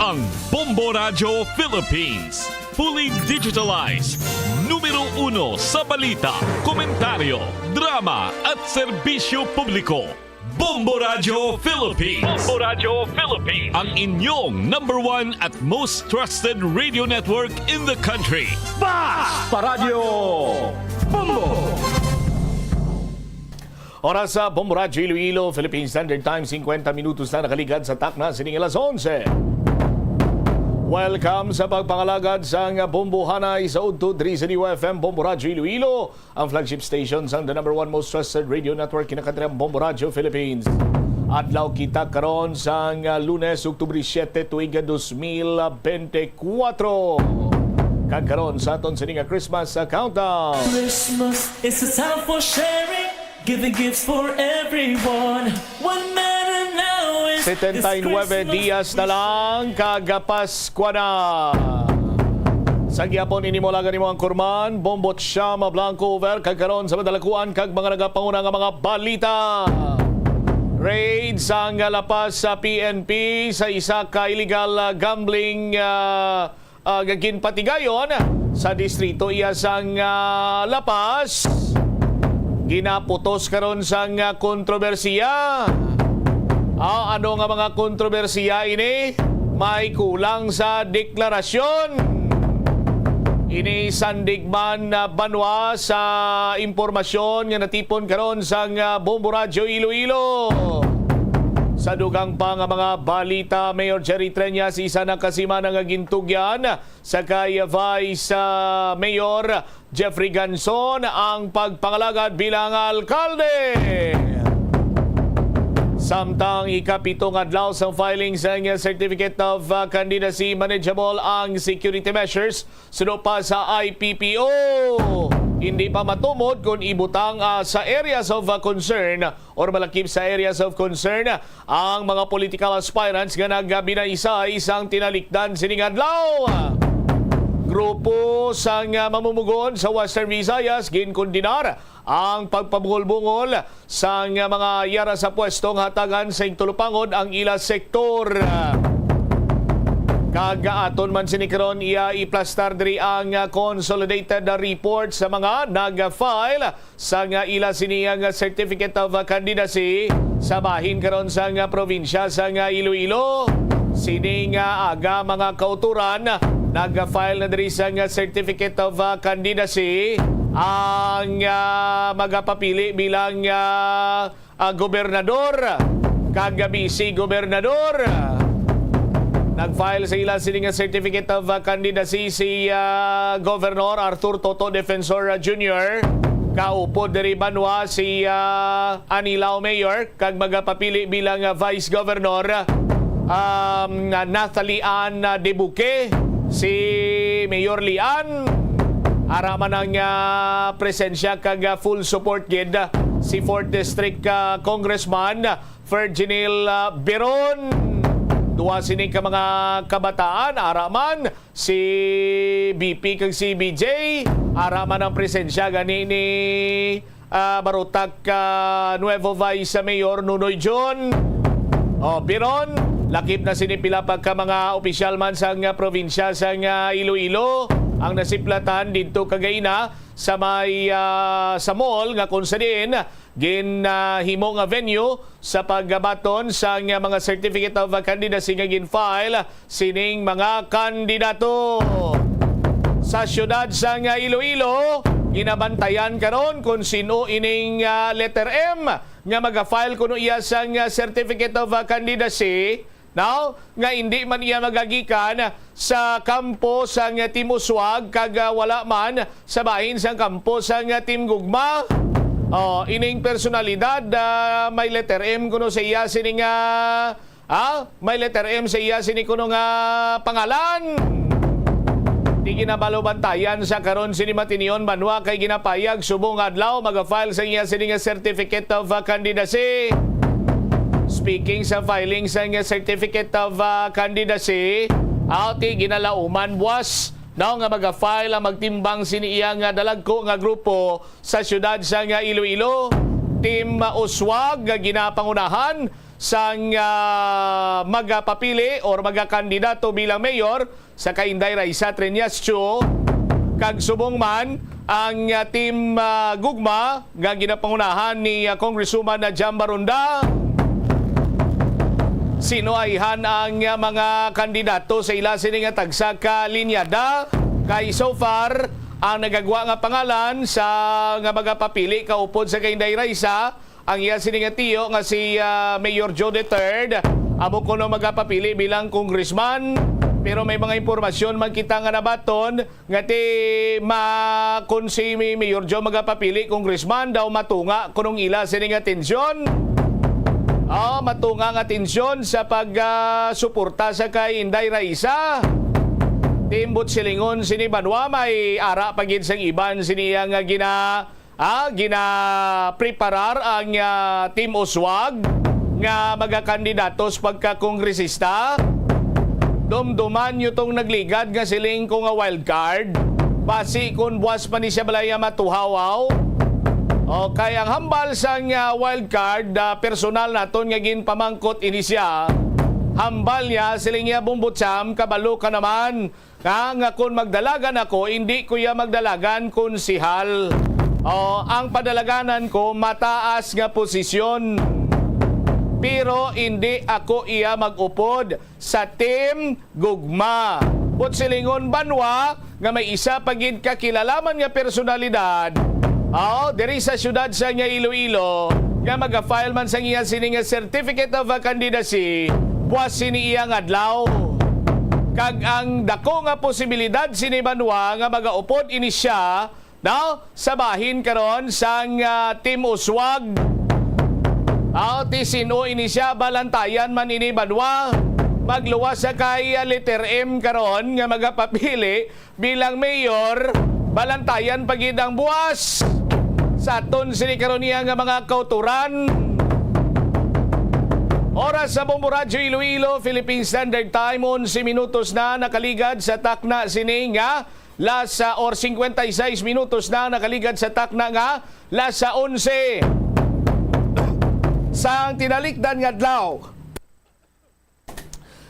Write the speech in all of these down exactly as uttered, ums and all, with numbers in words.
Ang Bombo Radyo Philippines, fully digitalized, numero uno sa balita, komentaryo, drama, at serbisyo publiko. Bombo Radyo Philippines. Bombo Radyo Philippines. Ang inyong number one at most trusted radio network in the country. Bas Paradyo Bombo! Oras sa Bombo Radyo Iloilo, Philippine Standard Time, singkwenta minutos na nakaligad sa takna sining alas onse. Welcome sa pagpangalagad sang Bombohanay sa udto diri sa D Y F M Bombo Radyo Iloilo, ang flagship station sang the number one most trusted radio network, kinakadiri ang Bombo Radyo Philippines. Adlaw kita karon sang, ah, Lunes, Oktubre siete, tuig dos mil bente kuwatro. Kag karon sa aton sini nga Christmas, ah, countdown. Christmas is a time for sharing, giving gifts for everyone. One matter now is, is setenta y nueve Christmas. Dias na lang, kag Paskwa na. Sa gihapon, ini mo laga nimo ang kurman, Bombot Siyam Blanco Over, kag karon sa madalakuan kag mga nagapanguna nga mga balita. Raid sang La Paz sa P N P sa isa ka illegal, ah, gambling, ah, ah, nga ginpatigayon sa distrito iya sang, ah, La Paz. Ginaputos karon sang, ah, kontrobersiya. Ah, ano nga mga kontrobersiya ini? May kulang sa deklarasyon. Ini sandig man, ah, banwa sa impormasyon nga natipon karon sang, ah, Bombo Radyo Iloilo. Sa dugang pa nga mga balita, Mayor Jerry Treñas isa na ka semana nga gintugyan sa kay Vice, ah, Mayor Jeffrey Ganson ang pagpangalagad bilang alkalde. Samtang ikapito nga adlaw sang filing sang Certificate of, ah, Candidacy, manageable ang security measures suno pa sa I P P O. Hindi pa matumod kon ibutang, ah, sa areas of, ah, concern or malakip sa areas of concern ang mga political aspirants nga nagabinaysay sang tinalikdan sining adlaw. Grupo sang, ah, mamumugon sa Western Visayas ginkondenar ang pagpabungol-bungol sang mga yara sa pwesto nga hatagan sa Igtulupangod ang ila sektor. Kag aton man sini karon iya iplastar diri ang, ah, consolidated report sa mga nag-file sang ila sini nga Certificate of Candidacy sa bahin karon sang probinsya sang Iloilo. Sini nga aga, mga kautoran, nag-file na diri sang Certificate of Candidacy ang, ah, magapapili bilang, ah, ah, gobernador kag vice gobernador. Nag-file sa ila sini nga Certificate of, ah, Candidacy si, ah, Governor Arthur Toto Defensor, ah, Junior. Kaupod diri banwa si, ah, Anilao Mayor kag magapapili bilang, ah, Vice Governor, um, Nathalie Ann, ah, Debuque, si Mayor Lian. Ara man ang, ah, presensya kag, ah, full support gid, ah, si fourth District, ah, Congressman Virginil, ah, Biron. Duha sini ka mga kabataan, ara man si B P kag si B J, ara man ang presensya gani ni, ah, barutak, ah, Nuevo Vice Mayor Nunoy John. O, Biron, lakip na sini pila pa ka mga opisyal man sang, ah, probinsya sang, ah, Iloilo ang nasiplatan didto kagaina sa may, ah, sa mall nga kung sa diin ginahimo nga venue sa pagbaton sang mga Certificate of Candidacy nga gin-file sining mga kandidato. Sa siyudad sang Iloilo, ginabantayan karon kung sin-o ining, ah, letter M nga maga-file kuno iya sang, ah, Certificate of, ah, Candidacy. Now, nga indi man iya magagikan sa kampo sang Team Uswag kag, ah, wala man sa bahin sang kampo sang Team Gugma. Oh, ining personalidad, ah, may letter M kuno sa iya sini nga, ah, may letter M sa iya sini kuno nga pangalan. Di ginabalo bantayan sa karon sini matinion banwa kay ginapayag subong adlaw maga-file sa iya sini nga Certificate of, ah, Candidacy. Speaking sa filing sang Certificate of, ah, Candidacy, ati ginalauman buwas daw nga maga-file ang magtimbang sini iya nga dalagko nga grupo sa siyudad sang Iloilo. Team Uswag nga ginapangunahan sang, ah, magapapili or magakandidato bilang mayor sa kay Inday Raisa Treñasco, kag subong man ang, ah, Team, ah, Gugma nga ginapangunahan ni, ah, Congresswoman na Jam Baronda. Sino ayhan ang, ah, mga kandidato sa ila sini nga tagsa ka linyada? Kay so far, ang nagagwa nga pangalan sa nga magapapili kaupod sa kay Inday Raisa, ang iya sini nga tiyo nga si, ah, Mayor Joe the third, amo kuno magapapili bilang congressman. Pero may mga impormasyon man kita nga nabaton nga ti ma-, kon si Mi-, Mayor Joe magapapili congressman, daw matunga kunong ila sini nga tensyon. Ah, matunga nga tensyon sa pag, ah, suporta sa kay Inday Raisa. Timbot silingon sini banwa, may ara pa gid sang iban sini nga gina-, ah, ginapreparar ang, ah, Team Uswag nga magakandidato sa pagkakongresista. Dumduman nyo tong nagligad nga siling ko nga wild card. Basi kung buwas pa ni siya balaya matuhawaw. Okay, ang hambal sang, ah, wild card, ah, personal naton nga ginpamangkot ini siya. Hambal niya, siling niya, Bombo Cham, kabalo ka naman. Nga, nga kun magdalagan ako, indi ko iya magdalagan konsehal. O, ang padalaganan ko mataas nga posisyon. Pero indi ako iya mag-upod sa Team Gugma. But silingon banwa nga may isa pa gid ka kilalaman nga personalidad, o, diri sa siyudad sa nga Iloilo, nga maga-file man sang iya sini nga Certificate of Candidacy, buwas sini iya nga adlaw. Kag ang dako nga posibilidad sini banwa nga magaupod ini siya, no, sa bahin karon sang, ah, Team Uswag. Ah, ti sin-o ini siya, balantayan man ini banwa. Magluwas sa kay, ah, letter M karon nga magapapili bilang mayor, balantayan pa gid ang buwas. Sa aton sini karon niya nga mga kauturan. Oras sa Bombo Radyo Iloilo, Philippine Standard Time, onse minutos na nakaligad sa takna sini nga las, ah, or cincuenta y seis minutos na nakaligad sa takna nga las onse. Sang tinalikdan nga adlaw,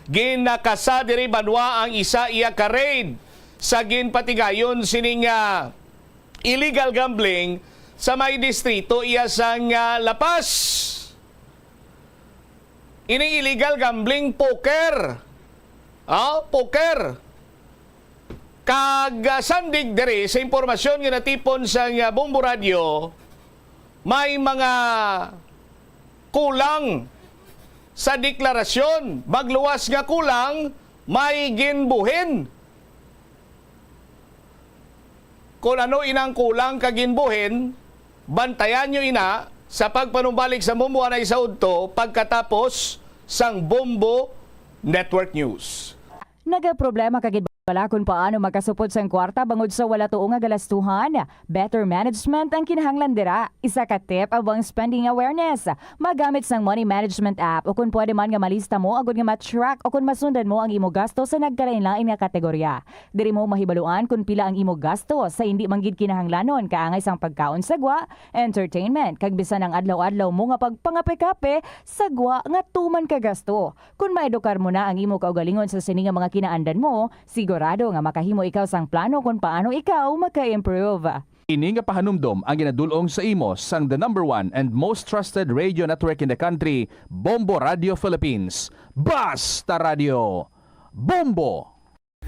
ginakasa diri banwa ang isa iya ka raid sa ginpatigayon sining, ah, illegal gambling sa may distrito iya sang, ah, La Paz. Ining illegal gambling, poker. Ah, poker. Kag, ah, sandig diri sa impormasyon nga natipon sa, ah, Bombo Radyo, may mga kulang sa deklarasyon. Magluwas nga kulang, may ginbuhin. Kung ano inang kulang kag ginbuhin, bantayan nyo ina sa pagpanumbalik sa Bombo Anay sa udto pagkatapos sang Bombo Network News. Nagaproblema ka gid bala kon paano makasupod sang kwarta bangod sa wala tuo nga galastuhan? Better management ang kinahanglan dira. Isa ka tip amo ang spending awareness. Magamit sang money management app, o kon pwede man nga malista mo agod nga ma-track o kon masundan mo ang imo gasto sa nagkalainlain nga kategorya. Diri mo mahibaluan kon pila ang imo gasto sa indi man gid kinahanglanon, kaangay sang pagkaon sa gwa, entertainment, kag bisan ang adlaw-adlaw mo nga pagpangape-kape sa gwa nga tuman ka gasto. Kon maedukar mo na ang imo kaugalingon sa sini nga mga kinaandan mo, sigurado nga makahimo ikaw sang plano kon paano ikaw maka-improve. Ini nga pahanumdom ang ginadul-ong sa imo sang the number one and most trusted radio network in the country, Bombo Radio Philippines. Basta Radio, Bombo!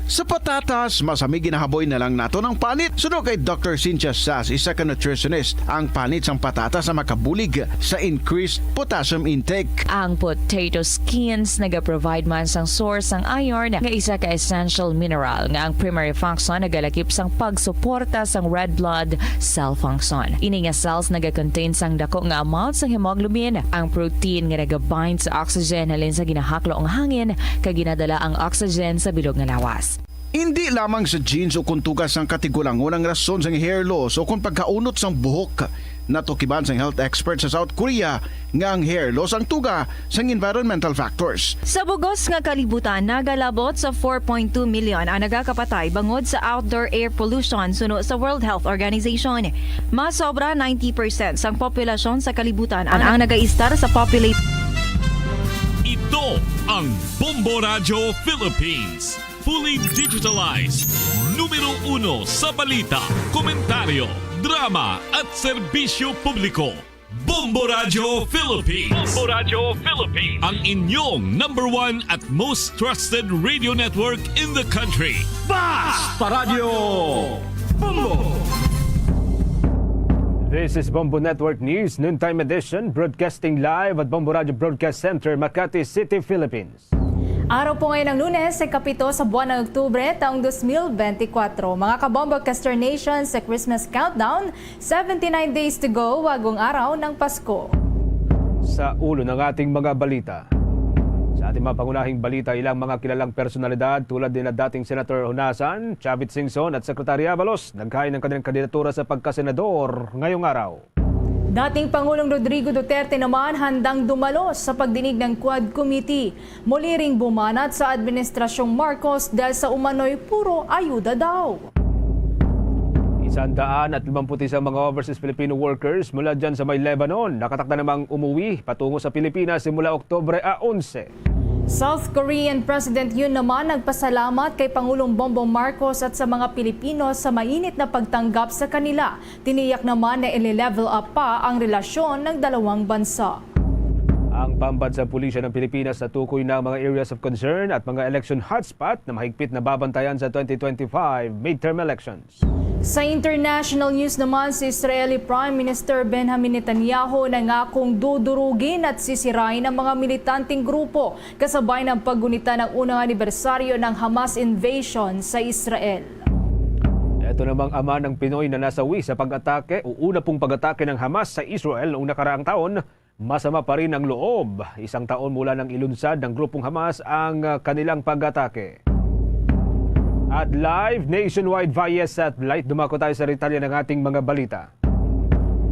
Sa patatas, mas hami ginahaboy na lang naton ang panit. Suno kay Doctor Cynthia Sas, isa ka nutritionist, ang panit sang patatas ang makabulig sa increased potassium intake. Ang potato skins nagaprovide man sang source sang iron, nga isa ka essential mineral nga ang primary function nagalakip sang pagsuporta sang red blood cell function. Ini nga cells nagacontain sang dako nga amount sang hemoglobin, ang protein nga nagabind sa oxygen halin sa ginahaklo nga hangin, kag ginadala ang oxygen sa bilog nga lawas. Indi lamang sa genes o kon tuga sang katigulangon ang rason sang hair loss o kon pagkaunot sang buhok. Natukiban sang health expert sa South Korea nga ang hair loss ang tuga sang environmental factors. Sa bug-os nga kalibutan, nagalabot sa four point two million ang nagakapatay bangod sa outdoor air pollution, suno sa World Health Organization. Mas sobra ninety percent sang populasyon sa kalibutan ang, ang nagaistar sa population. Bombo Radyo Philippines, fully digitalized. Numero uno sa balita, komentaryo, drama at serbisyo publiko. Bombo Radyo Philippines. Bombo Radyo Philippines. Ang inyong number one at most trusted radio network in the country. Basta Radyo Bombo! This is Bombo Network News, noontime edition, broadcasting live at Bombo Radyo Broadcast Center, Makati City, Philippines. Araw po ngayon ng Lunes, ikapito sa buwan ng Oktubre, taong dos mil benti kwatro. Mga kabombo, Kester Nation, sa Christmas countdown, seventy-nine days to go, bagong araw ng Pasko. Sa ulo ng ating mga balita. Sa ating mga pangunahing balita, ilang mga kilalang personalidad tulad nila dating Senator Honasan, Chavit Singson at Secretary Abalos naghain ng kanilang kandidatura sa pagkasenador ngayong araw. Dating Pangulong Rodrigo Duterte naman handang dumalo sa pagdinig ng Quad Committee. Muli ring bumanat sa Administrasyong Marcos dahil sa umano'y puro ayuda daw. Isang daan at limampu't isang mga overseas Filipino workers mula dyan sa may Lebanon nakatakda namang umuwi patungo sa Pilipinas simula Oktubre a onse. South Korean President Yoon naman nagpasalamat kay Pangulong Bongbong Marcos at sa mga Pilipino sa mainit na pagtanggap sa kanila. Tiniyak naman na i-level up pa ang relasyon ng dalawang bansa. Ang pambansang pulisya ng Pilipinas natukoy na ang mga areas of concern at mga election hotspot na mahigpit na babantayan sa twenty twenty-five midterm elections. Sa international news naman, si Israeli Prime Minister Benjamin Netanyahu nangakong dudurugin at sisirain ang mga militanteng grupo kasabay ng paggunita ng unang anibersaryo ng Hamas invasion sa Israel. Ito namang ama ng Pinoy na nasawi sa pag-atake o una pong pag-atake ng Hamas sa Israel noong nakaraang taon, masama pa rin ang loob, isang taon mula nang ilunsad ng grupong Hamas ang, ah, kanilang pag-atake. At live nationwide via satellite, dumako tayo sa detalye ng ating mga balita.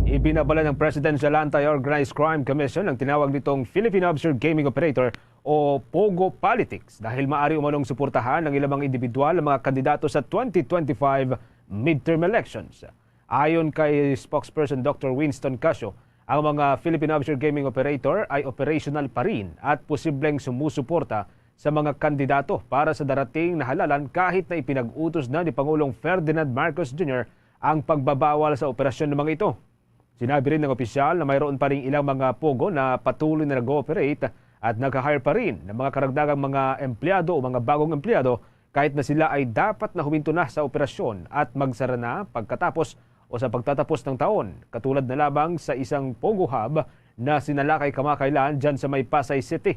Ibinabala ng Presidential Anti-Organized Crime Commission ang tinawag nitong Philippine Offshore Gaming Operator o POGO politics dahil maari umanong suportahan ng ilang mga individual ang mga kandidato sa twenty twenty-five midterm elections. Ayon kay spokesperson Doctor Winston Casio, ang mga Philippine offshore gaming operator ay operational pa rin at posibleng sumusuporta sa mga kandidato para sa darating na halalan kahit na ipinag-utos na ni Pangulong Ferdinand Marcos Junior ang pagbabawal sa operasyon ng mga ito. Sinabi rin ng opisyal na mayroon pa rin ilang mga POGO na patuloy na nag-ooperate at nag-hire pa rin ng mga karagdagang mga empleyado o mga bagong empleyado kahit na sila ay dapat na huminto na sa operasyon at magsara na pagkatapos o sa pagtatapos ng taon, katulad na lamang sa isang POGO hub na sinalakay kamakailan dyan sa may Pasay City.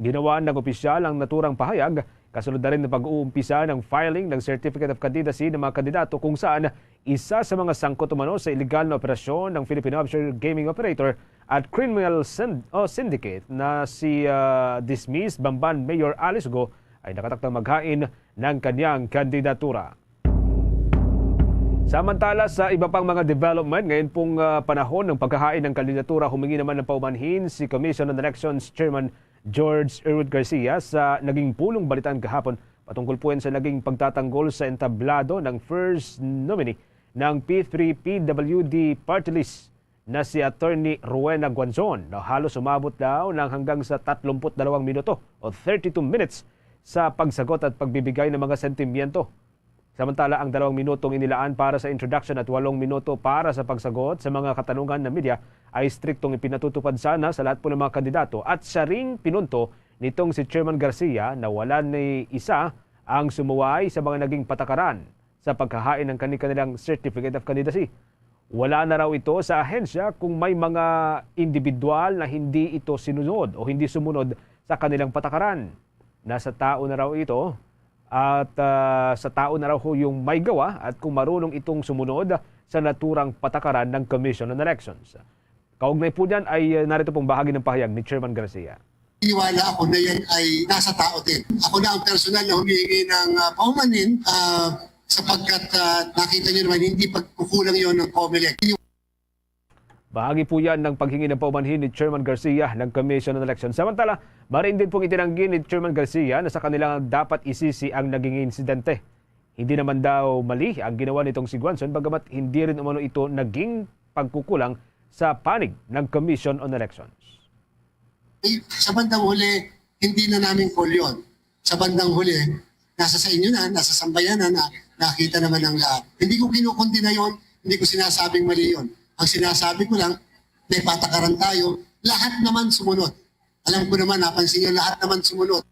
Ginawa ng opisyal ang naturang pahayag kasunod na rin ng pag-uumpisa ng filing ng Certificate of Candidacy ng mga kandidato kung saan isa sa mga sangkot umano sa iligal na operasyon ng Philippine Offshore Gaming Operator at Criminal Synd-, o Syndicate na si, ah, dismissed Bamban Mayor Alice Go ay nakatakdang maghain ng kanyang kandidatura. Samantala, sa iba pang mga development, ngayon pong, ah, panahon ng paghahain ng kandidatura, humingi naman ng paumanhin si Commission on Elections Chairman George Erwin Garcia sa naging pulong balitaan kahapon patungkol po yan sa naging pagtatanggol sa entablado ng first nominee ng P three P W D party list na si Attorney Rowena Guanzon na halos umabot daw ng hanggang sa tatlumpu't dalawang minuto o thirty-two minutes sa pagsagot at pagbibigay ng mga sentimiento. Samantala, ang dalawang minutong inilaan para sa introduction at walong minuto para sa pagsagot sa mga katanungan ng media ay striktong ipinatutupad sana sa lahat po ng mga kandidato at siya ring pinunto nitong si Chairman Garcia na wala ni isa ang sumuway sa mga naging patakaran sa paghahain ng kani-kanilang Certificate of Candidacy. Wala na raw ito sa ahensya kung may mga individual na hindi ito sinunod o hindi sumunod sa kanilang patakaran. Nasa tao na raw ito at, ah, sa tao na raw ho yung may gawa at kung marunong itong sumunod sa naturang patakaran ng Commission on Elections. Kaugnay po niyan ay, ah, narito pong bahagi ng pahayag ni Chairman Garcia. Naniniwala ako na yan ay nasa tao din. Ako na ang personal na humihingi ng, ah, paumanhin, ah, sapagkat, ah, nakita niyo naman, hindi pagkukulang yon ng Comelec. Bahagi po yan ng paghingi ng paumanhin ni Chairman Garcia ng Commission on Election. Samantala, mariin din pong itinanggi ni Chairman Garcia na sa kanila dapat isisi ang naging insidente. Hindi naman daw mali ang ginawa nitong si Guanzon, bagamat hindi rin umano ito naging pagkukulang sa panig ng Commission on Elections. Eh, sa bandang huli, Hindi na namin call yun. Sa bandang huli, nasa sa inyo na, nasa sambayanan na, nakita naman ng lahat. Hindi ko kinukundina yun, hindi ko sinasabing mali yun. Ang sinasabi ko lang, may patakaran tayo, lahat naman sumunod. Alam ko naman, napansin nyo, lahat naman sumunod.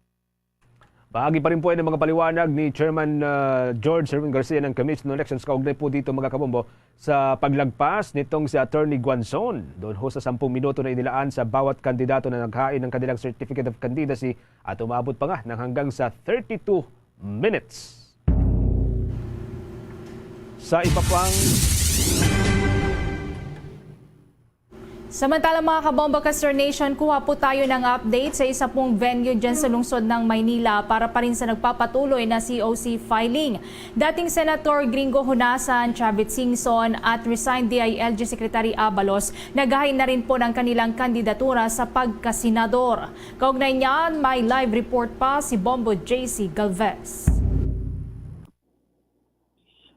Bahagi pa rin po yan ng mga paliwanag ni Chairman uh, George Sherwin Garcia ng Commission on Elections kaugnay po dito, mga kabombo, sa paglagpas nitong si Attorney Guanzon. Doon ho sa sampung minuto na inilaan sa bawat kandidato na naghain ng kanilang Certificate of Candidacy at umabot pa nga ng hanggang sa thirty-two minutes. Sa iba pang Samantala, mga kabombo, Kastar Nation, kuha po tayo ng update sa isa pong venue dyan sa lungsod ng Maynila para pa rin sa nagpapatuloy na C O C filing. Dating Senator Gringo Honasan, Chavit Singson at resigned D I L G Secretary Abalos naghain na rin po ng kanilang kandidatura sa pagkasenador. Kaugnay niyan, may live report pa si Bombo J C Galvez.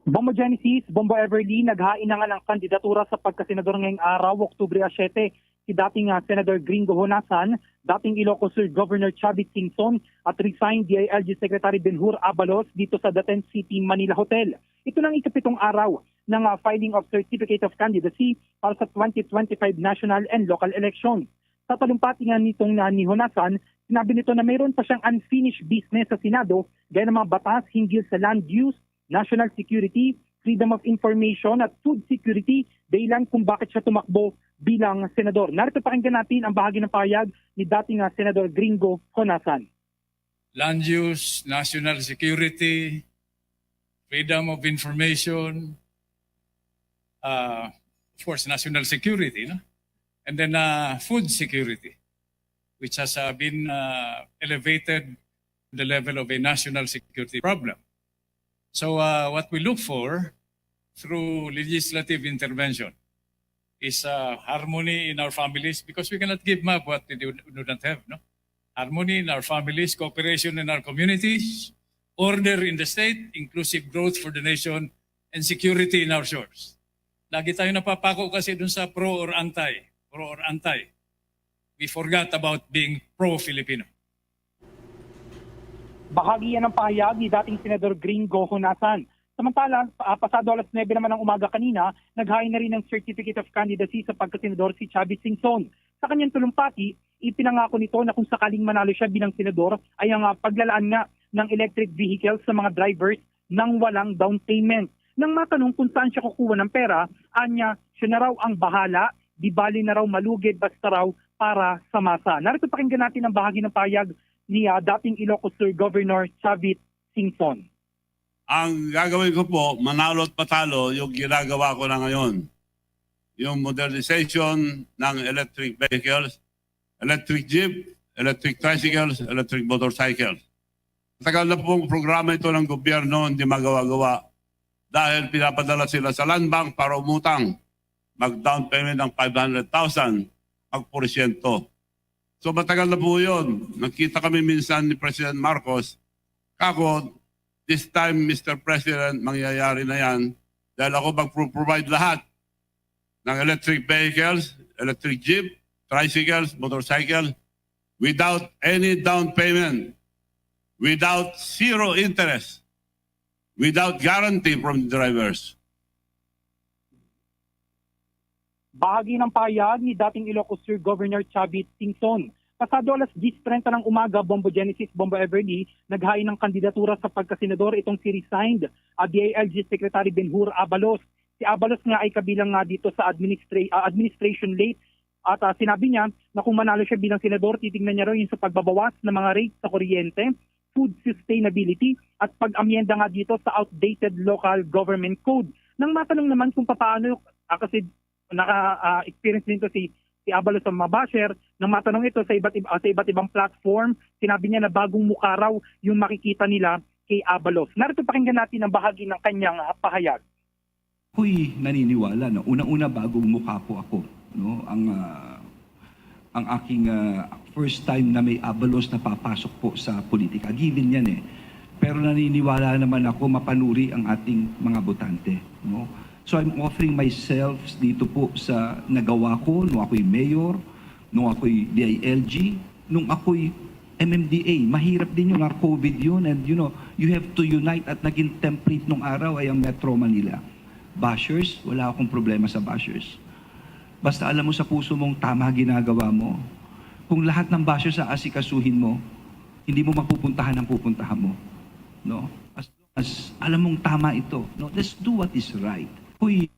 Bombo Genesis, Bombo Everly, naghain na nga ng kandidatura sa pagkasenador ngayong araw, Oktubre a siyete, si dating ah, Senator Gringo Honasan, dating Ilocos Sur Governor Chavit Singson, at resigned D I L G Secretary Benhur Abalos dito sa The Tent City Manila Hotel. Ito na ang ikapitong araw ng ah, filing of Certificate of Candidacy para sa twenty twenty-five national and local elections. Sa talumpati nga nitong na ni Honasan, sinabi nito na mayroon pa siyang unfinished business sa Senado gaya ng mga batas hinggil sa land use, national security, freedom of information at food security, dahilan kung bakit siya tumakbo bilang senador. Narito, pakinggan natin ang bahagi ng pahayag ni dating ah, Senador Gringo Honasan. Land use, national security, freedom of information, uh, of course, national security, no? And then uh, food security, which has uh, been uh, elevated to the level of a national security problem. So uh, what we look for through legislative intervention is uh, harmony in our families, because we cannot give map what we do, do not have, no? Harmony in our families, cooperation in our communities, order in the state, inclusive growth for the nation, and security in our shores. Lagi tayo napapako kasi dun sa pro or anti, pro or anti. We forgot about being pro-Filipino. Bahagi yan ng pahayag ni dating Senador Gringo Honasan. Samantala, ah, pasado alas nuebe naman ng umaga kanina, naghain na rin ng Certificate of Candidacy sa pagkasenador si Chavit Singson. Sa kanyang tulumpati, ipinangako nito na kung sakaling manalo siya bilang senador, ay ang ah, paglalaan nga ng electric vehicles sa mga drivers nang walang down payment. Nang matanong kung saan siya kukuha ng pera, anya, siya na raw ang bahala, di bali na raw malugid basta raw para sa masa. Narito, pakinggan natin ang bahagi ng pahayag ni ah, dating Ilocos Sur Governor Chavit Singson. Ang gagawin ko po, manalo at patalo, yung ginagawa ko na ngayon. Yung modernization ng electric vehicles, electric jeep, electric tricycles, electric motorcycles. Matagal na pong programa ito ng gobyerno, hindi magawa-gawa. Dahil pinapadala sila sa Land Bank para umutang, mag-down payment ng five hundred thousand, magporsyento. So matagal na po yun. Nagkita kami minsan ni President Marcos. Kako, this time, Mister President, mangyayari na yan. Dahil ako mag-provide lahat ng electric vehicles, electric jeep, tricycles, motorcycle, without any down payment, without zero interest, without guarantee from the drivers. Bahagi ng pahayag ni dating Ilocos Sur Governor Chavit Singson. Pasado alas diyes treinta ng umaga, Bombo Genesis, Bombo Everly, naghain ng kandidatura sa pagkasenador itong si resigned uh, D I L G Secretary Benhur Abalos. Si Abalos nga ay kabilang nga dito sa administra- uh, administration late at uh, sinabi niya na kung manalo siya bilang senador, titingnan niya raw yung sa pagbabawas ng mga rates sa kuryente, food sustainability at pag-amyenda nga dito sa outdated local government code. Nang matanong naman kung paano, uh, kasi naka-experience uh, din to si si Abalos sa mga basher, nang matanong ito sa iba't, iba, sa iba't ibang platform, sinabi niya na bagong mukha raw yung makikita nila kay Abalos. Narito, pakinggan natin ang bahagi ng kanyang pahayag. Ako'y naniniwala na una-una bagong mukha po ako. No? Ang, uh, ang aking uh, first time na may Abalos na papasok po sa politika. Given yan eh. Pero naniniwala naman ako mapanuri ang ating mga botante. No? So I'm offering myself dito po sa nagawa ko nung ako'y mayor, nung ako'y D I L G, nung ako'y M M D A, mahirap din yun, ha? COVID yun, and, you know, you have to unite, at naging template nung araw ay ang Metro Manila. Bashers, wala akong problema sa bashers. Basta alam mo sa puso mong tama ginagawa mo. Kung lahat ng bashers sa asikasuhin mo, hindi mo mapupuntahan ang pupuntahan mo. No? As long as alam mong tama ito, no? Let's do what is right. Uy,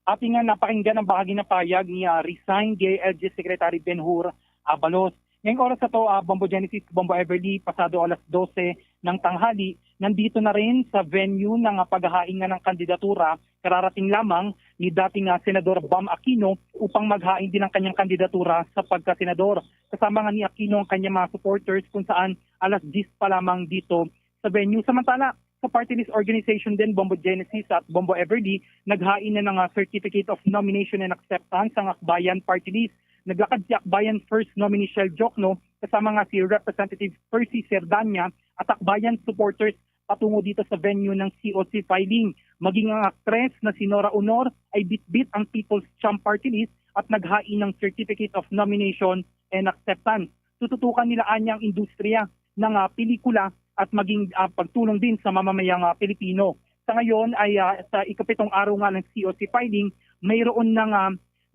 Ating nga napakinggan ang bahagi na payag ni ah, resigned D I L G Secretary Ben-Hur Abalos. Ngayong oras na to, ah, Bombo Genesis, Bombo Everly, pasado alas dose ng tanghali, nandito na rin sa venue ng ah, paghahain nga ng kandidatura, kararating lamang ni dating ah, Senador Bam Aquino upang maghain din ang kanyang kandidatura sa pagkasenador. Kasama nga ni Aquino ang kanyang mga supporters kung saan alas diyes pa lamang dito sa venue. Samantala, sa party list organization din, Bombo Genesis at Bombo Everly, naghain na ng ah, Certificate of Nomination and Acceptance ang Akbayan Party List. Naglakad si Akbayan First Nominee Shell Jokno kasama nga si Representative Percy Cerdania at Akbayan supporters patungo dito sa venue ng C O C filing. Maging ang aktres na si Nora Honor ay bitbit ang People's Champ Party List at naghain ng Certificate of Nomination and Acceptance. Tututukan nila anya ang industriya ng ah, pelikula at maging ah, pagtulong din sa mamamayang ah, Pilipino. Sa ngayon ay ah, sa ikapitong araw nga ng C O C filing, mayroon na nga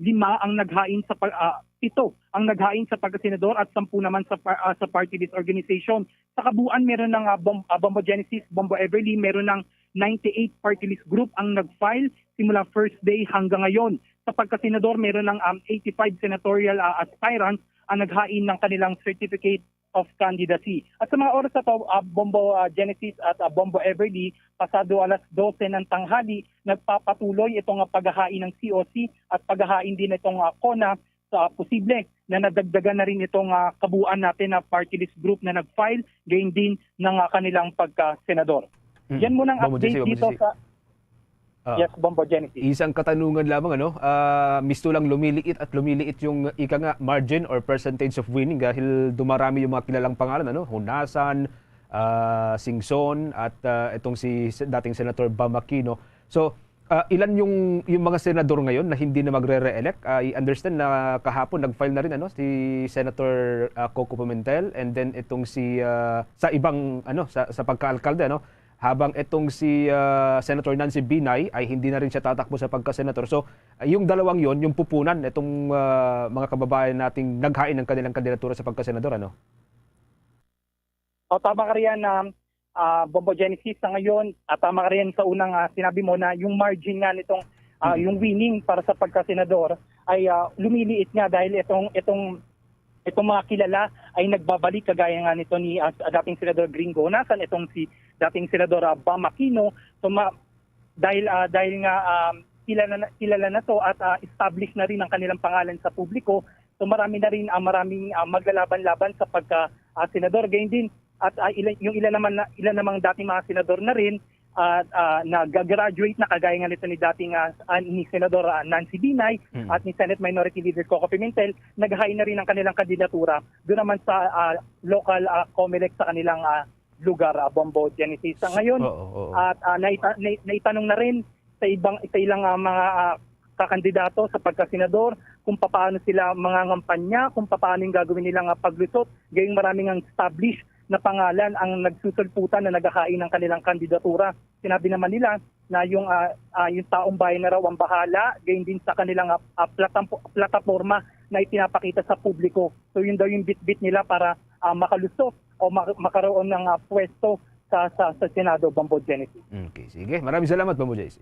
lima ang naghain sa pag, ah, pito ang naghain sa pagkasenador at sampu naman sa par- ah, sa party list organization. Sa kabuuan, meron ng ah, Bom- ah, Bombo Genesis, Bombo Everly, meron ng ninety-eight party list group ang nag-file simula first day hanggang ngayon. Sa pagkasenador, meron ng um, eighty-five senatorial ah, aspirants ang naghain ng kanilang certificate of candidacy. At sa mga oras na to, ah, Bombo ah, Genesis at ah, Bombo Everly, pasado alas dose ng tanghali, nagpapatuloy itong ah, paghahain ng C O C at paghahain din itong ah, CONA sa posible na nadagdagan na rin itong ah, kabuuan natin na party list group na nag-file, gayon din ng ah, kanilang pagka-senador. Mm. Yan muna ang Bombo J C, update Bombo dito J C. sa... Ah. Yes, Bombo Genesis. Isang katanungan lamang, ano, ah, misto lang lumiliit at lumiliit yung ika nga margin or percentage of winning dahil dumarami yung mga kilalang pangalan, ano, Honasan, ah, Singson, at ah, itong si se- dating Senator Bam Aquino. So, ah, ilan yung yung mga senador ngayon na hindi na magre-re-elect? I understand na kahapon nag-file na rin, ano, si Senator ah, Coco Pimentel, and then itong si ah, sa ibang, ano, sa, sa pagka-alkalde, ano, habang itong si ah, Senator Nancy Binay ay hindi na rin siya tatakbo sa pagkasenador. So, ah, yung dalawang yon, yung pupunan itong ah, mga kababayan nating naghain ng kanilang kandidatura sa pagkasenador, ano? O, tama ka riyan, um, ah, Bombo Genesis, sa ngayon, at tama ka riyan sa unang ah, sinabi mo na yung margin nga nitong ah, yung winning para sa pagkasenador ay ah, lumiliit nga dahil itong itong itong mga kilala ay nagbabalik, kagaya nga nito ni ah, dating Senador Gringo Honasan, itong si dating Senador ah, Bam Aquino. So ma- dahil ah, dahil nga um, kilala na, kilala na to at ah, established na rin ang kanilang pangalan sa publiko, so marami na rin ah, maraming ah, maglalaban-laban sa pagka ah, senador. Gayon din at ah, ila, yung ila naman na, ila namang dating mga senador na rin at ah, nag-graduate na, kagaya nga nito ni dating ah, ah, ni Senador ah, Nancy Binay Mm. at ni Senate Minority Leader Coco Pimentel, naghain na rin ang kanilang kandidatura doon naman sa ah, local ah, COMELEC sa kanilang ah, lugar, ah, Bombo Genesis. Sa ngayon, Oo, oo. at ah, naita- na- naitanong na rin sa ibang sa ilang ah, mga ah, kakandidato sa pagkasenador kung paano sila mangangampanya, kung paano yung gagawin nilang ah, paglusot. Gayong maraming ang established na pangalan ang nagsusulputan na naghahain ng kanilang kandidatura. Sinabi naman nila na yung ah, ah, yung taong bayan na raw ang bahala, gayon din sa kanilang ah, ah, platam- plataporma na ipinapakita sa publiko. So yun daw yung bitbit nila para ah, makalusot o mak- makaroon ng ah, pwesto sa, sa, sa Senado, Bombo Genesis. Okay, sige. Maraming salamat, Bombo J C.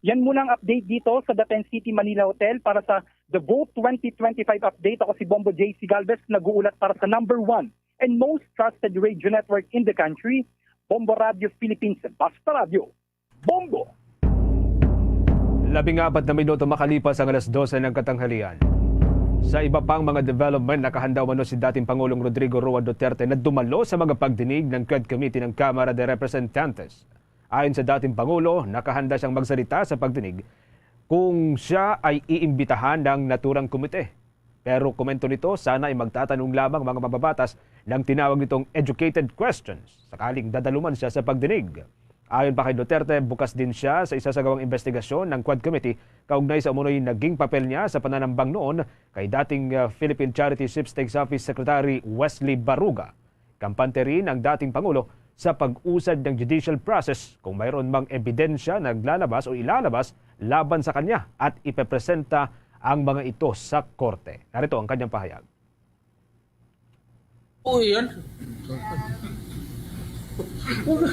Yan muna ang update dito sa The Ten City Manila Hotel para sa The Vote twenty twenty-five update. Ako si Bombo J C Galvez, nag-uulat para sa number one and most trusted radio network in the country, Bombo Radio Philippines. Basta Radio, Bombo! Labing apat na minuto makalipas ang alas dose ng katanghalian. Sa iba pang mga development, nakahanda umano si dating Pangulong Rodrigo Roa Duterte na dumalo sa mga pagdinig ng CRED Committee ng Kamara de Representantes. Ayon sa dating Pangulo, nakahanda siyang magsalita sa pagdinig kung siya ay iimbitahan ng naturang komite. Pero komento nito, sana ay magtatanong lamang mga mababatas ng tinawag nitong educated questions sakaling dadaluman siya sa pagdinig. Ayon pa kay Duterte, bukas din siya sa isasagawang investigasyon ng Quad Committee kaugnay sa umunoy naging papel niya sa pananambang noon kay dating, ah, Philippine Charity Sweepstakes Office Secretary Wesley Baruga. Kampante rin ang dating Pangulo sa pag-usad ng judicial process kung mayroon mang ebidensya na naglalabas o ilalabas laban sa kanya at ipepresenta ang mga ito sa korte. Narito ang kanyang pahayag. Oo, yan. Wala,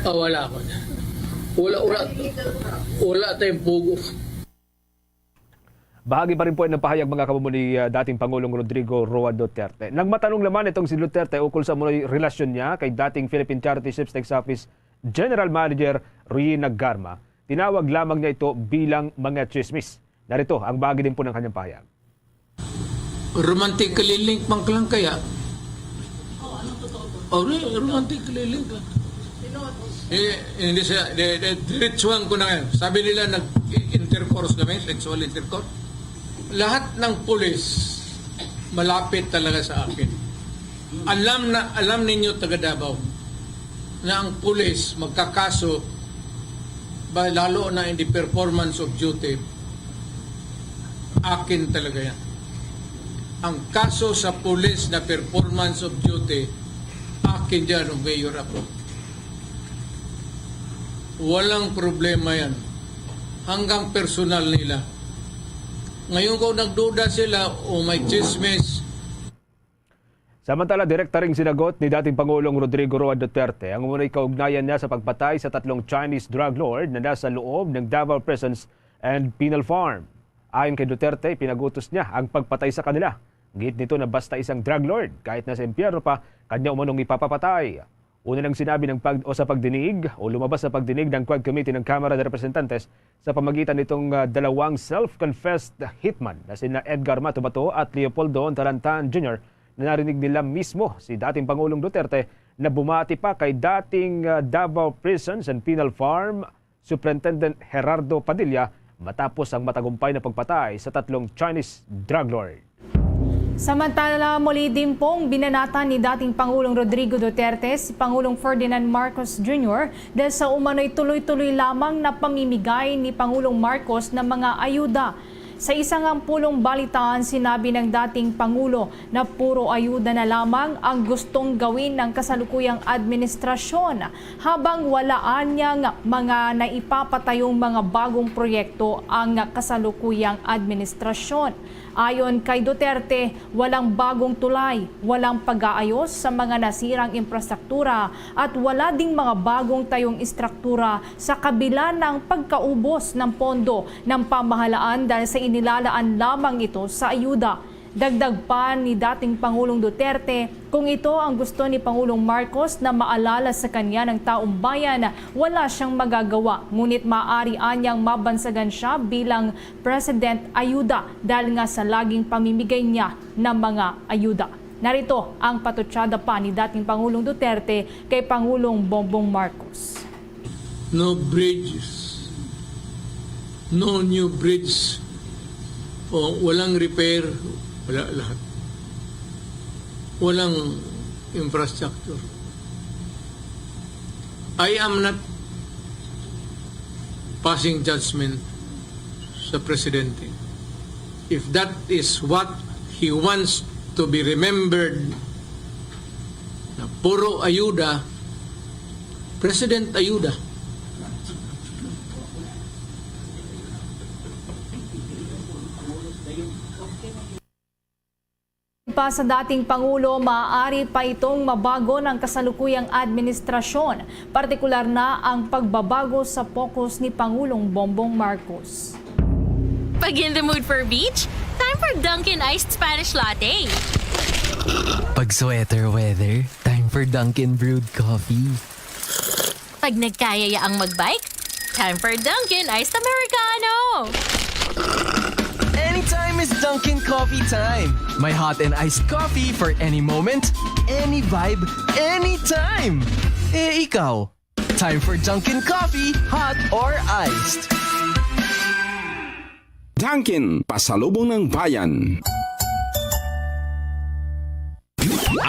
ah, wala ako. Wala, wala. Wala tayong pugo. Bahagi pa rin po ng pahayag, mga kamumo, ni, ah, dating Pangulong Rodrigo Roa Duterte. Nagmatanong naman itong si Duterte ukol sa umunoy relasyon niya kay dating Philippine Charity Sweepstakes Office General Manager Rina Garma. Tinawag lamang niya ito bilang mga chismis. Narito ang bahagi din po ng kanyang pahayag. Romantically linked man ka lang kaya? Oh, re- romantically linked lang. Eh, hindi siya, de, de, diretsuhan ko na ngayon. Sabi nila nag-intercourse kami, sexual intercourse. Lahat ng pulis, malapit talaga sa akin. Alam na, alam ninyo, taga Davao, na ang pulis magkakaso ba, lalo na in the performance of duty, akin talaga yan. Ang kaso sa pulis na performance of duty, akin yan, o mayor ako. Walang problema yan. Hanggang personal nila. Ngayon, kung nagduda sila o may chismis, Samantala, direkta ring sinagot ni dating Pangulong Rodrigo Roa Duterte ang umunay kaugnayan niya sa pagpatay sa tatlong Chinese drug lord na nasa loob ng Davao Prisons and Penal Farm. Ayon kay Duterte, pinagutos niya ang pagpatay sa kanila. Giit nito na basta isang drug lord, kahit nasa impyerno pa, kanya umanong ipapapatay. Una nang sinabi ng pag o sa pagdinig o lumabas sa pagdinig ng Quad Committee ng Kamara de Representantes sa pamagitan nitong, ah, dalawang self-confessed hitman na sina Edgar Matubato at Leopoldo Tarantan Junior na narinig nila mismo si dating Pangulong Duterte na bumati pa kay dating, ah, Davao Prisons and Penal Farm Superintendent Gerardo Padilla matapos ang matagumpay na pagpatay sa tatlong Chinese drug lord. Samantala, muli din pong binanatan ni dating Pangulong Rodrigo Duterte si Pangulong Ferdinand Marcos Junior dahil sa umano'y tuloy-tuloy lamang na pamimigay ni Pangulong Marcos ng mga ayuda. Sa isang ampulong balitaan, sinabi ng dating Pangulo na puro ayuda na lamang ang gustong gawin ng kasalukuyang administrasyon, habang walaan niyang mga naipapatayong mga bagong proyekto ang kasalukuyang administrasyon. Ayon kay Duterte, walang bagong tulay, walang pag-aayos sa mga nasirang infrastruktura at wala ding mga bagong tayong istruktura sa kabila ng pagkaubos ng pondo ng pamahalaan dahil sa inilalaan lamang ito sa ayuda. Dagdag pa ni dating Pangulong Duterte, kung ito ang gusto ni Pangulong Marcos na maalala sa kanya ng taong bayan, wala siyang magagawa, ngunit maaari anyang mabansagan siya bilang President Ayuda dahil nga sa laging pamimigay niya ng mga ayuda. Narito ang patutsada pa ni dating Pangulong Duterte kay Pangulong Bongbong Marcos. No bridges, no new bridge, o walang repair, wala lahat. Walang infrastructure. I am not passing judgment sa presidente. If that is what he wants to be remembered, na puro ayuda, President Ayuda. Pa sa dating Pangulo, maaari pa itong mabago ng kasalukuyang administrasyon, partikular na ang pagbabago sa focus ni Pangulong Bongbong Marcos. Pag in the mood for beach, time for Dunkin' Iced Spanish Latte. Pag sweater weather, time for Dunkin' Brewed Coffee. Pag nagkayaya ang magbike, time for Dunkin' Iced Americano. Anytime is Dunkin' Coffee time. May hot and iced coffee for any moment, any vibe, anytime. Eh, ikaw? Time for Dunkin' Coffee, hot or iced? Dunkin', pasalubong ng bayan.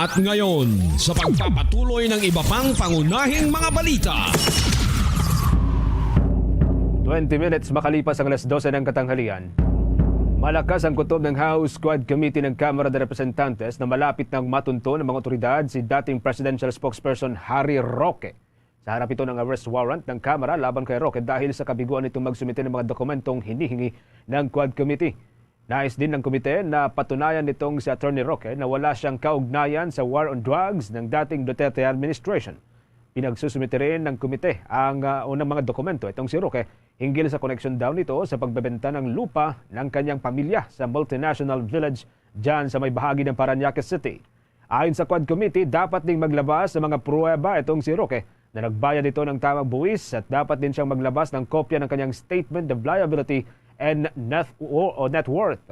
At ngayon, sa pagpapatuloy ng iba pang pangunahing mga balita. Twenty minutes makalipas ang alas dose ng katanghalian, malakas ang kutob ng House Quad Committee ng Kamara de Representantes na malapit nang matunto ng mga otoridad si dating presidential spokesperson Harry Roque. Sa harap ito ng arrest warrant ng Kamara laban kay Roque dahil sa kabiguan nitong magsumite ng mga dokumentong hinihingi ng Quad Committee. Nais din ng komite na patunayan nitong si Attorney Roque na wala siyang kaugnayan sa war on drugs ng dating Duterte administration. Pinagsusumite rin ng komite ang, ah, unang mga dokumento itong si Roque hinggil sa koneksyon daw nito sa pagbebenta ng lupa ng kanyang pamilya sa Multinational Village dyan sa may bahagi ng Parañaque City. Ayon sa Quad Committee, dapat ding maglabas sa mga pruweba itong si Roque na nagbayad ito ng tamang buwis at dapat din siyang maglabas ng kopya ng kanyang statement of liability and net, o, o net worth.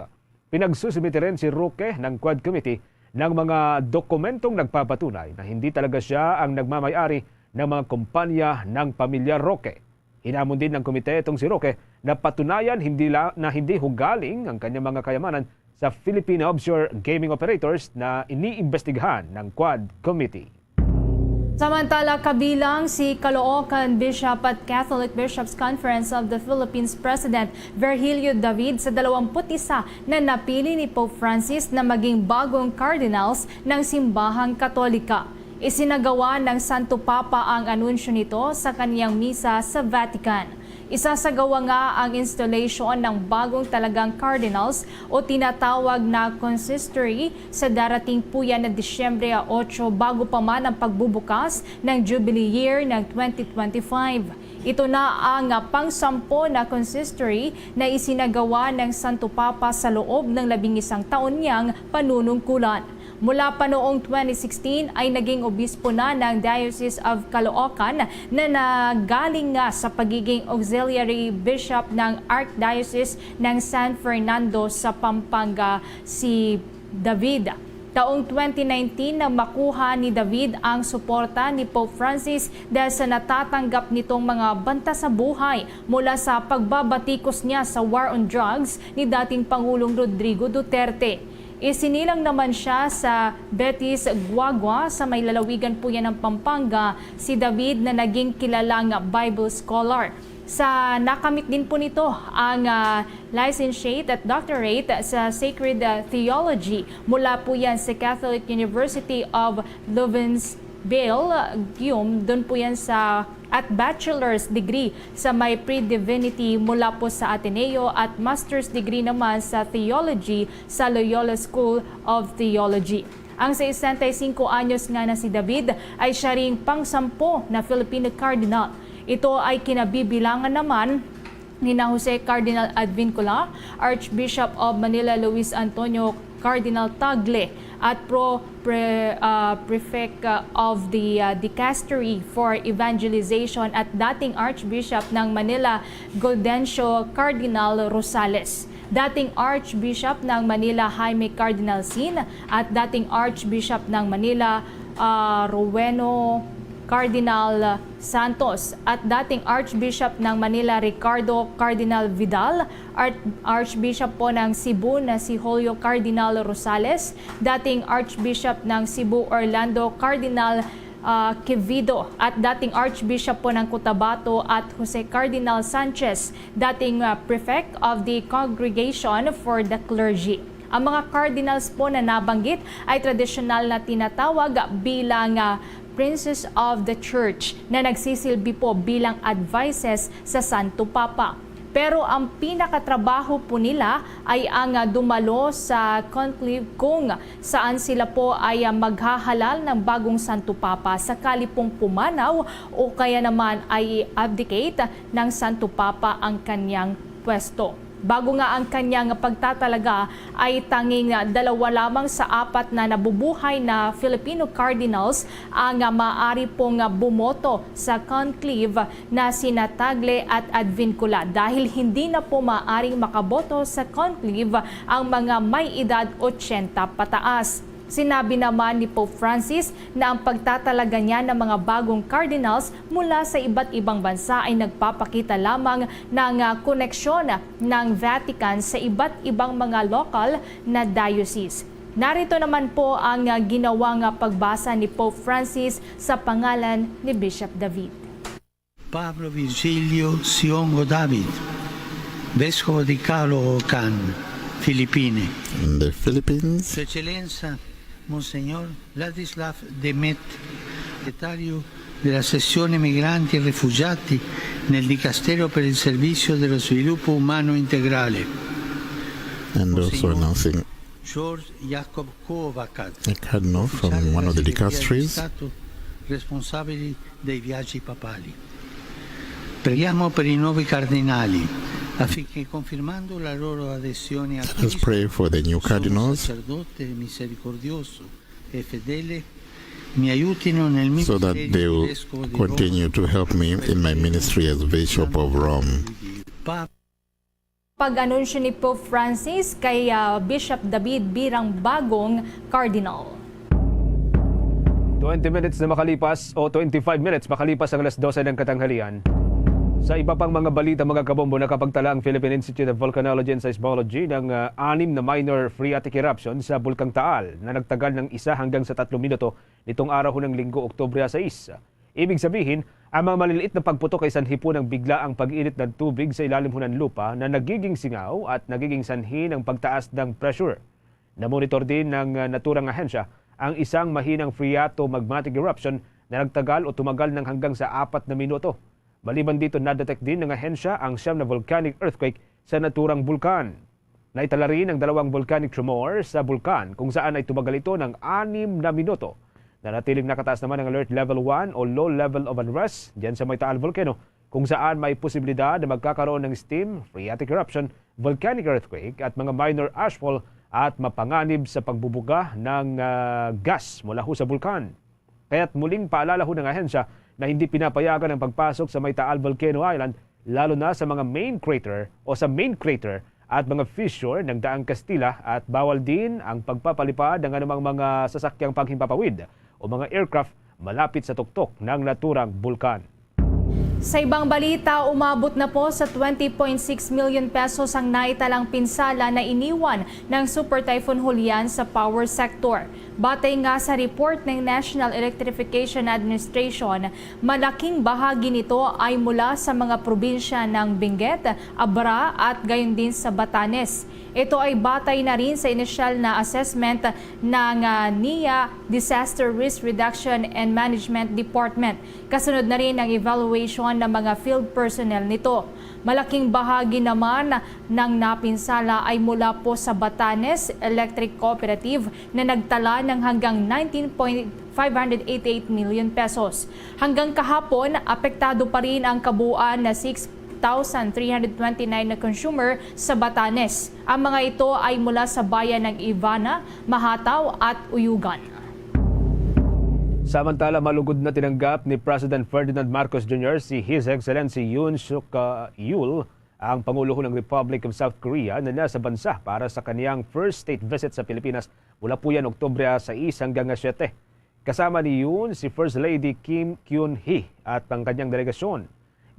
Pinagsusumite rin si Roque ng Quad Committee ng mga dokumentong nagpapatunay na hindi talaga siya ang nagmamay-ari ng mga kumpanya ng pamilya Roque. Hinamon din ng komite itong si Roque na patunayan hindi la, na hindi hugaling ang kanyang mga kayamanan sa Philippine Offshore Gaming Operators na iniimbestigahan ng Quad Committee. Samantala, kabilang si Caloocan Bishop at Catholic Bishops Conference of the Philippines President Virgilio David sa dalawampu't isa na napili ni Pope Francis na maging bagong cardinals ng Simbahang Katolika. Isinagawa ng Santo Papa ang anunsyo nito sa kaniyang misa sa Vatican. Isasagawa nga ang installation ng bagong talagang cardinals o tinatawag na consistory sa darating po yan na Disyembre otso, bago pa man ang pagbubukas ng Jubilee Year ng twenty twenty-five. Ito na ang pangsampo na consistory na isinagawa ng Santo Papa sa loob ng labing isang taon niyang panunungkulan. Mula pa noong twenty sixteen ay naging obispo na ng Diocese of Caloocan na nagaling nga sa pagiging auxiliary bishop ng Archdiocese ng San Fernando sa Pampanga si David. Taong twenty nineteen na makuha ni David ang suporta ni Pope Francis dahil sa natatanggap nitong mga banta sa buhay mula sa pagbabatikos niya sa war on drugs ni dating Pangulong Rodrigo Duterte. Isinilang naman siya sa Betis Guagua sa may lalawigan po yan ng Pampanga, si David na naging kilalang Bible scholar. Sa nakamit din po nito ang, ah, licentiate at doctorate sa Sacred, ah, Theology mula po yan sa Catholic University of Lugansk. Bill Guillaume, doon po yan sa, at bachelor's degree sa may pre-divinity mula po sa Ateneo at master's degree naman sa theology sa Loyola School of Theology. Ang sesenta y cinco anyos nga na si David ay siya ring pangsampo na Filipino cardinal. Ito ay kinabibilangan naman nina Jose Cardinal Advincula, Archbishop of Manila Luis Antonio Cardinal Tagle, at Pro Pre-, ah, Prefect, ah, of the, ah, Dicastery for Evangelization at dating Archbishop ng Manila Gaudencio Cardinal Rosales, dating Archbishop ng Manila Jaime Cardinal Sin, at dating Archbishop ng Manila, ah, Roweno Cardinal Santos, at dating Archbishop ng Manila Ricardo Cardinal Vidal, Arch-, Archbishop po ng Cebu na si Julio Cardinal Rosales, dating Archbishop ng Cebu Orlando Cardinal, ah, Quevedo, at dating Archbishop po ng Cotabato at Jose Cardinal Sanchez, dating, ah, Prefect of the Congregation for the Clergy. Ang mga cardinals po na nabanggit ay tradisyonal na tinatawag bilang, ah, Princes of the Church na nagsisilbi po bilang advices sa Santo Papa. Pero ang pinakatrabaho po nila ay ang, ah, dumalo sa conclave kung saan sila po ay, ah, maghahalal ng bagong Santo Papa sakali pong pumanaw o kaya naman ay i-abdicate ng Santo Papa ang kanyang pwesto. Bago nga ang kanyang pagtatalaga ay tanging dalawa lamang sa apat na nabubuhay na Filipino cardinals ang maaari pong bumoto sa conclave na sina Tagle at Advincula, dahil hindi na po maaring makaboto sa conclave ang mga may edad otsenta pataas. Sinabi naman ni Pope Francis na ang pagtatalaga niya ng mga bagong cardinals mula sa iba't ibang bansa ay nagpapakita lamang ng, ah, koneksyon ng Vatican sa iba't ibang mga lokal na diocese. Narito naman po ang, ah, ginawa nga pagbasa ni Pope Francis sa pangalan ni Bishop David. Pablo Virgilio Siongo David, vescovo di Caloocan, Filippine. In the Philippines, Sua Eccellenza Monsignor Ladislav Demet, segretario della sezione migranti e rifugiati nel Dicastero per il Servizio dello Sviluppo Umano Integrale. And also announcing George Jacob Kovakat, a cardinal from one of the dicasteries. Responsabili dei viaggi papali. Preghiamo per i nuovi cardinali, affinché, confermando la loro adesione a Let's pray for the new cardinals, sacerdote misericordioso e fedele, mi aiutino nel mio so that they will continue to help me in my ministry as Bishop of Rome. Pag-anunsyo ni Pope Francis kay, ah, Bishop David birang bagong Cardinal. Twenty minutes na makalipas o twenty-five minutes makalipas ang alas dose ng katanghalian. Sa iba pang mga balita, mga kabombo, nakapagtala ang Philippine Institute of Volcanology and Seismology ng, ah, anim na minor phreatic eruption sa Bulkang Taal na nagtagal ng isa hanggang sa tatlong minuto nitong araw ng Linggo, Oktubre sais. Ibig sabihin, ang mga maliliit na pagputok ay sanhi po ng biglaang pag-init ng tubig sa ilalim hunan lupa na nagiging singaw at nagiging sanhi ng pagtaas ng pressure. Namonitor din ng, ah, naturang ahensya ang isang mahinang phreatomagmatic eruption na nagtagal o tumagal ng hanggang sa apat na minuto. Maliban dito, na-detect din ng ahensya ang siyam na volcanic earthquake sa naturang bulkan. Naitala rin ang dalawang volcanic tremor sa bulkan, kung saan ay tumagal ito ng anim na minuto. Nanatiling nakataas naman ang alert level one o low level of unrest diyan sa may Taal Volcano, kung saan may posibilidad na magkakaroon ng steam, phreatic eruption, volcanic earthquake at mga minor ashfall at mapanganib sa pagbubuga ng, ah, gas mula ho sa bulkan. Kaya't muling paalala ho ng ahensya na hindi pinapayagan ang pagpasok sa may Taal Volcano Island, lalo na sa mga main crater o sa main crater at mga fissure ng Daang Kastila, at bawal din ang pagpapalipad ng anumang mga sasakyang panghimpapawid o mga aircraft malapit sa tuktok ng naturang bulkan. Sa ibang balita, umabot na po sa twenty point six million pesos ang naitalang pinsala na iniwan ng Super Typhoon Holian sa power sector. Batay nga sa report ng National Electrification Administration, malaking bahagi nito ay mula sa mga probinsya ng Benguet, Abra at gayon din sa Batanes. Ito ay batay na rin sa inisyal na assessment ng, ah, NIA Disaster Risk Reduction and Management Department. Kasunod na rin ang evaluation ng mga field personnel nito. Malaking bahagi naman ng napinsala ay mula po sa Batanes Electric Cooperative na nagtala ng hanggang nineteen point five hundred eighty-eight million pesos. Hanggang kahapon, apektado pa rin ang kabuuan na six thousand three hundred twenty-nine na consumer sa Batanes. Ang mga ito ay mula sa bayan ng Ivana, Mahataw at Uyugan. Samantala, malugod na tinanggap ni President Ferdinand Marcos Junior si His Excellency Yoon Suk, uh, Yeol, ang Pangulo ng Republic of South Korea, na nasa bansa para sa kaniyang first state visit sa Pilipinas mula po yan Oktubre sais hanggang siyete. Kasama ni Yoon si First Lady Kim Kyun Hee at ang kanyang delegasyon.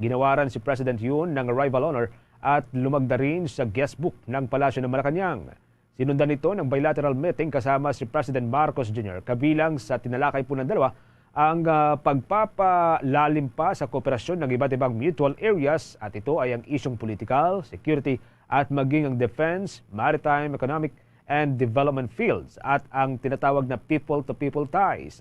Ginawaran si President Yoon ng arrival honor at lumagda rin sa guest book ng Palasyo ng Malacañang. Sinundan nito ng bilateral meeting kasama si President Marcos Junior, kabilang sa tinalakay po ng dalawa ang, ah, pagpapalalim pa sa kooperasyon ng iba't ibang mutual areas, at ito ay ang isyung politikal, security, at maging ang defense, maritime, economic, and development fields, at ang tinatawag na people-to-people ties.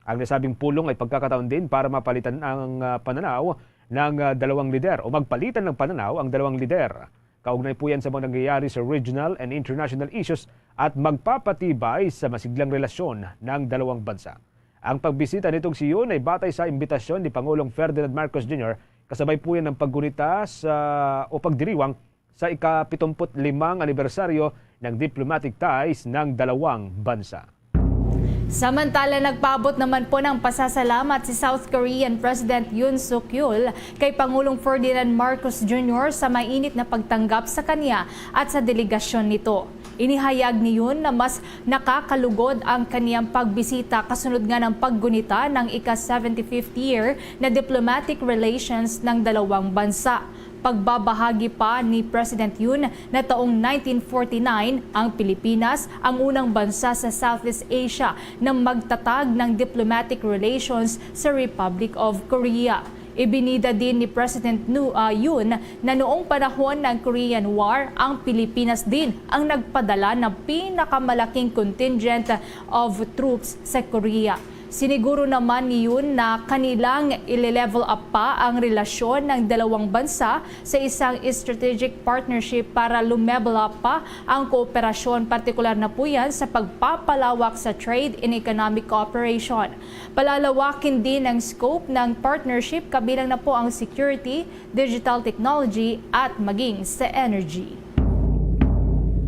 Ang nasabing pulong ay pagkakataon din para mapalitan ang, ah, pananaw ng, ah, dalawang lider o magpalitan ng pananaw ang dalawang lider. Kaugnay po yan sa mga nangyayari sa regional and international issues at magpapatibay sa masiglang relasyon ng dalawang bansa. Ang pagbisita nitong si Yoon ay batay sa imbitasyon ni Pangulong Ferdinand Marcos Junior, kasabay po yan ng paggunita sa, o pagdiriwang sa ika-pitungput limang anibersaryo ng diplomatic ties ng dalawang bansa. Samantala, nagpaabot naman po ng pasasalamat si South Korean President Yoon Suk Yeol kay Pangulong Ferdinand Marcos Junior sa mainit na pagtanggap sa kanya at sa delegasyon nito. Inihayag ni Yoon na mas nakakalugod ang kaniyang pagbisita kasunod nga ng paggunita ng ika-seventy-fifth year na diplomatic relations ng dalawang bansa. Pagbabahagi pa ni President Yoon na taong nineteen forty-nine, ang Pilipinas ang unang bansa sa Southeast Asia na magtatag ng diplomatic relations sa Republic of Korea. Ibinida din ni President Nu-, ah, Yoon na noong panahon ng Korean War, ang Pilipinas din ang nagpadala ng pinakamalaking contingent of troops sa Korea. Siniguro naman ni Yoon na kanilang ile-level up pa ang relasyon ng dalawang bansa sa isang strategic partnership para lumevel up pa ang kooperasyon, partikular na po yan sa pagpapalawak sa trade and economic cooperation. Palalawakin din ang scope ng partnership, kabilang na po ang security, digital technology at maging sa energy.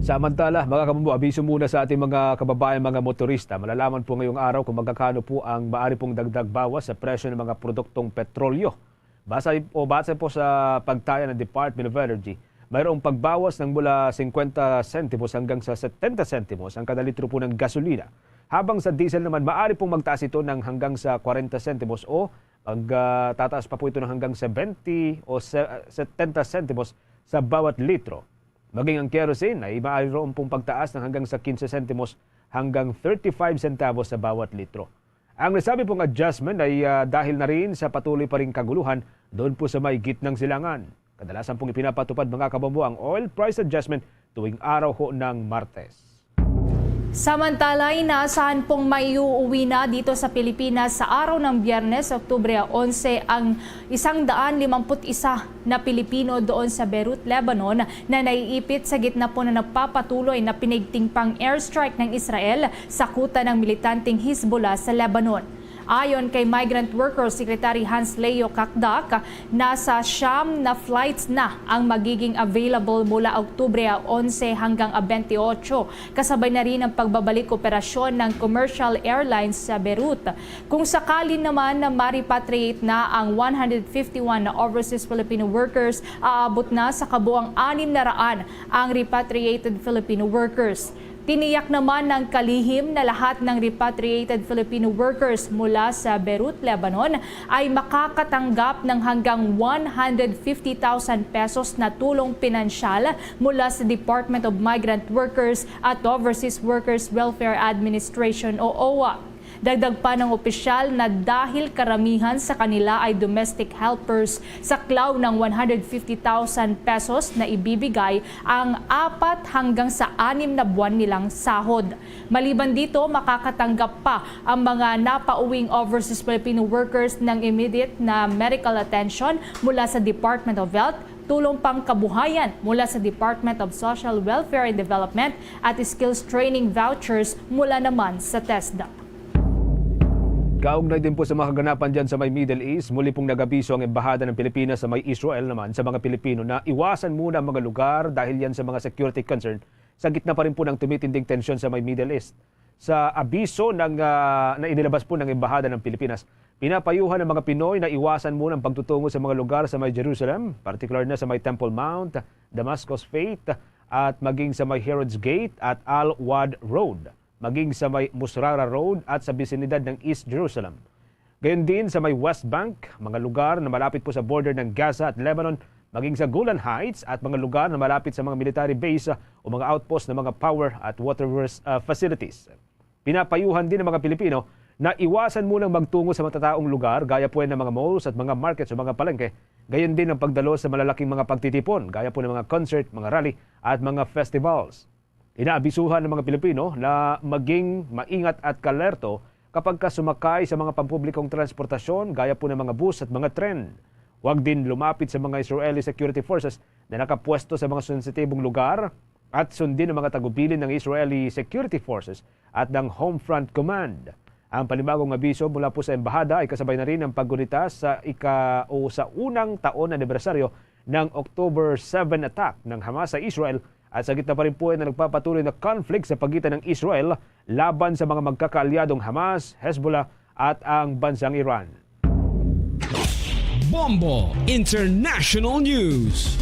Samantala, mga kabumbo, abiso muna sa ating mga kababayan, mga motorista. Malalaman po ngayong araw kung magkakano po ang maaari pong dagdag bawas sa presyo ng mga produktong petrolyo. Base, o base po sa pagtaya ng Department of Energy, mayroong pagbawas ng mula singkwenta sentimos hanggang sa setenta sentimos ang kada litro po ng gasolina. Habang sa diesel naman, maaari pong magtaas ito ng hanggang sa kwarenta sentimos o magtataas pa po ito ng hanggang seventy o se-, setenta sentimos sa bawat litro. Maging ang kerosene ay mayroon pong pagtaas ng hanggang sa kinse sentimos hanggang thirty-five centavos sa bawat litro. Ang nasabi pong adjustment ay, ah, dahil na rin sa patuloy pa ring kaguluhan doon po sa may gitnang silangan. Kadalasan pong ipinapatupad, mga kabombo, ang oil price adjustment tuwing araw ho ng Martes. Samantala, inaasahan pong maiuuwi na dito sa Pilipinas sa araw ng Biyernes, Oktubre onse, ang isang daan limampu't isa na Pilipino doon sa Beirut, Lebanon, na naiipit sa gitna po na nagpapatuloy na pinaigting pang-airstrike ng Israel sa kuta ng militanteng Hezbollah sa Lebanon. Ayon kay Migrant Workers Secretary Hans Leo Kakdak, nasa siyam na flights na ang magiging available mula Oktubre onse hanggang bentiocho, kasabay na rin ang pagbabalik operasyon ng commercial airlines sa Beirut. Kung sakali naman na ma-repatriate na ang one hundred fifty-one na overseas Filipino workers, aabot na sa kabuang anim na raan ang repatriated Filipino workers. Tiniyak naman ng kalihim na lahat ng repatriated Filipino workers mula sa Beirut, Lebanon ay makakatanggap ng hanggang one hundred fifty thousand pesos na tulong pinansyal mula sa Department of Migrant Workers at Overseas Workers Welfare Administration o owa. Dagdag pa ng opisyal na dahil karamihan sa kanila ay domestic helpers, saklaw ng one hundred fifty thousand pesos na ibibigay ang apat hanggang sa anim na buwan nilang sahod. Maliban dito, makakatanggap pa ang mga napauwing overseas Filipino workers ng immediate na medical attention mula sa Department of Health, tulong pangkabuhayan mula sa Department of Social Welfare and Development at skills training vouchers mula naman sa TESDA. Kaugnay din po sa mga kaganapan dyan sa may Middle East, muli pong nag-abiso ang Embahada ng Pilipinas sa may Israel naman sa mga Pilipino na iwasan muna ang mga lugar dahil yan sa mga security concern sa gitna pa rin po ng tumitinding tensyon sa may Middle East. Sa abiso ng, ah, na inilabas po ng Embahada ng Pilipinas, pinapayuhan ang mga Pinoy na iwasan muna ang pagtutungo sa mga lugar sa may Jerusalem, partikular na sa may Temple Mount, Damascus Faith, at maging sa may Herod's Gate at Al-Wad Road, maging sa may Musrara Road at sa bisinidad ng East Jerusalem. Gayon din sa may West Bank, mga lugar na malapit po sa border ng Gaza at Lebanon, maging sa Golan Heights at mga lugar na malapit sa mga military base o mga outpost ng mga power at water, uh, facilities. Pinapayuhan din ang mga Pilipino na iwasan munang magtungo sa matataong lugar gaya po ng mga malls at mga markets o mga palengke, gayon din ang pagdalo sa malalaking mga pagtitipon gaya po ng mga concert, mga rally at mga festivals. Inaabisuhan ng mga Pilipino na maging maingat at kalerto kapag ka sumakay sa mga pampublikong transportasyon gaya po ng mga bus at mga tren. Huwag din lumapit sa mga Israeli security forces na nakapwesto sa mga sensitibong lugar at sundin ang mga tagubilin ng Israeli security forces at ng Home Front Command. Ang panibagong abiso mula po sa embahada ay kasabay na rin ng paggunita sa ika-, o sa unang taon anibersaryo ng October seven attack ng Hamas sa Israel at sa gitna pa rin po ng nagpapatuloy na conflict sa pagitan ng Israel laban sa mga magkakaalyadong Hamas, Hezbollah at ang bansang Iran. Bombo International News.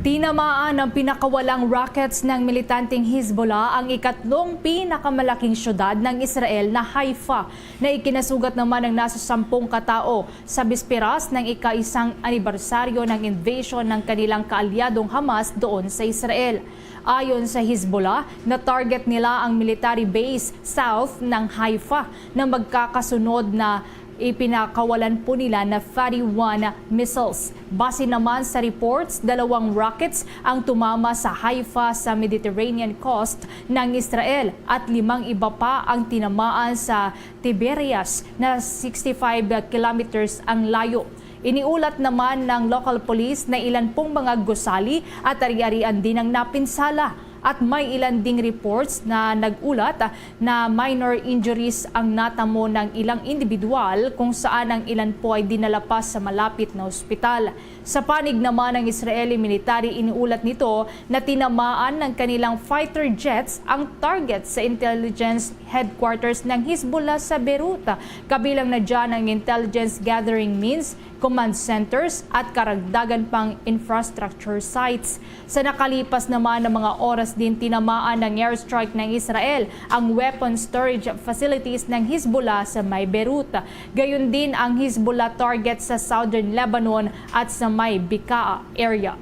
Tinamaan ng pinakawalang rockets ng militanteng Hezbollah ang ikatlong pinakamalaking syudad ng Israel na Haifa, na ikinasugat naman ng nasa sampung katao sa bisperas ng ika-isang anibersaryo ng invasion ng kanilang kaalyadong Hamas doon sa Israel. Ayon sa Hezbollah, na-target nila ang military base south ng Haifa na magkakasunod na ipinakawalan po nila na Fatih one missiles. Base naman sa reports, dalawang rockets ang tumama sa Haifa sa Mediterranean coast ng Israel at limang iba pa ang tinamaan sa Tiberias na sixty-five kilometers ang layo. Iniulat naman ng local police na ilan pong mga gusali at ari-arian din ang napinsala. At may ilan ding reports na nag-ulat na minor injuries ang natamo ng ilang individual, kung saan ang ilan po ay dinala pa sa malapit na ospital. Sa panig naman ng Israeli military, iniulat nito na tinamaan ng kanilang fighter jets ang target sa intelligence headquarters ng Hezbollah sa Beirut. Kabilang na dyan ang intelligence gathering means, command centers, at karagdagan pang infrastructure sites. Sa nakalipas naman na mga oras din, tinamaan ng airstrike ng Israel ang weapon storage facilities ng Hezbollah sa may Beirut. Gayon din ang Hezbollah target sa southern Lebanon at sa may Bekaa area.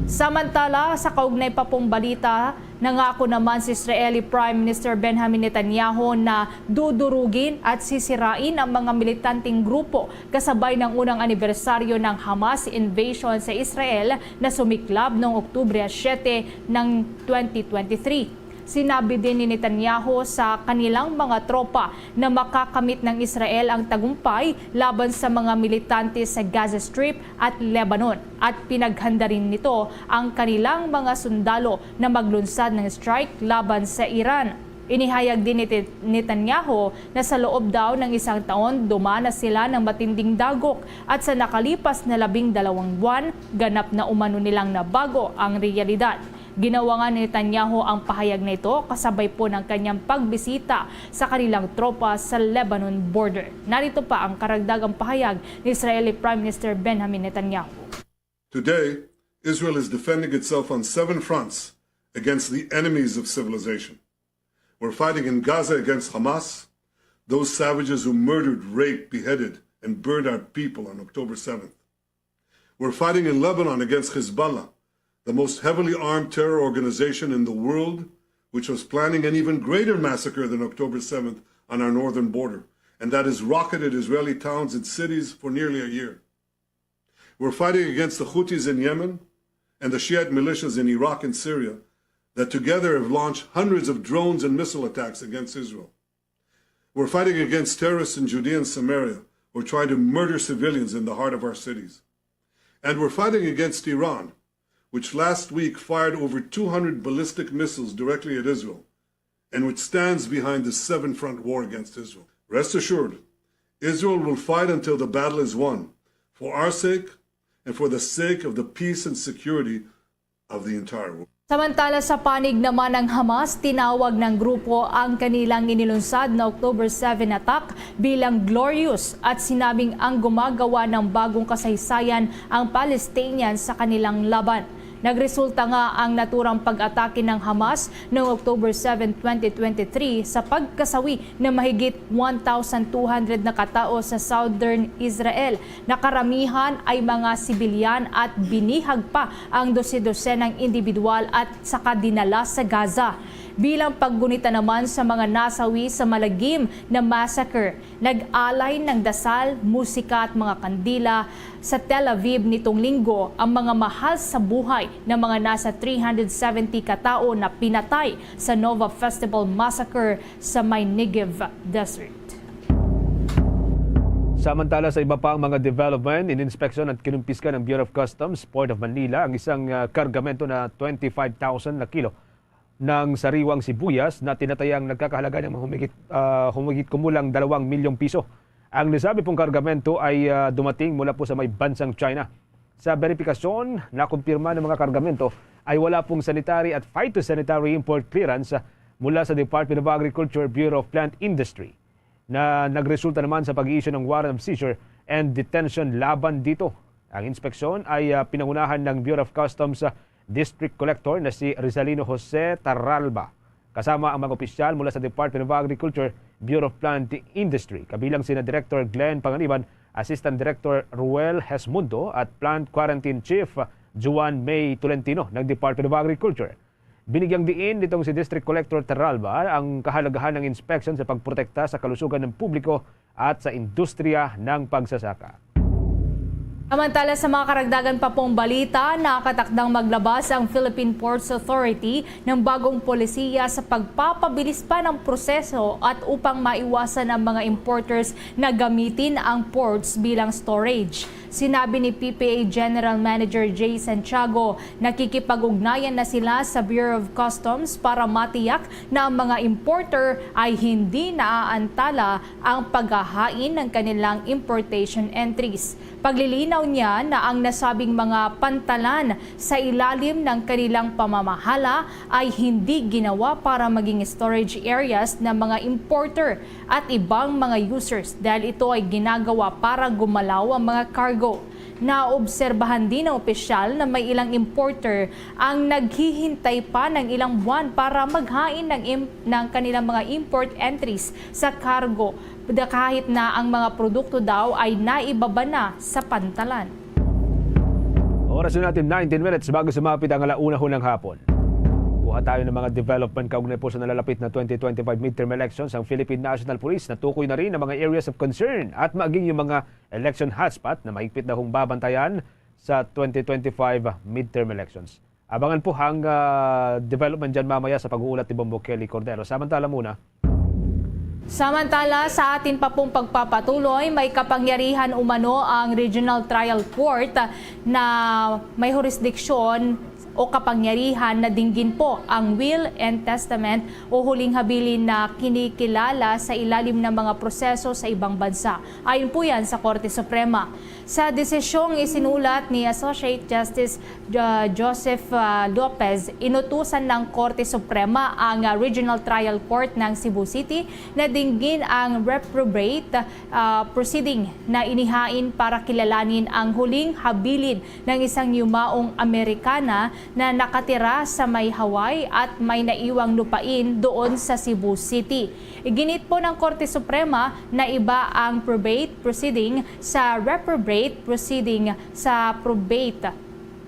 Samantala, sa kaugnay pa pong balita, nangako naman si Israeli Prime Minister Benjamin Netanyahu na dudurugin at sisirain ang mga militanteng grupo kasabay ng unang anibersaryo ng Hamas invasion sa Israel na sumiklab noong Oktubre siete ng twenty twenty-three. Sinabi din ni Netanyahu sa kanilang mga tropa na makakamit ng Israel ang tagumpay laban sa mga militante sa Gaza Strip at Lebanon, at pinaghanda rin nito ang kanilang mga sundalo na maglunsad ng strike laban sa Iran. Inihayag din ni Netanyahu na sa loob daw ng isang taon, dumana sila ng matinding dagok, at sa nakalipas na labing dalawang buwan, ganap na umano nilang nabago ang realidad. Ginawa nga ni Netanyahu ang pahayag na ito kasabay po ng kanyang pagbisita sa kanilang tropa sa Lebanon border. Narito pa ang karagdagang pahayag ni Israeli Prime Minister Benjamin Netanyahu. Today, Israel is defending itself on seven fronts against the enemies of civilization. We're fighting in Gaza against Hamas, those savages who murdered, raped, beheaded, and burned our people on October seventh. We're fighting in Lebanon against Hezbollah, the most heavily armed terror organization in the world, which was planning an even greater massacre than October seventh on our northern border, and that has rocketed Israeli towns and cities for nearly a year. We're fighting against the Houthis in Yemen and the Shiite militias in Iraq and Syria that together have launched hundreds of drones and missile attacks against Israel. We're fighting against terrorists in Judea and Samaria who are trying to murder civilians in the heart of our cities. And we're fighting against Iran, which last week fired over two hundred ballistic missiles directly at Israel, and which stands behind the seven front war against Israel. Rest assured, Israel will fight until the battle is won, for our sake and for the sake of the peace and security of the entire world. Samantala, sa panig naman ng Hamas, tinawag ng grupo ang kanilang inilunsad na October seven attack bilang glorious at sinabing ang gumagawa ng bagong kasaysayan ang Palestinians sa kanilang laban. Nagresulta nga ang naturang pag-atake ng Hamas noong October seven, twenty twenty-three, sa pagkasawi na mahigit one thousand two hundred na katao sa southern Israel, na karamihan ay mga sibilyan, at binihag pa ang dose-dosenang individual at saka dinala sa Gaza. Bilang paggunita naman sa mga nasawi sa malagim na massacre, nag-alay ng dasal, musika at mga kandila sa Tel Aviv nitong Linggo ang mga mahal sa buhay na mga nasa three hundred seventy katao na pinatay sa Nova Festival Massacre sa may Negev Desert. Samantala, sa iba pang mga development, ininspeksyon at kinumpiska ng Bureau of Customs, Port of Manila, ang isang ah, kargamento na twenty-five thousand na kilo ng sariwang sibuyas na tinatayang nagkakahalaga ng mga humigit, ah, humigit kumulang dalawang milyong piso. Ang nasabi pong kargamento ay ah, dumating mula po sa may bansang China. Sa beripikasyon, nakumpirma ng mga kargamento ay wala pong sanitary at phytosanitary import clearance mula sa Department of Agriculture, Bureau of Plant Industry, na nagresulta naman sa pag-i-issue ng warrant of seizure and detention laban dito. Ang inspeksyon ay ah, pinangunahan ng Bureau of Customs ah, District Collector na si Rizalino Jose Taralba, kasama ang mga opisyal mula sa Department of Agriculture, Bureau of Plant Industry, kabilang sina Director Glenn Panganiban, Assistant Director Ruel Hesmundo, at Plant Quarantine Chief Juan May Tolentino ng Department of Agriculture. Binigyang diin nitong si District Collector Taralba ang kahalagahan ng inspeksyon sa pagprotekta sa kalusugan ng publiko at sa industriya ng pagsasaka. Samantala, sa mga karagdagan pa pong balita, nakatakdang maglabas ang Philippine Ports Authority ng bagong polisiya sa pagpapabilis pa ng proseso at upang maiwasan ang mga importers na gamitin ang ports bilang storage. Sinabi ni P P A General Manager Jay Santiago, nakikipag-ugnayan na sila sa Bureau of Customs para matiyak na ang mga importer ay hindi naaantala ang paghahain ng kanilang importation entries. Paglilinaw niya na ang nasabing mga pantalan sa ilalim ng kanilang pamamahala ay hindi ginawa para maging storage areas ng mga importer at ibang mga users, dahil ito ay ginagawa para gumalaw ang mga cargo. Naobserbahan din ng opisyal na may ilang importer ang naghihintay pa ng ilang buwan para maghain ng im-, ng kanilang mga import entries sa cargo, da-, kahit na ang mga produkto daw ay naibaba na sa pantalan. Oras na natin, nineteen minutes bago sumapit ang alauna ho ng hapon. Kuha tayo ng mga development kaugnay po sa nalalapit na twenty twenty-five midterm elections. Ang Philippine National Police natukoy na rin ang mga areas of concern at maging yung mga election hotspot na mahigpit na hong babantayan sa twenty twenty-five midterm elections. Abangan po ang, ah, development dyan mamaya sa pag-uulat ni Bombo Kelly Cordero. Samantala muna. Samantala, sa atin pa pong pagpapatuloy, may kapangyarihan umano ang Regional Trial Court na may jurisdiction o kapangyarihan na dinggin po ang will and testament o huling habilin na kinikilala sa ilalim ng mga proseso sa ibang bansa. Ayon po yan sa Korte Suprema. Sa desisyong isinulat ni Associate Justice, uh, Joseph, uh, Lopez, inutusan ng Korte Suprema ang, uh, Regional Trial Court ng Cebu City na dinggin ang reprobate, uh, proceeding na inihain para kilalanin ang huling habilin ng isang yumaong Amerikana na nakatira sa may Hawaii at may naiwang lupain doon sa Cebu City. Iginit po ng Korte Suprema na iba ang probate proceeding sa reprobate proceeding sa probate.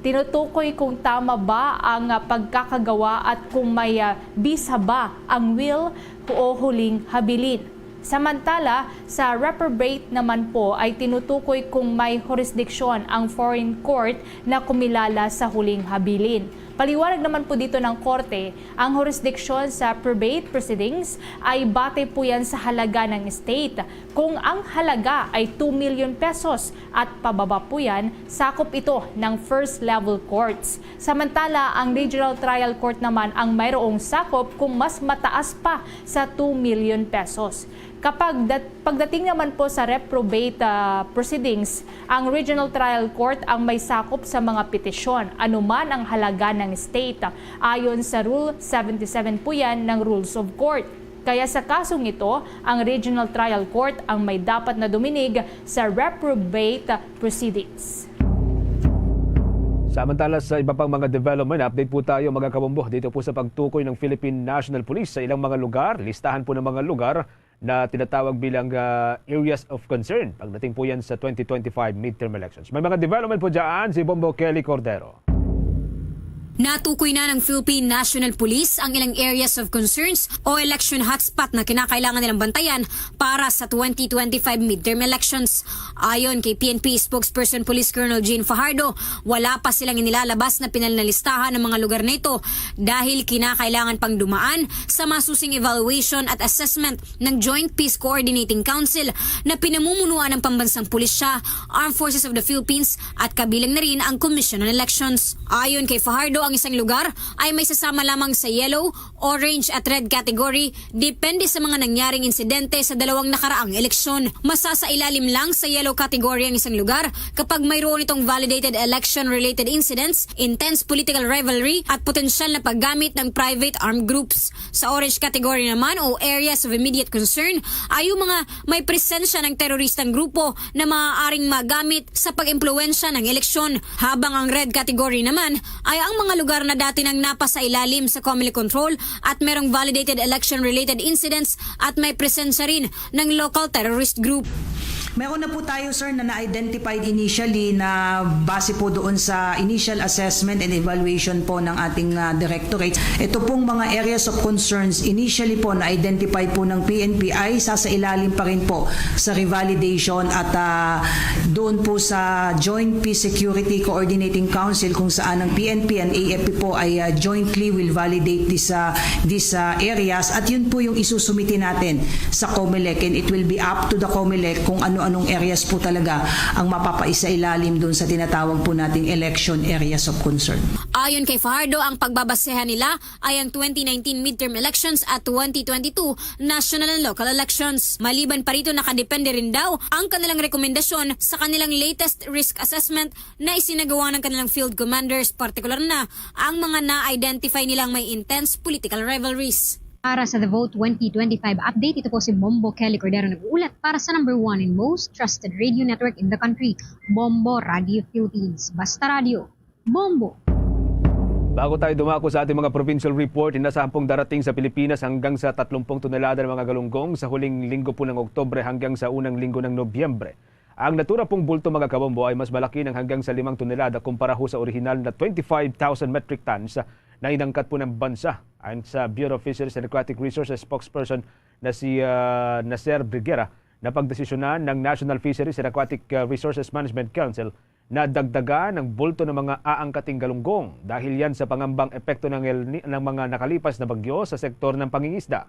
Tinutukoy kung tama ba ang, ah, pagkakagawa at kung may, ah, bisa ba ang will o huling habilin. Samantala, sa reprobate naman po ay tinutukoy kung may jurisdiction ang foreign court na kumilala sa huling habilin. Paliwanag naman po dito ng korte, ang jurisdiction sa probate proceedings ay batay po yan sa halaga ng estate. Kung ang halaga ay two million pesos at pababa po yan, sakop ito ng first level courts. Samantala, ang regional trial court naman ang mayroong sakop kung mas mataas pa sa two million pesos. Kapag dat-, pagdating naman po sa reprobate, ah, proceedings, ang Regional Trial Court ang may sakop sa mga petisyon, anuman ang halaga ng estate. Ayon sa Rule seventy-seven po yan ng Rules of Court. Kaya sa kasong ito, ang Regional Trial Court ang may dapat na duminig sa reprobate proceedings. Samantala, sa iba pang mga development, update po tayo, mga kabombo, dito po sa pagtukoy ng Philippine National Police sa ilang mga lugar. Listahan po ng mga lugar na tinatawag bilang, ah, areas of concern pagdating po yan sa twenty twenty-five midterm elections. May mga development po dyan si Bombo Kelly Cordero. Natukoy na ng Philippine National Police ang ilang areas of concerns o election hotspot na kinakailangan nilang bantayan para sa twenty twenty-five midterm elections. Ayon kay P N P spokesperson Police Colonel Jean Fajardo, wala pa silang inilalabas na pinal na listahan ng mga lugar na ito dahil kinakailangan pang dumaan sa masusing evaluation at assessment ng Joint Peace Coordinating Council na pinamumunuan ng Pambansang Pulisya, Armed Forces of the Philippines at kabilang na rin ang Commission on Elections. Ayon kay Fajardo, ang isang lugar ay may sasama lamang sa yellow, orange at red category depende sa mga nangyaring insidente sa dalawang nakaraang eleksyon. Masasailalim lang sa yellow category ang isang lugar kapag mayroon itong validated election-related incidents, intense political rivalry at potensyal na paggamit ng private armed groups. Sa orange category naman o areas of immediate concern ay yung mga may presensya ng teroristang grupo na maaaring magamit sa pag-impluwensya ng eleksyon, habang ang red category naman ay ang mga lugar na dati nang napasailalim sa Comelec control at merong validated election-related incidents at may presensya rin ng local terrorist group. Meron na po tayo, sir, na na-identified initially na base po doon sa initial assessment and evaluation po ng ating ah, directorate. Ito pong mga areas of concerns initially po na-identify po ng P N P ay sasailalim pa rin po sa revalidation at ah, doon po sa Joint Peace Security Coordinating Council kung saan ang P N P and A F P po ay ah, jointly will validate this, ah, these ah, areas at yun po yung isusumite natin sa Comelec and it will be up to the Comelec kung ano-anong areas po talaga ang mapapaisailalim doon sa tinatawag po nating election areas of concern. Ayon kay Fajardo, ang pagbabasehan nila ay ang twenty nineteen midterm elections at twenty twenty-two national and local elections. Maliban pa rito, nakadepende rin daw ang kanilang rekomendasyon sa kanilang latest risk assessment na isinagawa ng kanilang field commanders, partikular na ang mga na-identify nilang may intense political rivalries. Para sa The Vote twenty twenty-five update, ito po si Bombo Kelly Cordero nag-uulat para sa number one and most trusted radio network in the country, Bombo Radio Philippines. Basta Radio, Bombo! Bago tayo dumako sa ating mga provincial report, inasahan pong darating sa Pilipinas hanggang sa tatlumpung tonelada ng mga galunggong sa huling linggo po ng Oktubre hanggang sa unang linggo ng Nobyembre. Ang natura pong bulto, mga kabombo, ay mas malaki ng hanggang sa limang tonelada kumpara ho sa orihinal na twenty-five thousand metric tons na inangkat po ng bansa. Ayon sa Bureau of Fisheries and Aquatic Resources spokesperson na si ah, Nacer Briguera, napagdesisyonan ng National Fisheries and Aquatic ah, Resources Management Council na dagdagan ang bulto ng mga aangkating galunggong dahil yan sa pangambang epekto ng, El Ni- ng mga nakalipas na bagyo sa sektor ng pangingisda.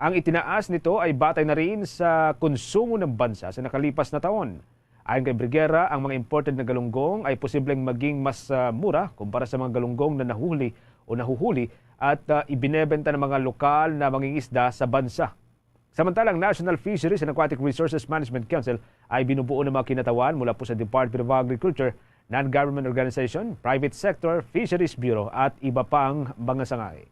Ang itinaas nito ay batay na rin sa konsumo ng bansa sa nakalipas na taon. Ayon kay Briguera, ang mga imported na galunggong ay posibleng maging mas ah, mura kumpara sa mga galunggong na nahuhuli o nahuhuli at ah, ibinebenta ng mga lokal na mangingisda sa bansa. Samantala, ang National Fisheries and Aquatic Resources Management Council ay binubuo ng mga kinatawan mula po sa Department of Agriculture, non-government organization, private sector, Fisheries Bureau at iba pang mga sangay.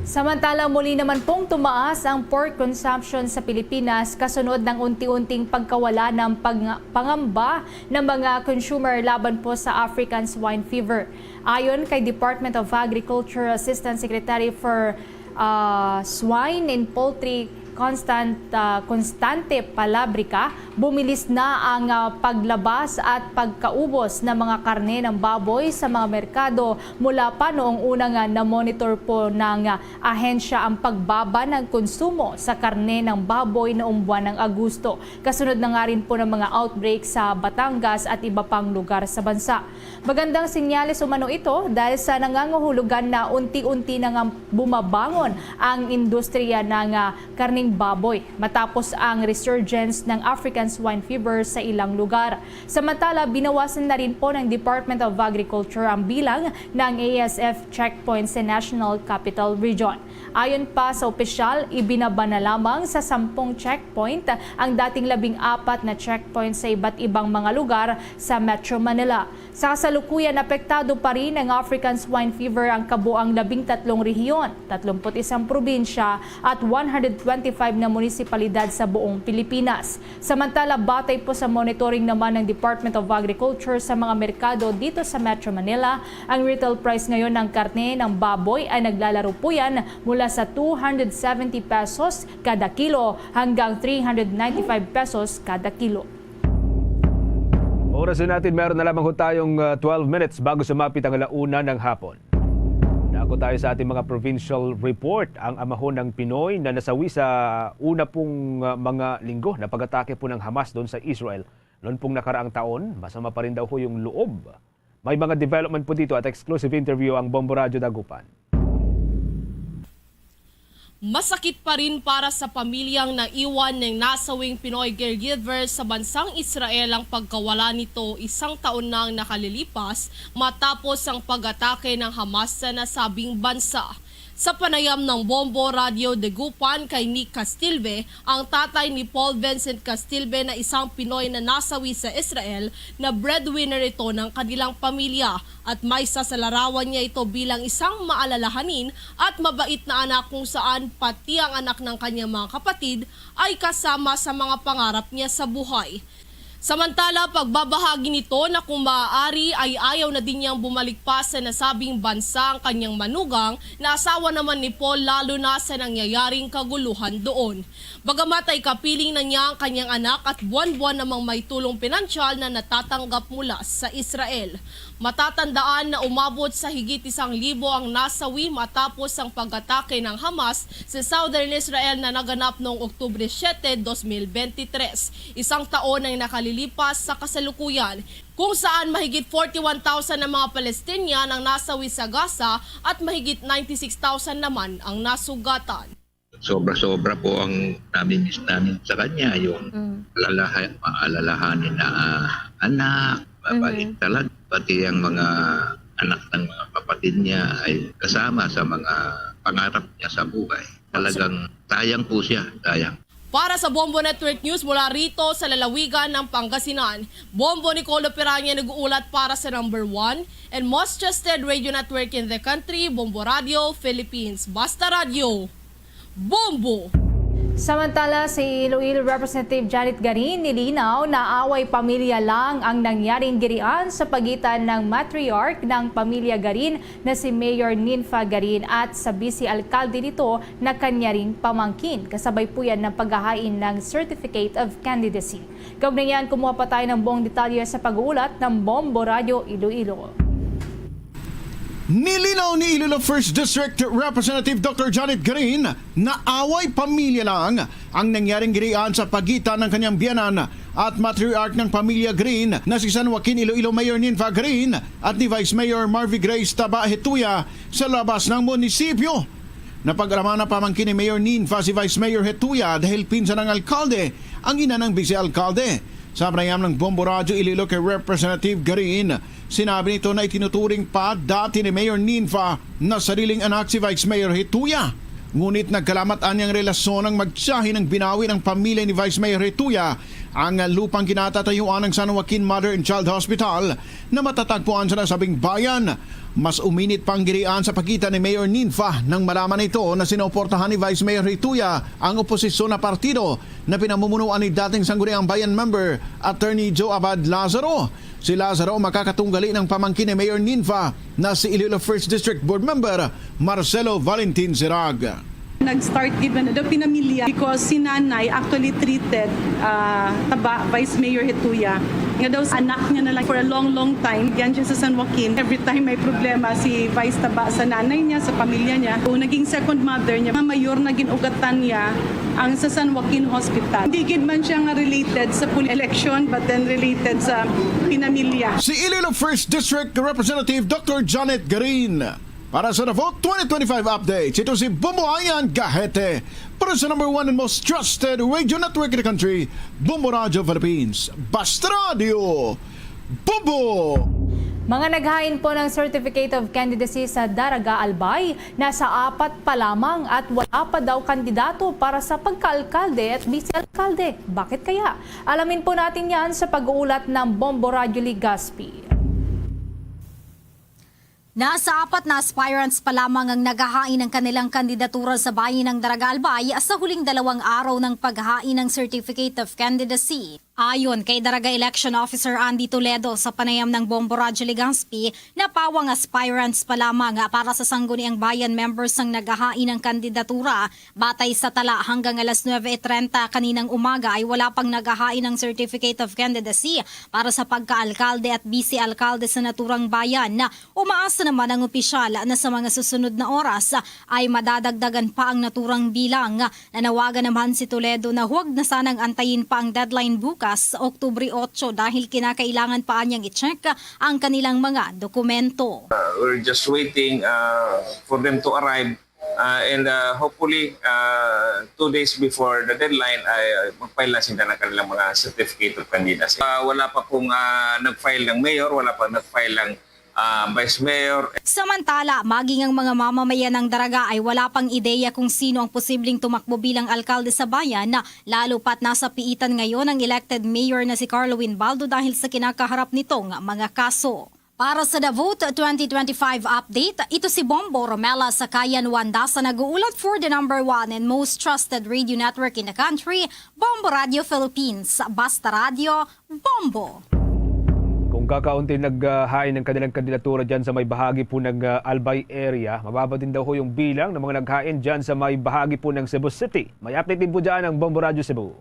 Samantala, muli naman pong tumaas ang pork consumption sa Pilipinas kasunod ng unti-unting pagkawala ng pang- pangamba ng mga consumer laban po sa African Swine Fever. Ayon kay Department of Agriculture Assistant Secretary for ah, Swine and Poultry Constant, ah, Constante Palabrica, bumilis na ang ah, paglabas at pagkaubos ng mga karne ng baboy sa mga merkado mula pa noong una nga na-monitor po ng ah, ahensya ang pagbaba ng konsumo sa karne ng baboy noong buwan ng Agosto. Kasunod na nga rin po ng mga outbreak sa Batangas at iba pang lugar sa bansa. Magandang senyales umano ito dahil sa nangangahulugan na unti-unti na nga bumabangon ang industriya ng ah, karning baboy matapos ang resurgence ng African Swine Fever sa ilang lugar. Samantala, binawasan na rin po ng Department of Agriculture ang bilang ng A S F checkpoints sa National Capital Region. Ayon pa sa opisyal, ibinaba na lamang sa sampung checkpoint ang dating labing apat na checkpoint sa iba't ibang mga lugar sa Metro Manila. Sa kasalukuyan, apektado pa rin ang African Swine Fever ang kabuang labing tatlong rehiyon, tatlumpu't isang probinsya at one hundred twenty-five na munisipalidad sa buong Pilipinas. Samantala, batay po sa monitoring naman ng Department of Agriculture sa mga merkado dito sa Metro Manila, ang retail price ngayon ng karne ng baboy ay naglalaro po yan mula sa two hundred seventy pesos kada kilo hanggang three hundred ninety-five pesos kada kilo. Oras na natin, meron na lamang ho tayong ah, twelve minutes bago sumapit ang alauna ng hapon. Dako tayo sa ating mga provincial report. Ang amahon ng Pinoy na nasawi sa una pong ah, mga linggo na pag-atake po ng Hamas doon sa Israel noon pong nakaraang taon, masama pa rin daw ho yung loob. May mga development po dito at exclusive interview ang Bombo Radyo Dagupan. Masakit pa rin para sa pamilyang naiwan ng nasawing Pinoy caregiver sa bansang Israel ang pagkawala nito isang taon nang nakalilipas matapos ang pag-atake ng Hamas sa nasabing bansa. Sa panayam ng Bombo Radio Dagupan kay Nick Castilve, ang tatay ni Paul Vincent Castilve na isang Pinoy na nasawi sa Israel na breadwinner ito ng kanilang pamilya at may sasalarawan niya ito bilang isang maalalahanin at mabait na anak kung saan pati ang anak ng kanyang mga kapatid ay kasama sa mga pangarap niya sa buhay. Samantala, pagbabahagi nito na kung maaari ay ayaw na din niyang bumalik pa sa nasabing bansa ang kanyang manugang na asawa naman ni Paul, lalo na sa nangyayaring kaguluhan doon. Bagamat ay kapiling na niya ang kanyang anak at buwan-buwan namang may tulong pinansyal na natatanggap mula sa Israel. Matatandaan na umabot sa higit isang libo ang nasawi matapos ang pag-atake ng Hamas sa southern Israel na naganap noong Oktubre siete, dos mil bente tres. Isang taon ang nakalilipas sa kasalukuyan, kung saan mahigit forty-one thousand ang mga Palestinian ang nasawi sa Gaza at mahigit ninety-six thousand naman ang nasugatan. Sobra-sobra po ang namimiss namin sa kanya, yung Mm. lalaha-, maalalahanin na anak, mabait Mhm. talaga, pati ang mga anak ng mga kapatid niya ay kasama sa mga pangarap niya sa buhay. Talagang sayang po siya, sayang. Para sa Bombo Network News mula rito sa lalawigan ng Pangasinan, Bombo Nicolo Piranya nag-uulat para sa number one and most trusted radio network in the country, Bombo Radio Philippines. Basta Radio, Bombo! Samantala, si Iloilo Representative Janet Garin nilinaw na away pamilya lang ang nangyaring girian sa pagitan ng matriarch ng pamilya Garin na si Mayor Ninfa Garin at sa vice alkalde nito na kanya ring pamangkin, kasabay po yan ng paghahain ng Certificate of Candidacy. Kaugnay niyan, kumuha pa tayo ng buong detalye sa pag-uulat ng Bombo Radyo Iloilo. Nilinaw ni Iloilo First District Representative Doctor Janet Green na away pamilya lang ang nangyaring girian sa pagitan ng kanyang biyanan at matriarch ng pamilya Green na si San Joaquin Iloilo Mayor Ninfa Green at ni Vice Mayor Marvy Grace Taba Hetuya sa labas ng munisipyo. Napag-alaman na pamangkin ni Mayor Ninfa si Vice Mayor Hetuya dahil pinsan ng alkalde ang ina ng vice alkalde. Sa panayam ng Bombo Radyo Iloilo kay Representative Garin, sinabi nito na itinuturing pa dati ni Mayor Ninfa na sariling anak si Vice Mayor Hetuya. Ngunit nagkalamat-an niyang relasyon ang magtiyahin ng binawi ng pamilya ni Vice Mayor Hetuya ang lupang kinatatayuan ng San Joaquin Mother and Child Hospital na matatagpuan sa nasabing bayan. Mas uminit pa ang girian sa pagitan ni Mayor Ninfa nang malaman nito na sinuportahan ni Vice Mayor Hetuya ang oposisyon na partido na pinamumunuan ni dating Sangguniang Bayan member Attorney Joe Abad Lazaro. Si Lazaro makakatunggali ng pamangkin ni Mayor Ninfa na si Iloilo First District Board Member Marcelo Valentin Sirag. Nag-start gid man daw pinamilya because si nanay actually treated, ah, Taba, Vice Mayor Hetuya, nga daw sa anak niya na lang for a long, long time. Yan siya sa San Joaquin. Every time may problema si Vice Taba sa nanay niya, sa pamilya niya, o naging second mother niya, mayor na gin-ugatan niya ang sa San Joaquin Hospital. Hindi gid man siya nga related sa pol-, election, but then related sa pinamilya. Si Iloilo First District Representative Doctor Janet Garin. Para sa The Vote twenty twenty-five Update, ito si Bumbuayan Gahete. Para sa number one and most trusted radio network in the country, Bumbo Radio Philippines. Basta Radio, Bumbo! Mga naghain po ng Certificate of Candidacy sa Daraga Albay, nasa apat pa lamang at wala pa daw kandidato para sa pagkaalkalde at vice-alkalde. Bakit kaya? Alamin po natin yan sa pag-uulat ng Bombo Radio Legazpi. Nasa apat na aspirants pa lamang ang nagahain ng kanilang kandidatura sa bayan ng Daraga Albay sa huling dalawang araw ng paghain ng Certificate of Candidacy. Ayon kay Daraga Election Officer Andy Toledo, sa panayam ng Bombo Radyo Legazpi, napawang aspirants pa lamang para sa Sangguniang Bayan members ang nagahain ng kandidatura. Batay sa tala, hanggang alas nuebe trenta kaninang umaga ay wala pang nagahain ng Certificate of Candidacy para sa pagkaalkalde at bise-alkalde sa naturang bayan. Umaasa naman ang opisyal na sa mga susunod na oras ay madadagdagan pa ang naturang bilang. Nanawagan naman si Toledo na huwag na sanang antayin pa ang deadline bukas, Oktubre otso, dahil kinakailangan pa anyang i-check ang kanilang mga dokumento. Uh, we're just waiting, uh, for them to arrive. Uh, and, uh, hopefully, uh, two days before the deadline, ay, uh, mag-file na sila ng kanilang mga certificate of candidacy. Uh, wala pa pong, uh, nag-file ng mayor, wala pa nag-file ng, uh, vice mayor. Samantala, maging ang mga mamamayan ng Daraga ay wala pang ideya kung sino ang posibleng tumakbo bilang alkalde sa bayan, lalo pat nasa piitan ngayon ang elected mayor na si Carlo Winbaldo dahil sa kinakaharap nitong mga kaso. Para sa The Vote twenty twenty-five update, ito si Bombo Romela Sakayan Wanda sa nag-uulat for the number one and most trusted radio network in the country, Bombo Radio Philippines. Basta Radio, Bombo! Kung kakaunti naghain ng kanilang kandidatura dyan sa may bahagi po ng, ah, Albay area, mababa din daw ho yung bilang ng mga naghain dyan sa may bahagi po ng Cebu City. May update din po dyan ang Bombo Radio Cebu.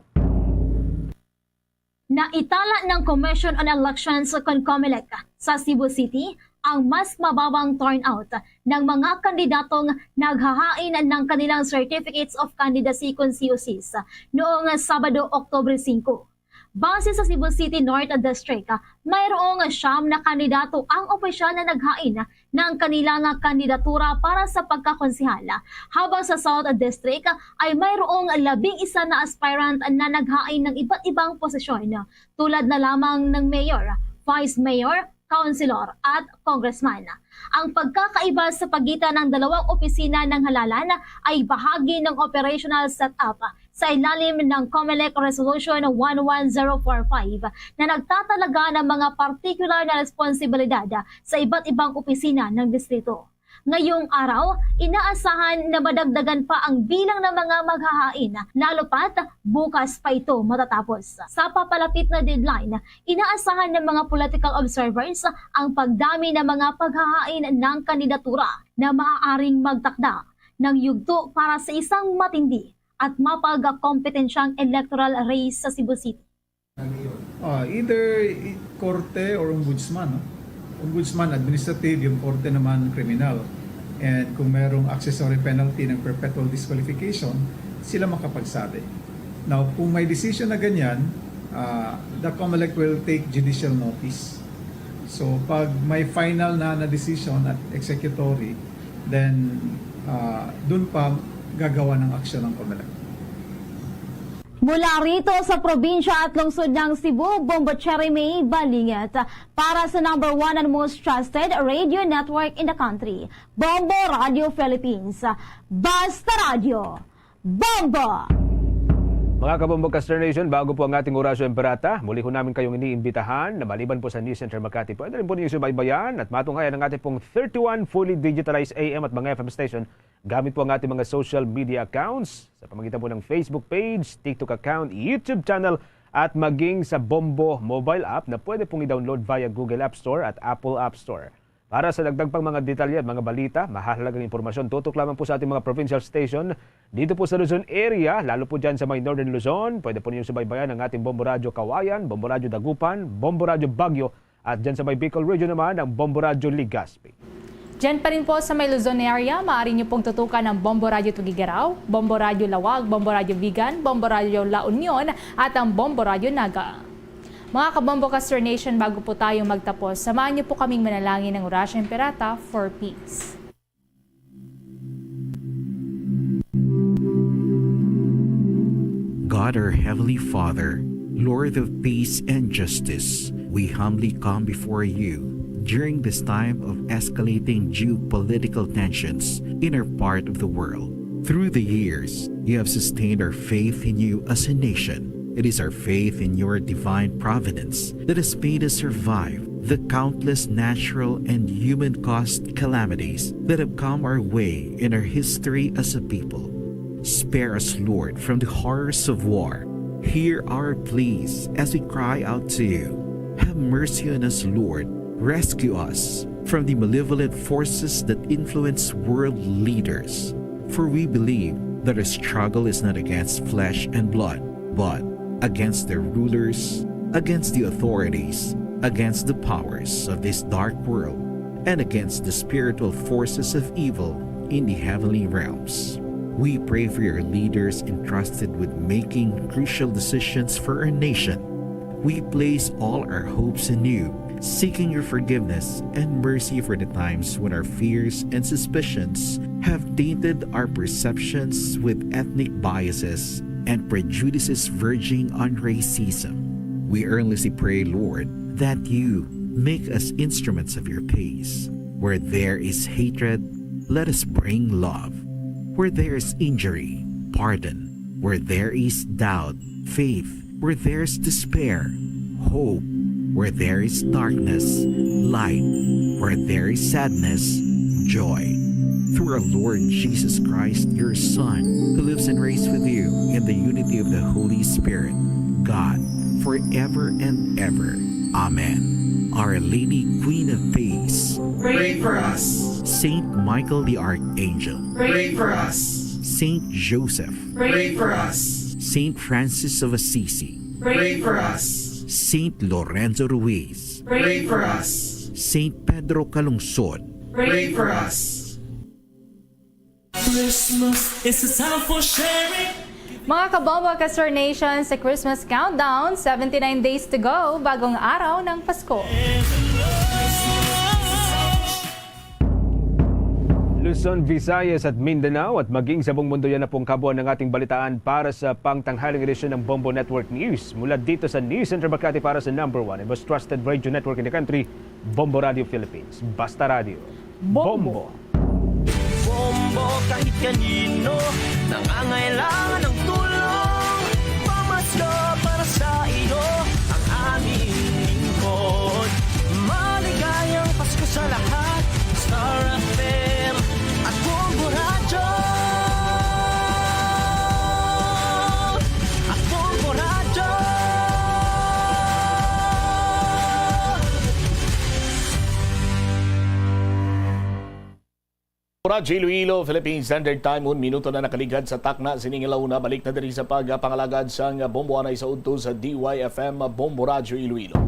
Naitala ng Commission on Elections o COMELEC sa Cebu City ang mas mababang turnout ng mga kandidatong naghahain ng kanilang Certificates of Candidacy kon C O Cs noong Sabado, Oktubre singko. Base sa Cebu City North District, mayroong siyam na kandidato ang opisyal na naghain ng kanila nga kandidatura para sa pagkakonsehal, habang sa South District ay mayroong labing isa na aspirant na naghain ng iba't ibang posisyon, tulad na lamang ng mayor, vice mayor, councilor, at congressman. Ang pagkakaiba sa pagitan ng dalawang opisina ng halalan ay bahagi ng operational setup sa ilalim ng COMELEC Resolution one one zero four five na nagtatalaga ng mga partikular na responsibilidad sa iba't ibang opisina ng distrito. Ngayong araw, inaasahan na madagdagan pa ang bilang ng mga maghahain, lalo pat bukas pa ito matatapos. Sa papalapit na deadline, inaasahan ng mga political observers ang pagdami ng mga paghahain ng kandidatura na maaaring magtakda ng yugto para sa isang matindi at mapagkompetensyang electoral race sa Cebu City. Ah, either i-, korte or ombudsman, no? Ombudsman, administrative, yung korte naman, kriminal. And kung merong accessory penalty ng perpetual disqualification, sila makapagsabi. Now, kung may decision na ganyan, ah, the COMELEC will take judicial notice. So, pag may final na na decision at executory, then, ah, dun pa gagawa ng aksyon ng COMELEC. Mula rito sa probinsya at lungsod ng Cebu, Bombo Cherry May Balinget. Para sa number one and most trusted radio network in the country, Bombo Radio Philippines. Basta Radio, Bombo! Mga kabombo Caster Nation, bago po ang ating Orasyo Imperata, muli ho namin kayong iniimbitahan na maliban po sa News Center Makati, pwede rin po ninyo subaybayan at matunghayan ang ating pong thirty-one fully digitalized A M at mga F M station gamit po ang ating mga social media accounts sa pamagitan po ng Facebook page, TikTok account, YouTube channel, at maging sa Bombo mobile app na pwede pong i-download via Google App Store at Apple App Store. Para sa dagdag pang mga detalye at mga balita, mahahalagang impormasyon, tutok lamang po sa ating mga provincial station dito po sa Luzon area, lalo po dyan sa may Northern Luzon. Pwede po ninyong subaybayan ang ating Bombo Radyo Kawayan, Bombo Radyo Dagupan, Bombo Radyo Baguio, at dyan sa may Bicol Region naman, ang Bombo Radyo Legazpi. Dyan pa rin po sa may Luzon area, maaari niyo pong tutukan ang Bombo Radyo Tuguegarao, Bombo Radyo Laoag, Bombo Radyo Vigan, Bombo Radyo La Union, at ang Bombo Radyo Naga. Mga Kabombo Caster Nation, bago po tayo magtapos, samahan niyo po kaming manalangin ng Orasyo Imperata for Peace. God, our Heavenly Father, Lord of peace and justice, we humbly come before you during this time of escalating geopolitical tensions in our part of the world. Through the years, you have sustained our faith in you as a nation. It is our faith in your divine providence that has made us survive the countless natural and human-caused calamities that have come our way in our history as a people. Spare us, Lord, from the horrors of war. Hear our pleas as we cry out to you. Have mercy on us, Lord. Rescue us from the malevolent forces that influence world leaders. For we believe that our struggle is not against flesh and blood, but against the rulers, against the authorities, against the powers of this dark world, and against the spiritual forces of evil in the heavenly realms. We pray for your leaders entrusted with making crucial decisions for our nation. We place all our hopes in you, seeking your forgiveness and mercy for the times when our fears and suspicions have tainted our perceptions with ethnic biases and prejudices verging on racism. We earnestly pray, Lord, that you make us instruments of your peace. Where there is hatred, let us bring love. Where there is injury, pardon. Where there is doubt, faith. Where there is despair, hope. Where there is darkness, light. Where there is sadness, joy. Through our Lord Jesus Christ, your Son, who lives and reigns with you in the unity of the Holy Spirit, God, forever and ever. Amen. Our Lady, Queen of Peace, pray for us. Saint Michael the Archangel, pray for us. Saint Joseph, pray for us. Saint Francis of Assisi, pray for us. Saint Lorenzo Ruiz, pray for us. Saint Pedro Calungsod, pray for us. Christmas is a time for sharing. Mga kabombo, Kasur Nation, sa Christmas Countdown, seventy-nine days to go, bagong araw ng Pasko. Luzon, Visayas at Mindanao at maging sa buong mundo, yan na pong kabuuan ng ating balitaan para sa pangtanghaling edisyon ng Bombo Network News. Mula dito sa News Center Makati para sa number one and most trusted radio network in the country, Bombo Radio Philippines. Basta Radio. Bombo. Bombo. Bombo, kahit kanino nangangailangan ng tulong. Pamasko para sa iyo ang aming lingkod. Maligayang Pasko sa lahat. Star F M at Bombo Radyo. At Bombo Radyo. Radyo Iloilo, Philippine Standard Time, un minuto na nakaligad sa takna sining ala una. Balik na diri sa pagpangalagad sang bombo anay sa udto sa D Y F M, Bombo Radyo Iloilo.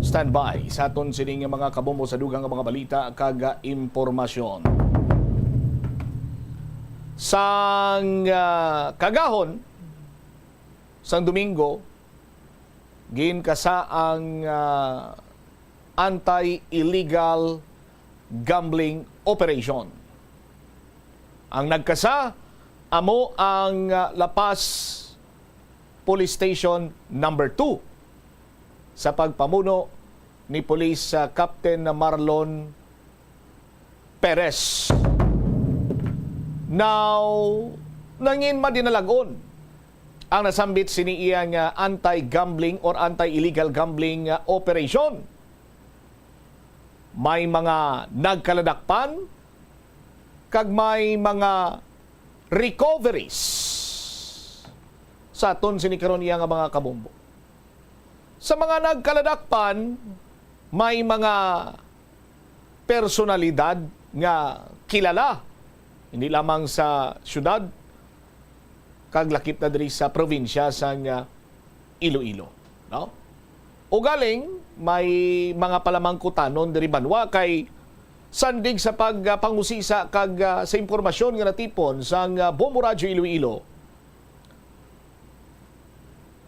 Standby sa aton sining mga kabombo sa dugang nga mga balita kag impormasyon. Sang, ah, kagahon, sang Domingo, ginkasa ang, ah, anti-illegal gambling operation. Ang nagkasa amo ang, ah, La Paz Police Station Number Two sa pagpamuno ni Police, ah, Captain Marlon Perez. Now, nangin madinalag-on ang nasambit sini iya nga anti-gambling or anti-illegal gambling nga operation. May mga nagkaladakpan kag may mga recoveries sa aton sini karon iya nga mga kabombo. Sa mga nagkaladakpan, may mga personalidad nga kilala, hindi lamang sa siyudad, kag lakip na diri sa probinsya sang, ah, Iloilo, no? Ugaling may mga palamangkutanon diri banwa kay sandig sa pagpangusisa kag, ah, sa impormasyon nga natipon sang, ah, Bombo Radyo Iloilo,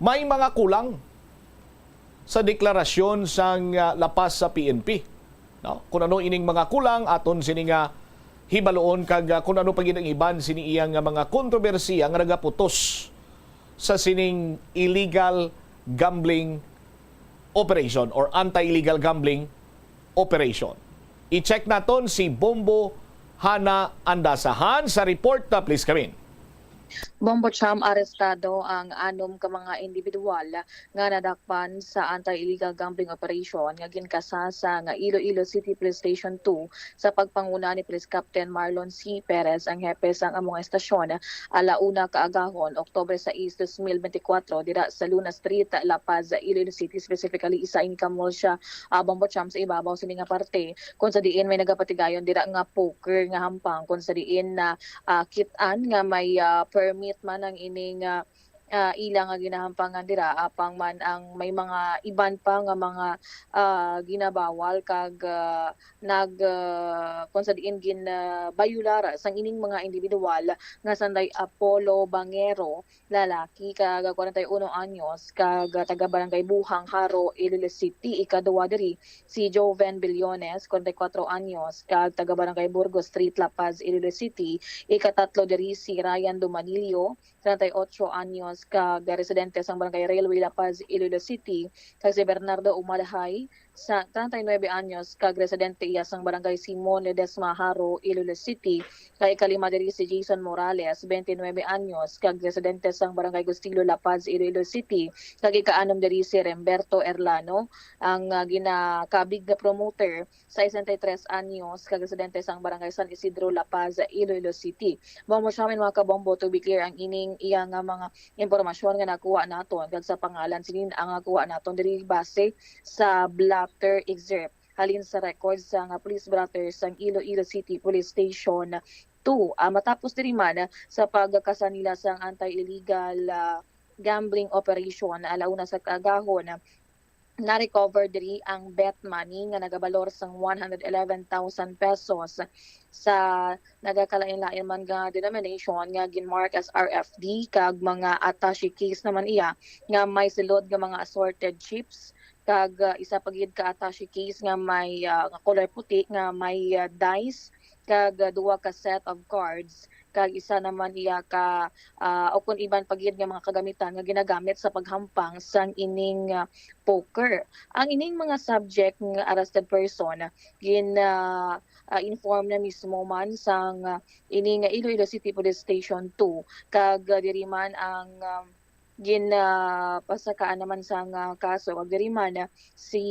may mga kulang sa deklarasyon sang, ah, La Paz sa P N P. No? Kung ano ining mga kulang, aton sini nga hibaluon kag, ah, kung ano pa gid ang iban sini iya nga mga kontrobersiya nga nagaputos sa sining illegal gambling operation or anti-illegal gambling operation. I-check naton si Bombo Hana Andasahan sa report. Ah, please come in. Bombo Cham, arestado ang anom ka mga individual nga nadakpan sa anti-illegal gambling operation nga ginkasa sa nga Iloilo City Police Station two sa pagpanguna ni Police Captain Marlon C. Perez, ang hepe sang amo nga estasyon, ala una ka agahon, Oktubre sais, dos mil benti kwatro, dira sa Luna Street, La Paz, Iloilo City. Specifically, isa ini ka mall siya, ah, Bombo Cham, sa ibabaw sini nga parte, kung sa diin may nagapatigayon dira nga poker nga hampang, kung sa diin na, ah, kit-an nga may, ah, permit man ang ining, ah, ah, ila nga ginahampangan dira, apang man ang may mga iban pa nga mga, ah, ginabawal kag, ah, nag, ah, kung sa diin gin, ah, bayulara sang ining mga individual nga sanday Apollo Bangero, lalaki, kag kwarenta y uno anyos, kag taga Barangay Buhang, Jaro, Iloilo City. Ikaduha diri si Joven Billones, kwarenta y kuwatro anyos, kag taga Barangay Burgos Street, La Paz, Iloilo City. Ikatatlo diri si Ryan Dumanilio, treinta y ocho anyos, kag residente sang Barangay Railway, La Paz, Iloilo City, kag si Bernardo Umalhay, sa treinta y nueve anyos kag residente iya sang Barangay Simon Ledesma, Jaro, Iloilo City, kag ikalima diri si Jason Morales, twenty-nueve anyos, kag residente sang Barangay Gustilo, La Paz, Iloilo City, kag ikaanom diri si Remberto Erlano, ang, ah, ginakabig nga promoter, sesenta y tres anyos, kag residente sang Barangay San Isidro, La Paz, Iloilo City. Bombo Shaman, mga kabombo, to be clear, ang ining iya nga mga impormasyon nga nakuha naton, kag sa pangalan sinin ang nakuha naton diri base sa blotter excerpt halin sa records sang, ah, police blotter sang Iloilo City Police Station two. Ah, matapos diri man sa pagkasa nila sang anti-illegal, ah, gambling operation, ah, alauna sa kaagahon, ah, na-recover diri ang bet money nga nagabalor sang one hundred eleven thousand pesos sa nagakalain-lain man nga denomination nga ginmark as R F D, kag mga attache case naman iya nga may sulod nga mga assorted chips, kag, ah, isa pa gid ka attache case nga may, ah, nga color puti nga may, ah, dice, kag, ah, duha ka set of cards, kag isa naman iya ka, ah, o kon iban pa gid nga mga kagamitan nga ginagamit sa paghampang sang ining, ah, poker. Ang ining mga subject nga arrested person gin, ah, ah, inform na mismo man sang, ah, ining Iloilo City Police Station two, kag, ah, diri man ang, um, gin, ah, pasakaan naman sang, ah, kaso, kag diri man, ah, si,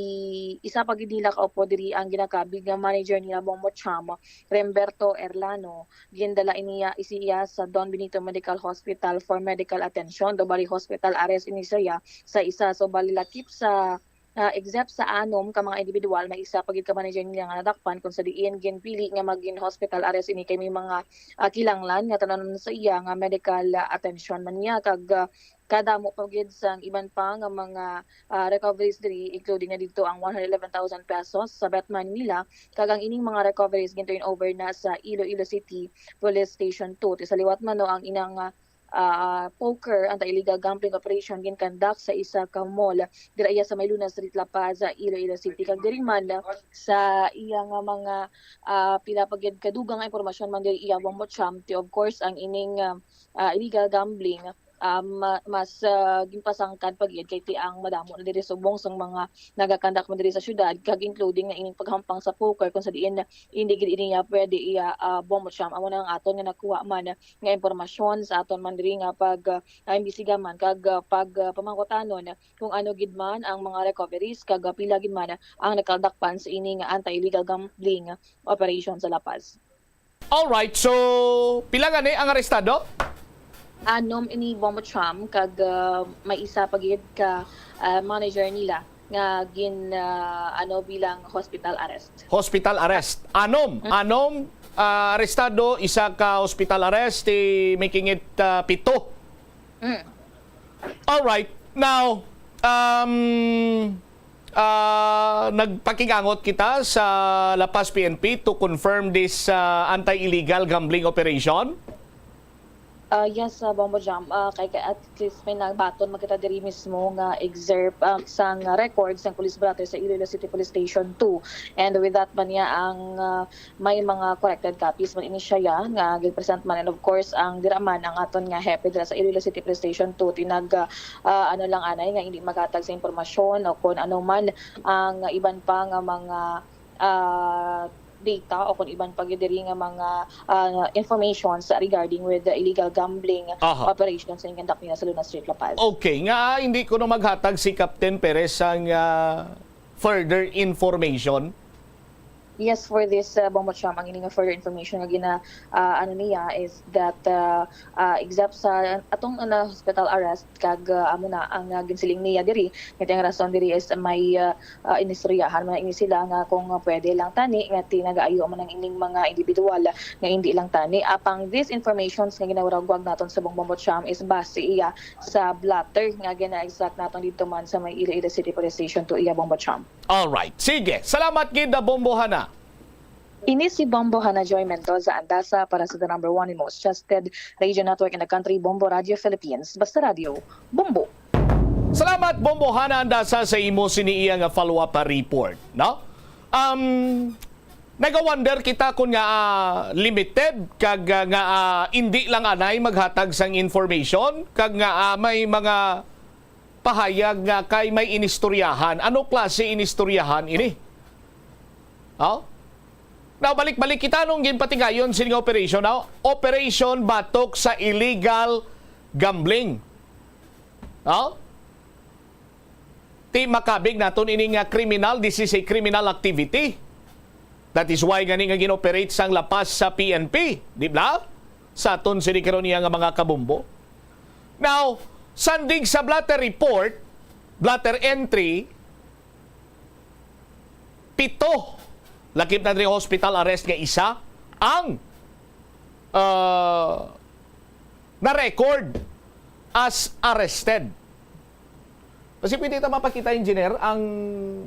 isa pa gid nila kaupod diri ang ginakabig nga manager nila, Bombo Cham, Remberto Erlano. Gindala niya, siya sa Don Benito Medical Hospital for medical attention. Do bali hospital arrest ini siya sa isa. So bali lakip sa, ah, except sa anom ka mga individual, may isa pa gid ka manager nila nga nadakpan, kung sa diin ginpili nga magin hospital arrest ini kay may mga, ah, kinahanglan nga tanan sa iya nga medical, ah, attention man niya, kag, ah, kadamo pa gid sang iban pa nga mga, ah, recoveries diri, including na didto ang one hundred eleven thousand pesos sa bet money nila, kag ang ining mga recoveries gin-turn over na sa Iloilo City Police Station two. Ti sa liwat man, no, ang inang, ah, ah, poker, anti-illegal gambling operation, gin-conduct sa isa ka mall dira iya sa May Luna Street, La Paz, Iloilo City. Kag diri man sa iya nga mga, ah, pila pa gid kadugang nga impormasyon man diri iya, Bombo Cham, ti of course ang ining, ah, ah, illegal gambling, ah, ma-, mas, ah, ginpasangkad pa gid kay ti ang madamo na diri subong sang mga nagakandak man diri sa syudad, kag including na ining paghampang sa poker, kung sa diin hindi gid ini niya pwede iya, ah, Bombo Cham. Amo na ang aton nga nakuha man nga impormasyon sa aton man diri nga pag, ah, imbestiga man kag, ah, pag, ah, pamangkutanon kung ano gid man ang mga recoveries kag, ah, pila gid man ang nakadakpan sa ini nga anti-illegal gambling operation sa La Paz. Alright, so pila gani ang arestado? Anom ini, Bombo Cham, kag, ah, may isa pa gid ka, ah, manager nila nga gin, ah, ano, bilang hospital arrest. Hospital arrest. Anom, Mm. anom, ah, arestado, isa ka hospital arrest, ti making it, ah, pito. Mm. Alright. Now, um, ah, nagpakig-angot kita sa La Paz P N P to confirm this, ah, anti-illegal gambling operation. Ah, yes, ah, Bombo Jam. Ah, kay, kay at least may nabaton man kita diri mismo nga excerpt, ah, sang record sang police blotter sa Iloilo City Police Station two. And with that man niya ang, ah, may mga corrected copies man ini siya ya, nga gin-present man. And of course, ang dira man ang aton nga hepe dira sa Iloilo City Police Station two, tinag, ah, ah, ano lang anay, nga hindi maghatag sa impormasyon o kung ano man ang iban pa nga mga, ah, data o kung iban pa gid diri nga mga, ah, informations regarding with the illegal gambling Aha. operations na ginconduct nila sa Luna Street, La Paz. Okay, nga hindi kuno maghatag si Captain Perez sang, ah, further information? Yes, for this, uh, Bombo Cham, ang ini nga further information nga gina, ah, ano niya is that, uh, uh, except sa atong na hospital arrest, kag, uh, amo na ang, uh, ginsiling niya diri, nga ti ang rason diri is may, uh, uh, inistoryahan man ini sila nga kung pwede lang tani nga ti nagaayo man ang ining mga individual nga hindi lang tani. Apang these informations nga ginawagwag naton sa Bombo Cham is base iya sa blotter nga gina-extract naton dito man sa may Iloilo City Police Station two iya, Bombo Cham. Alright. Sige. Salamat gid, Bombo Hana. Ini si Bombo Hana Joy Mendoza Andasa para sa the number one and most trusted radio network in the country, Bombo Radio Philippines. Basta Radio, Bombo. Salamat, Bombo Hana Andasa, sa imo sini iya nga follow-up, ah, report, no? Um, nagawonder kita kung nga, ah, limited kag, ah, nga, ah, hindi lang anay maghatag sang information kag nga, ah, may mga pahayag nga kay may inistoryahan. Ano klase inistoryahan ini? Oh? Now, balik-balik kita nung ginpatigayon sini nga operation, no? Operation batok sa illegal gambling. No? Ti makabig naton ini nga kriminal, this is a criminal activity. That is why gani nga ginoperate sang lapas sa P N P, di ba? Sa aton sini karon niya nga mga kabombo. Now, sandig sa blotter report, blotter entry, pito, lakip na diri hospital arrest nga isa ang, ah, na-record as arrested. Kasi pwede ta mapakita, Engineer, ang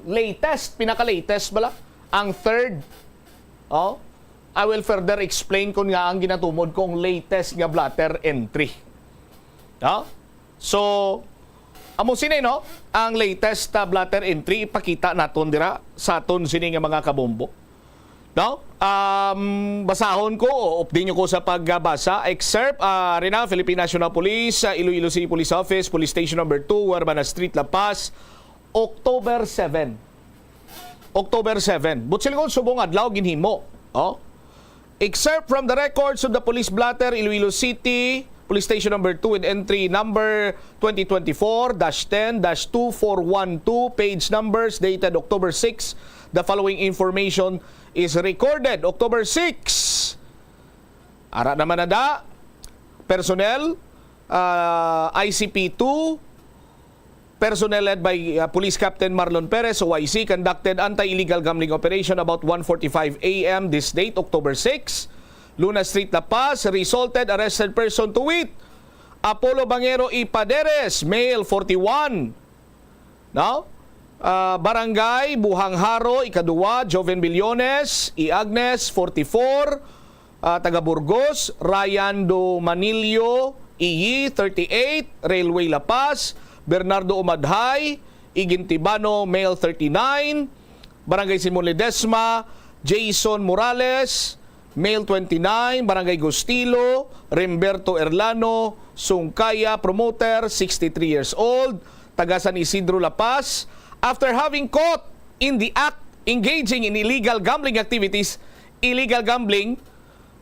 latest, pinaka-latest bala, ang third. Oh, I will further explain kung nga ang ginatumod kong latest nga blotter entry. Oh? So, amo sini, no? Ang latest, ah, blotter entry, ipakita naton dira sa aton sini nga mga kabombo. No? Um, basahon ko, o update nyo ko sa pagbasa. Excerpt, ah, Rina, Philippine National Police, ah, Iloilo City Police Office, Police Station Number two, Huermana Street, La Paz, October seven. October seven. Butsilgon, subong adlaw, ginhimo. Oh? Excerpt from the records of the police blotter, Iloilo City, Police Station Number two, with entry number twenty twenty-four dash ten dash two four one two, page numbers, dated October six. The following information is recorded. October six. Ara naman na da. Personnel, ah, I C P two, personnel led by, uh, Police Captain Marlon Perez, O I C, conducted anti-illegal gambling operation about one forty-five a m this date, October six. Luna Street, La Paz, resulted arrested person to wit, Apollo Bangero y Paderes, male, forty-one. No? Ah, Barangay Buhangharo, ikaduwa, Joven Billones y Agnes, forty-four, ah, taga Burgos, Ryan Do Manillo, Iyi, thirty-eight, Railway La Paz, Bernardo Umadhay, Igintibano, male, thirty-nine, Barangay Simon Ledesma, Jason Morales, male, twenty-nine, Barangay Gustilo, Remberto Erlano, Sungkaya, promoter, sixty-three years old, taga San Isidro, La Paz, after having caught in the act engaging in illegal gambling activities, illegal gambling,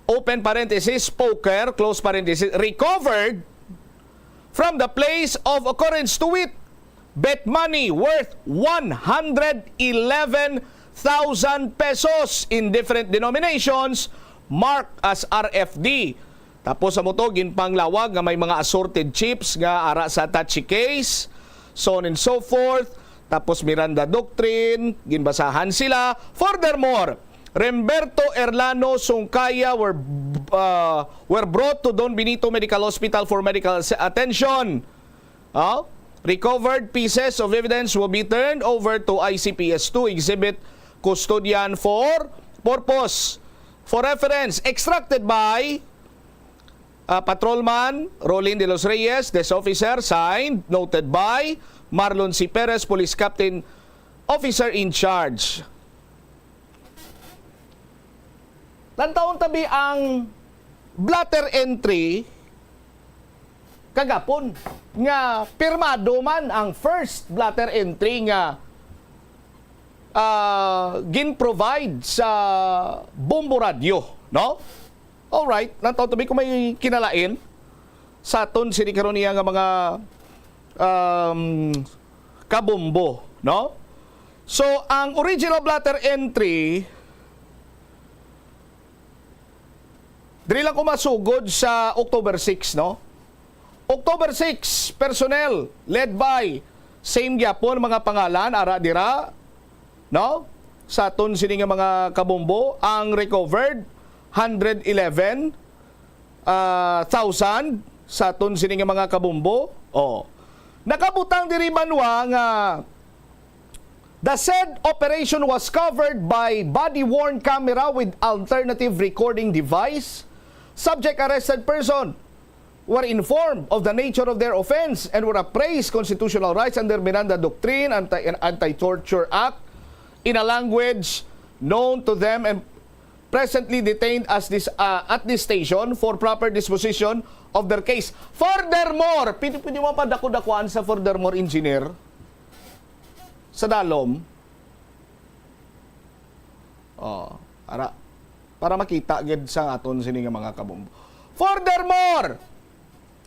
open parenthesis, poker, close parenthesis, recovered from the place of occurrence, to wit, bet money worth one hundred eleven thousand pesos in different denominations marked as R F D. Tapos sa moto, ginpanglawag nga may mga assorted chips nga ara sa attache case, so on and so forth. Tapos Miranda Doctrine, ginbasahan sila. Furthermore, Remberto Erlano Sungkaya were, uh, were brought to Don Benito Medical Hospital for medical s-, attention. Oh? Recovered pieces of evidence will be turned over to I C P S two Exhibit Custodian for purpose. For reference, extracted by, uh, Patrolman Rolin de los Reyes, desk officer, signed, noted by Marlon C. Perez, Police Captain, Officer in Charge. Lantawon tabi ang blotter entry kagapon nga pirmado man ang first blotter entry nga, ah, gin-provide sa Bombo Radio, no? Alright, lantawon tabi kung may kinalain sa aton sini karon niya nga mga, um, kabombo, no? So, ang original blotter entry, diri lang ko masugod sa October six, no? October six, personnel led by same gyapon mga pangalan, ara dira, no? Sa aton sini nga mga kabombo, ang recovered, hundred eleven, ah, thousand sa aton sini nga mga kabombo. Oh. Nakabutang diri, Banwa, nga the said operation was covered by body-worn camera with alternative recording device. Subject arrested person were informed of the nature of their offense and were appraised constitutional rights under Miranda Doctrine, Anti-, Anti-Torture Act, in a language known to them and presently detained as this, ah, at this station for proper disposition of their case. Furthermore, pwede, pwede mo pa dako-dakuan sa furthermore, engineer? Sa dalom. Oh, ara, para makita gid sa aton sini nga mga kabombo. Furthermore,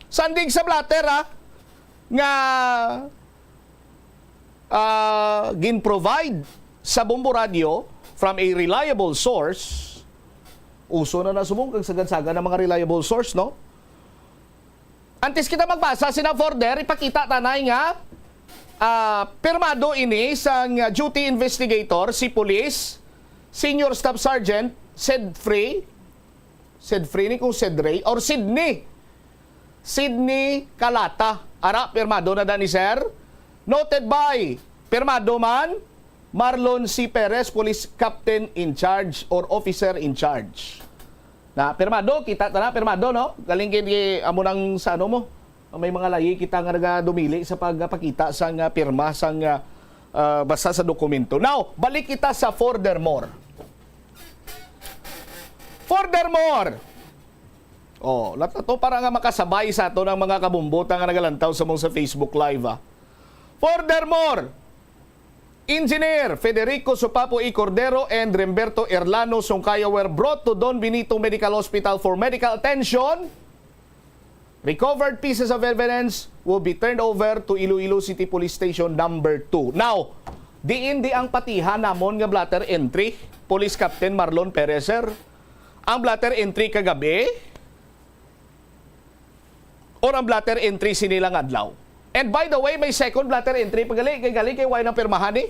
sandig sa blotter, ha, nga, ah, gin-provide sa Bombo Radio from a reliable source. Uso na na subong kag sagad-sagad ang mga reliable source, no? Antes kita magbasa sina further, ipakita tanay nga, ah, pirmado ini sang duty investigator, si Police Senior Staff Sergeant Sedfrey, Sedfrey ni kung Sedrey or Sydney. Sydney Calata. Ara, pirmado na da ni sir. Noted by, pirmado man, Marlon C. Perez, Police Captain in Charge or Officer in Charge. Na, pirmado, kita ta na, pirmado, no? Galing kay, kay amo nang sa ano mo. May mga layi kita nga nagadumili sa pagpakita sang, ah, pirma sang, ah, ah, basta sa dokumento. Now, balik kita sa furthermore. Furthermore, oh, lahat na to para nga makasabay sa ato ng mga kabumbutan nga nagalantaw sa mong sa Facebook Live, ah. Furthermore, Engineer Federico Supapo E. Cordero and Remberto Erlano Sungkaya were brought to Don Benito Medical Hospital for medical attention. Recovered pieces of evidence will be turned over to Iloilo City Police Station Number Two. Now, diin di ang patihan namon nga blotter entry, Police Captain Marlon Perez, sir? Ang blotter entry kagabi or ang blotter entry sini lang adlaw? And by the way, may second blotter entry pa gali, kay gali kay way nang pirmahan ni.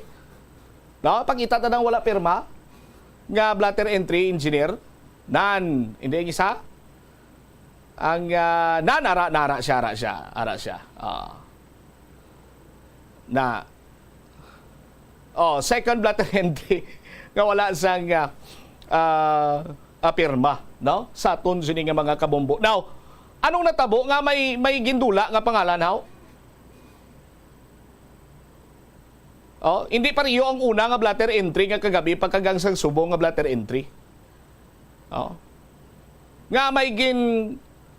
No? Pakita ta nang wala pirma nga blotter entry, engineer. Nan, hindi ang isa. Ang, ah, nan, ara, nara siya, ara siya, ara siya. Ah. Na, oh, second blotter entry nga wala sang, ah, ah, apirma, no? Sa aton sini nga mga kabombo. Now, anong natabo nga may, may gindula nga pangalan, haw? Oh, hindi pareho ang una nga blotter entry nga kagabi pagkagang sang subong nga blotter entry. Oh. Nga may gin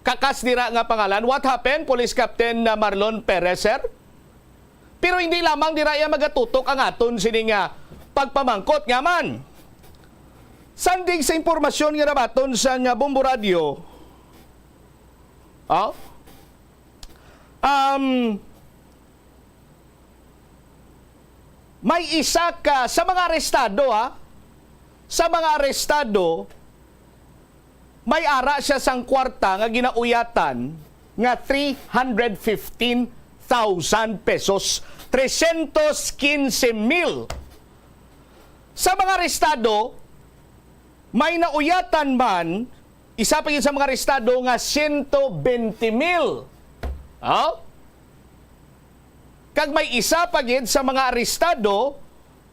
kakas dira nga pangalan. What happened, Police Captain, uh, Marlon Perez, sir? Pero hindi lamang dira iya magatutok ang aton sini nga pagpamangkot nga man. Sandig sa impormasyon nga nabaton sa nga Bombo Radio, oh, um, may isa ka, sa mga arestado, ha? Sa mga arestado, may ara siya sang kwarta nga ginauyatan nga three hundred fifteen thousand pesos. Tresyentos quince mil. Sa mga arestado, may nauyatan man, isa pa gid sa mga arestado nga sento bente mil. Oh? Kag may isa pa gid sa mga arestado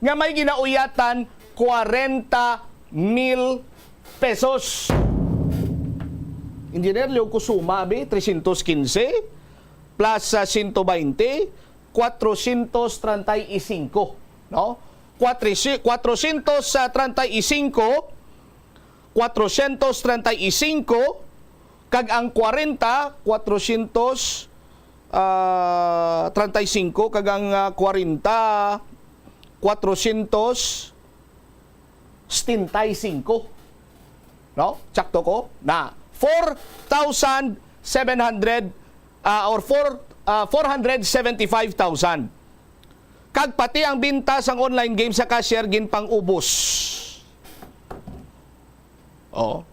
nga may ginauyatan kwarenta mil pesos. Engineer Leo Kusuma, abi, tresyentos quince plus, ah, sento baynte, cuatrocientos treinta y cinco, no? Cuatro-, cuatrocientos treinta y cinco, cuatrocientos treinta y cinco, kag ang kwarenta, cuatrocientos, ah, treinta y cinco, kag ang, ah, kwarenta, cuatrocientos setenta y cinco. No? Tsakto ko? Na four thousand seven hundred, ah, or four, ah, four hundred seventy-five thousand. Kag pati ang binta sang online game sa cashier ginpang-ubos. Oh.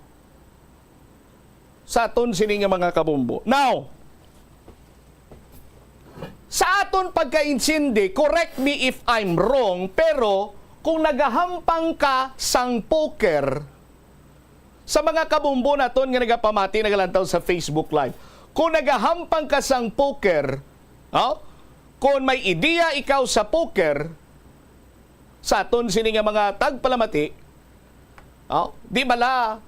Sa aton sini nga mga kabombo. Now, sa aton pagkaintindi, correct me if I'm wrong, pero kung nagahampang ka sang poker, sa mga kabombo naton nga nagapamati, nagalantaw sa Facebook Live, kung nagahampang ka sang poker, oh, kung may ideya ikaw sa poker, sa aton sini nga mga tagpalamati, oh, di bala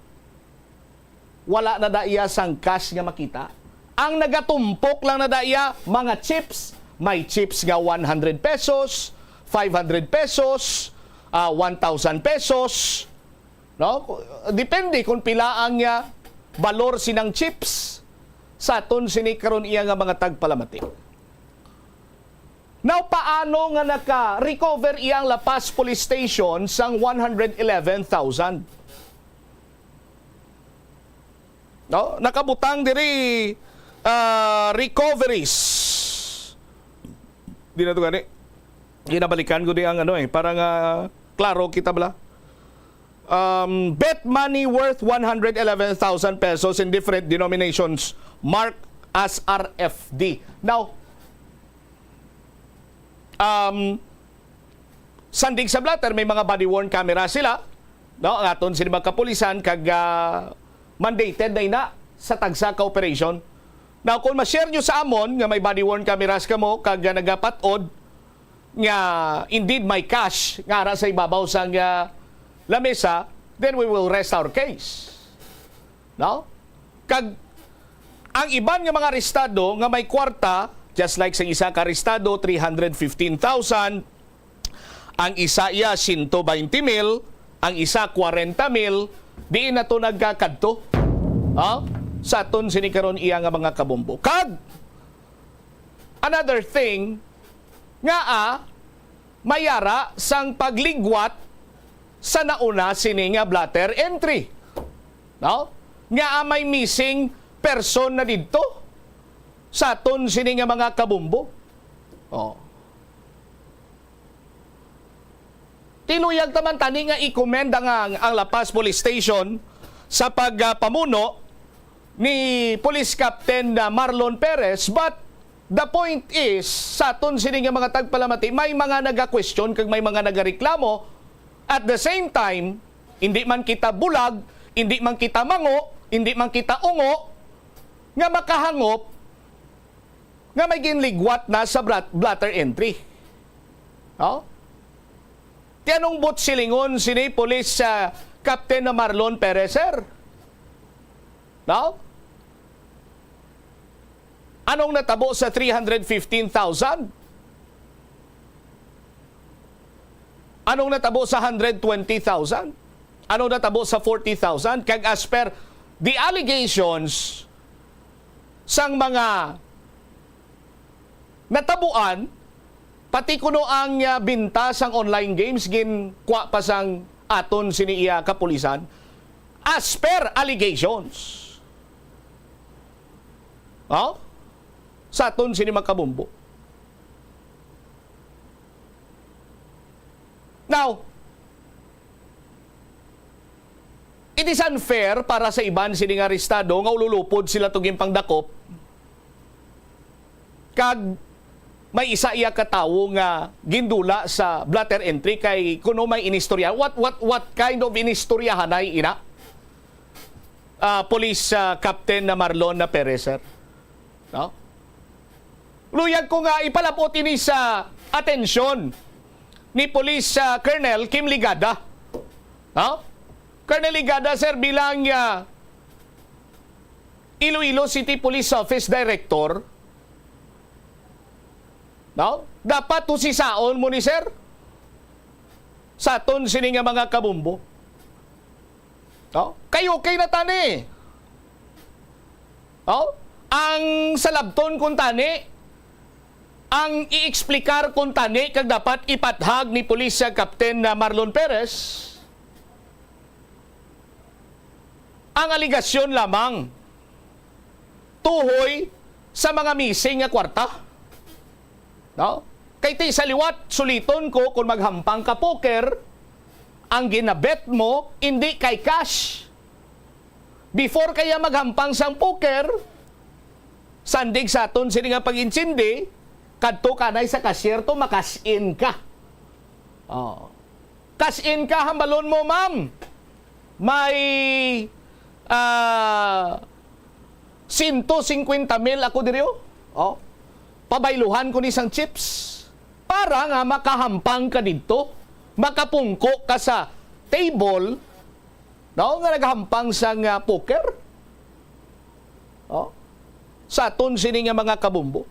wala na da iya sang cash nga makita? Ang nagatumpok lang na da iya, mga chips. May chips nga one hundred pesos, five hundred pesos, ah, one thousand pesos. No? Ku-, depende kung pila ang, ah, balor sinang chips sa aton sini karon iya nga mga tagpalamati. Now, paano nga naka-recover iyang La Paz Police Station sang one hundred eleven thousand? No? Nakabutang diri, ah, recoveries. Di na to gani. Ginabalikan ko di ang ano eh, para nga klaro kita bala. Um, bet money worth one hundred eleven thousand pesos in different denominations marked as R F D. Now, um, sandig sa blotter, may mga body-worn camera sila, no? Ang aton sini mga kapulisan kag, ah, mandated na ina sa tagsa ka operation. Now, kung ma-share nyo sa amon nga may body-worn cameras kamo kag, ah, nagapat-od nga indeed may cash nga ara sa ibabaw sang, ah, lamesa, then we will rest our case. No? Kag ang iban nga mga arestado nga may kwarta, just like sa isa ka arestado, three hundred fifteen thousand, ang isa iya siyento baynte mil, ang isa kwarenta mil, diin na to nagkakadto, ha? Sa aton sini karon iya nga mga kabombo. Kag another thing, nga, ah, may ara sang pagligwat sa nauna sini nga blotter entry. No? Nga, ah, may missing person na didto sa aton sini nga mga kabombo. Oh. Tinuyag ta man tani nga i-commend ang, ang, ang La Paz Police Station sa pagpamuno ni Police Captain, ah, Marlon Perez, but the point is, sa aton sini nga mga tagpalamati, may mga naga-question kag may mga nagareklamo. At the same time, hindi man kita bulag, hindi man kita mango, hindi man kita ungo, nga makahangop nga may ginligwat na sa brat-, blotter entry. No? Ti anong buot silingon sini Police, ah, Captain na Marlon Perez, sir? No? Anong natabo sa three hundred fifteen thousand? Anong natabo sa hundred twenty thousand? Anong natabo sa forty thousand? Kag as per the allegations sang mga natabuan, pati kuno ang, ah, binta sang online games, ginkwa pa sang aton sini iya kapulisan, as per allegations. Oh? Sa aton sini mga kabombo. Now, it is unfair para sa iban sini nga arestado nga ululupod sila to ginpangdakop, kag may isa iya ka tawo nga gindula sa blotter entry kay kuno may inistorya. What, what, what kind of inistoryahanay ina? Ah, Police, ah, Captain na Marlon na Perez, sir. No? Luyag ko nga ipalabot ini sa atensyon ni Police, ah, Colonel Kim Ligada. No? Colonel Ligada, sir, bilang, ah, Iloilo City Police Office Director, no? Dapat husisaon mo ni, sir, sa aton sini nga mga kabombo. No? Kay okay na tani. No? Ang salabton kun tani, ang i-explicar kun tani kag dapat ipathag ni Pulis Captain na Marlon Perez, ang alegasyon lamang tuhoy sa mga missing nga kwarta. No? Kay ti sa liwat, suliton ko, kung maghampang ka poker, ang ginabet mo, hindi kay cash. Before kaya maghampang sang poker, sandig sa aton sini nga pag-intindi, kadto kanay sa cashier to, ma-cash in ka. Oh. Cash in ka, hambalon mo, ma'am. May, ah, sento singkwenta mil ako diri, oh. Oh. Pabayluhan ko ni sang chips para nga makahampang ka didto, makapungko ka sa table, no, nga naghampang sang, ah, poker. Oh. Sa aton sini nga mga kabombo.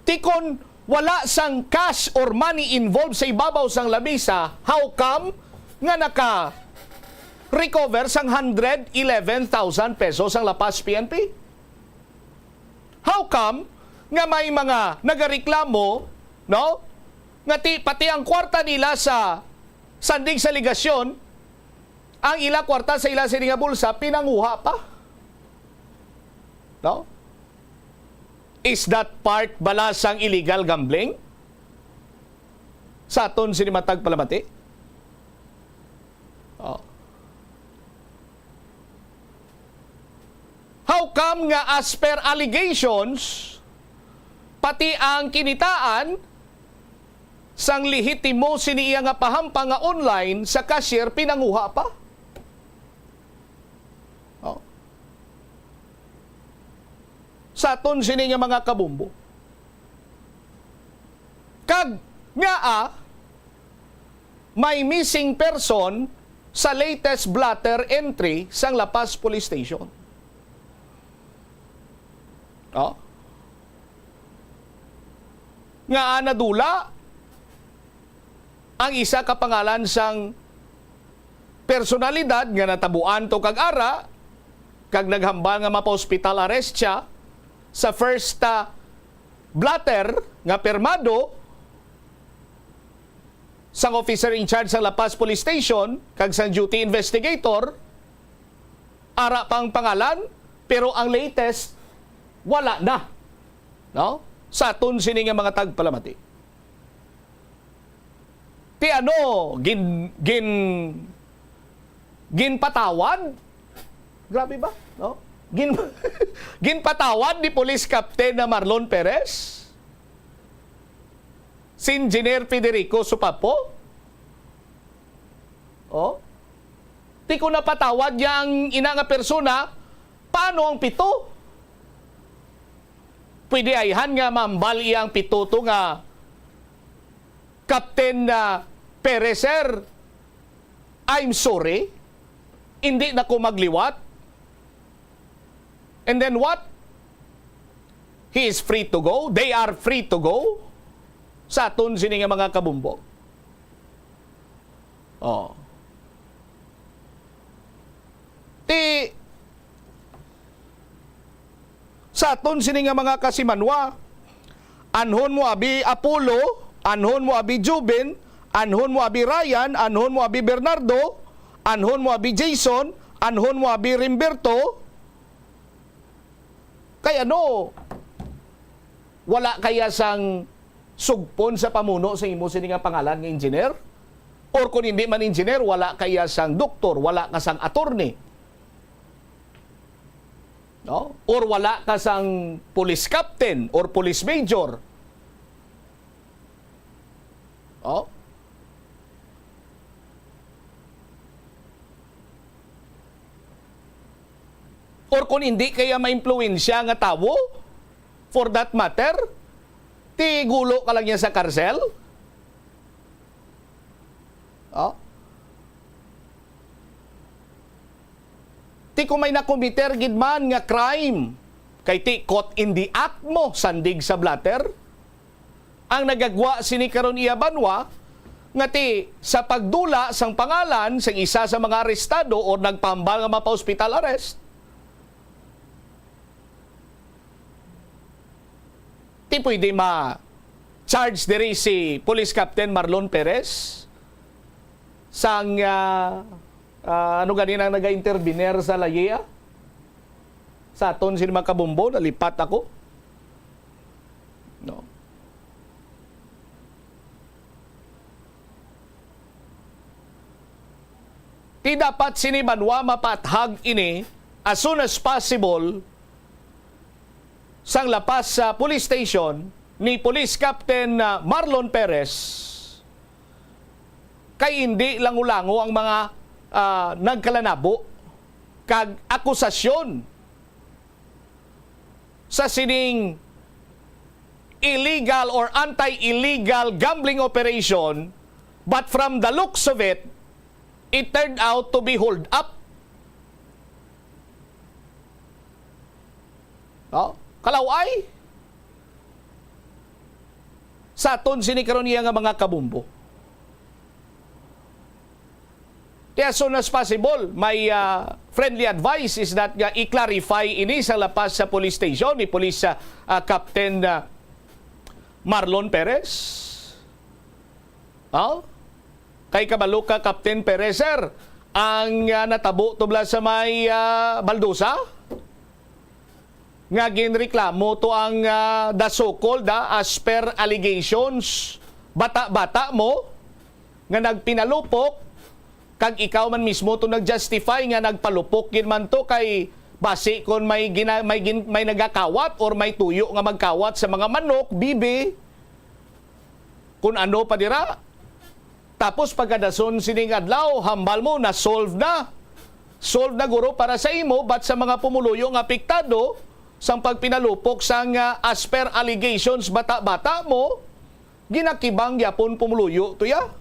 Ti kon Wala sang cash or money involved sa ibabaw sang lamisa, how come nga naka-recover sang hundred eleven thousand pesos ang La Paz P N P? How come nga may mga nagareklamo, no? Nga ti, pati ang kwarta nila sa sandig sa ligasyon, ang ila kwarta sa ila sini nga bulsa, pinanguha pa. No? Is that part bala sang illegal gambling? Sa aton sini matag palamati? Oh. How come nga as per allegations, pati ang kinitaan sang lehitimo sini iya nga pahampa nga online sa cashier pinanguha pa? Oh. Sa aton sini nga mga kabumbo. Kag ngaa may missing person sa latest blotter entry sang La Paz Police Station. Oh. Ngaa nadula ang isa ka pangalan sang personalidad nga natabuan to kag ara, kag naghambal nga mapa-hospital arrest siya sa first, ah, blotter nga pirmado sang officer in charge sang La Paz Police Station kag sang duty investigator, ara pang pangalan, pero ang latest, wala na. No? Sa aton sini nga mga tagpalamati. Ti ano, gin-, gin-, ginpatawad? Grabe ba? No? Gin-, ginpatawad ni Police Captain na Marlon Perez? Si Engineer Federico Supapo? Oh? Ti kung napatawad niya ang ina nga persona, paano ang pito? Pwede ayhan nga mambal iya ang pito to nga, "Captain, ah, Perez, sir, I'm sorry. Hindi na ko magliwat." And then what? He is free to go. They are free to go. Sa aton sini nga mga kabumbog. Oh. Ti, sa aton sini nga mga kasimanwa, anhon mo abi Apollo, anhon mo abi Jubin, anhon mo abi Ryan, anhon mo abi Bernardo, anhon mo abi Jason, anhon mo abi Rimberto. Kay ano, wala kaya sang sugpon sa pamuno sa imo sini nga pangalan nga engineer? Or kung hindi man engineer, wala kaya sang doktor, wala ka sang attorney? No? Or wala ka sang police captain or police major? Oh? Or kung hindi kaya maimpluwensya nga tawo, for that matter, ti gulo ka lang niya sa karsel? Oh? Ti kung may nakomiter gid man nga crime, kay ti caught in the act mo, sandig sa blotter, ang nagagwa sini karon iya banwa, nga ti sa pagdula sang pangalan sang isa sa mga arestado or nagpahambal nga mapa-hospital arrest, ti pwede ma-charge diri si Police Captain Marlon Perez sang, ah, ah, ano gani nang naga-intervener sa Layea? Sa aton sini mga kabumbo, nalipat ako. No? Ti dapat sini banwa mapaathag ini as soon as possible sang lapas sa police station ni Police Captain, ah, Marlon Perez, kay indi lango-lango ang mga, ah, nagkalanabo kag akusasyon sa sining illegal or anti-illegal gambling operation, but from the looks of it, it turned out to be hold up. No? Kalaw-ay. sa aton sini karon iya nga mga kabombo. Kaya as soon as possible, my, ah, friendly advice is that nga i-clarify ini sa lapas sa police station ni Police, ah, ah, Captain, ah, Marlon Perez. Oh? Kay kabalo ka, Captain Perez, sir, ang, ah, natabo tubla sa may, ah, Baldosa? Nga ginreklamo to ang, ah, the so-called, ah, as per allegations, bata-bata mo nga nagpinalupok, kag ikaw man mismo to nag-justify nga nagpalupok gid man to kay basi kon may gina-, may gin-, may nagakawat or may tuyo nga magkawat sa mga manok, bibi, kun ano pa dira. Tapos pagkadason sining adlaw, hambal mo na solve na. Solve na guro para sa imo, but sa mga pumuluyo nga apektado sang pagpinalupok sang, ah, as per allegations, bata-bata mo, ginakibang gyapon pumuluyo to ya.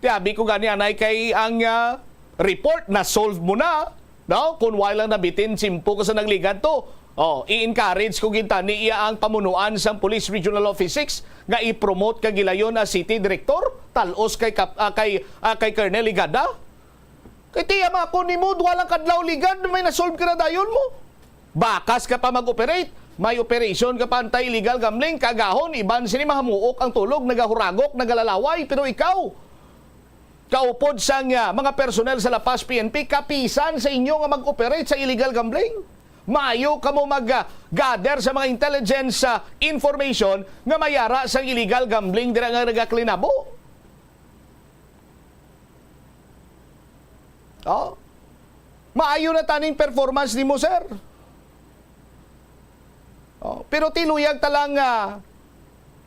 Tiabi ko gani anay kay ang, ah, report na solve mo na, no? Kung wala lang nabitin, simpo ka sa nagligad to. Oh, i-encourage ko gid tani iya ang pamunuan sang Police Regional Office six nga i-promote kag gilayon as city director, talos kay Kap-, ah, kay, ah, kay Colonel Ligada. Kay tiya, mga kunimod, walang kadlaw ligad, may nasolve ka na dayon mo. Bakas ka pa mag-operate, may operation ka pa anti-illegal gambling, kagahon, iban sini mahamuok ang tulog, nagahuragok, nagalalaway, pero ikaw, kaupod sang, ah, mga personnel sa La Paz P N P, kapisan sa inyo nga mag-operate sa illegal gambling. Maayo kamo mag, ah, gather sa mga intelligence, ah, information nga mayara sang illegal gambling dira nga nagaklinabo. Oh. Maayo na taning performance nimo, sir. Oh, pero tiluyag ta lang nga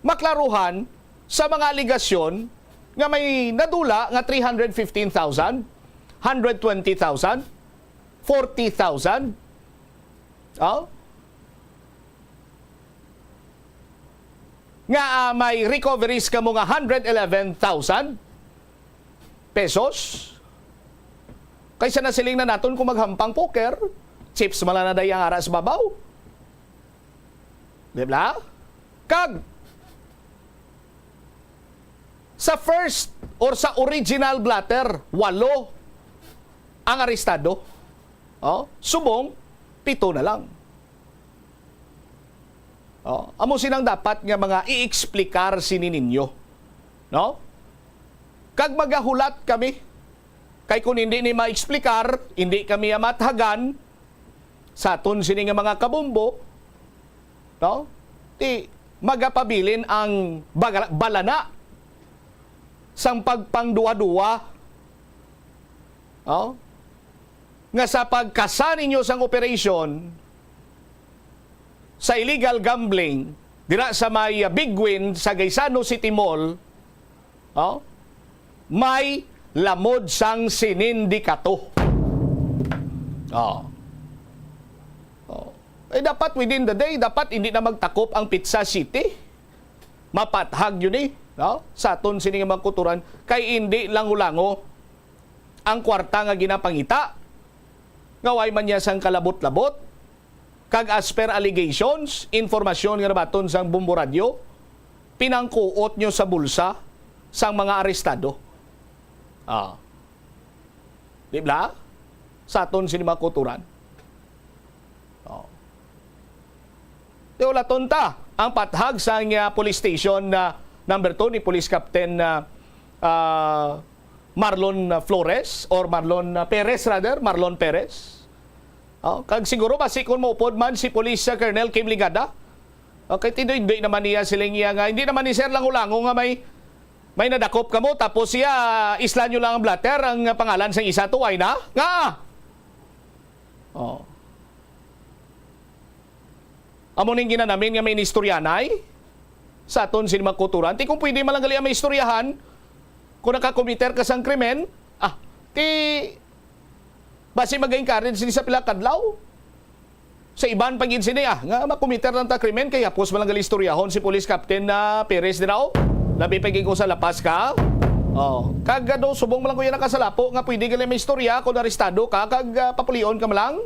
maklaruhan sa mga alegasyon nga may nadula nga three hundred fifteen thousand, hundred twenty thousand, forty thousand. Oh? Nga, ah, may recoveries kamo nga hundred eleven thousand pesos. Kaysa nasiling na naton kung maghampang poker, chips man lang na day ang ara sa babaw. Di ba? Kag, sa first or sa original blotter, walo ang arestado. Oh, subong, pito na lang. Oh, amo sinang dapat nga mga i-explicar sini ninyo. No? Kag magahulat kami. Kay kung hindi ni ma-explicar, hindi kami mathagan sa aton sini nga mga kabombo, no? Ti, magapabilin ang bagala-, balana sang pagpangduwa-duwa, no? Nga sa pagkasa ninyo sang operasyon sa illegal gambling dira sa may, uh, Big Win sa Gaisano City Mall, oh, may lamod sang sinindikato. Oh. Oh. Eh, dapat within the day, dapat hindi na magtakop ang Pizza City. Mapathag yun eh, no? Sa aton sini nga mga kuturan, kay hindi lango-lango ang kwarta nga ginapangita, nga way man niya sang kalabot-labot, kag as per allegations, informasyon nga nabaton sang Bombo Radyo, pinangkuot nyo sa bulsa sang mga arestado. Ah. Di ba? Sa aton sini mga kuturan. Oh. Di, ulaton ta ang pathag sang, ah, police station na number two ni Police Captain, ah, ah, Marlon, ah, Flores or Marlon, ah, Perez rather, Marlon Perez. Oh, kag siguro basi kung maupod man si Police, ah, Colonel Kim Ligada. Okay, tinuy-duy naman niya siling iya nga, hindi naman ni sir lango-lango nga may, may nadakop kamo, tapos siya, isla nyo lang ang blotter, ang pangalan sang isa, tuway na? Nga! Oh. Amo ning ginanamin nga may inistoryanay sa aton sini mga kuturan. Ti kung pwede man lang gali ang maistoryahan, kung nakakomiter ka sang krimen, ah, ti basi mag-encourage sini sa pila kadlaw. Sa iban pa gid sini, ah, nga makomiter lang ta krimen, kay hapos man lang gali istoryahon si Police Captain na Perez dira, oh. Labi pa gid kung sa La Paz ka. Oh, kag ano, subong man lang kuya nakasalapo nga pwede gali maistorya kung arestado ka, kag, ah, papulion ka man lang.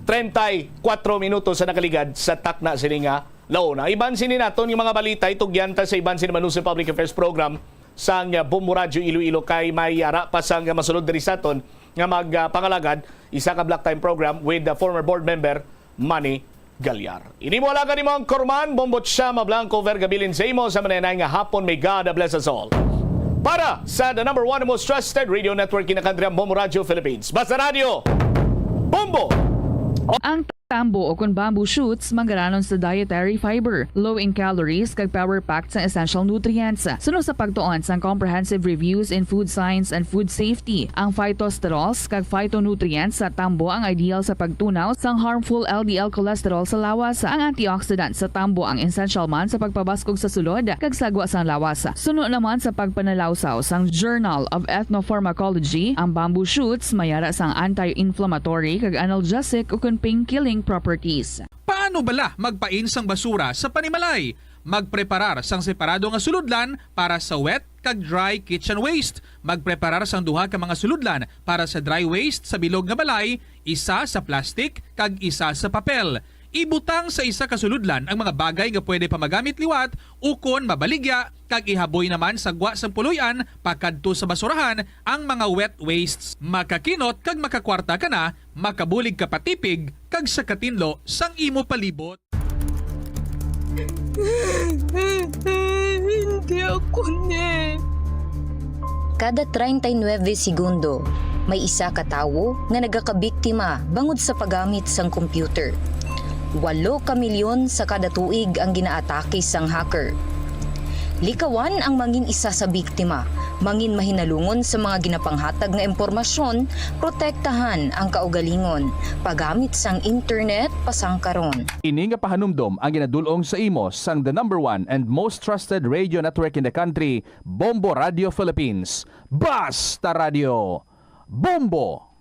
Treinta y cuatro minutos sa nakaligad sa takna sini nga Launa, iban sini naton nga mga balita, itugyan ta sa iban sini Manusay Public Affairs Program sang, ah, Bombo Radyo Iloilo, kay may ara pa sang masulod diri sa aton nga magpangalagad, isa ka block time program with the former board member Manny Galyar. Ini mo alaga nimo ang Korman, Bombo Chama Blanco, Vergabilin sa imo sa manenay nga hapon. May God bless us all. Para sa the number one most trusted radio network in the country, ang Bombo Radyo Philippines. Basta Radyo, Bombo! Ang tambo o kon bamboo shoots manggaranon sa dietary fiber, low in calories, kag power-packed sang essential nutrients. Suno sa pagtuon sang Comprehensive Reviews in Food Science and Food Safety, ang phytosterols kag phytonutrients sa tambo ang ideal sa pagtunaw sang harmful L D L cholesterol sa lawas. Ang antioxidant sa tambo ang essential man sa pagpabaskog sa sulod kag sagwa sang lawas. Suno naman sa pagpanalawsaw sang Journal of Ethnopharmacology, ang bamboo shoots may ara sang anti-inflammatory kag analgesic ukon pain-killing properties. Paano bala magpain sang basura sa panimalay? Magpreparar sang separado nga sulodlan para sa wet kag dry kitchen waste. Magpreparar sang duha ka mga sulodlan para sa dry waste sa bilog nga balay, isa sa plastic kag isa sa papel. Ibutang sa isa ka sulodlan ang mga bagay nga pwede pa magamit liwat ukon mabaligya, kag ihaboy naman sa gwa sang puloy-an pakadto sa basurahan ang mga wet wastes. Makakinot kag makakwarta ka na, makabulig ka pa tipig kag sa katinlo sang imo palibot. Hindi ako ni. Kada treinta y nueve segundo, may isa ka tawo nga nagakabiktima bangod sa paggamit sang computer. Walo ka milyon sa kada tuig ang ginaatake sang hacker. Likawan ang mangin isa sa biktima, mangin mahinalungon sa mga ginapanghatag nga impormasyon, protektahan ang kaugalingon, paggamit sang internet pasangkaron. Ini nga pahanumdom ang ginadul-ong sa imo sang the number one and most trusted radio network in the country, Bombo Radio Philippines. Basta Radio, Bombo!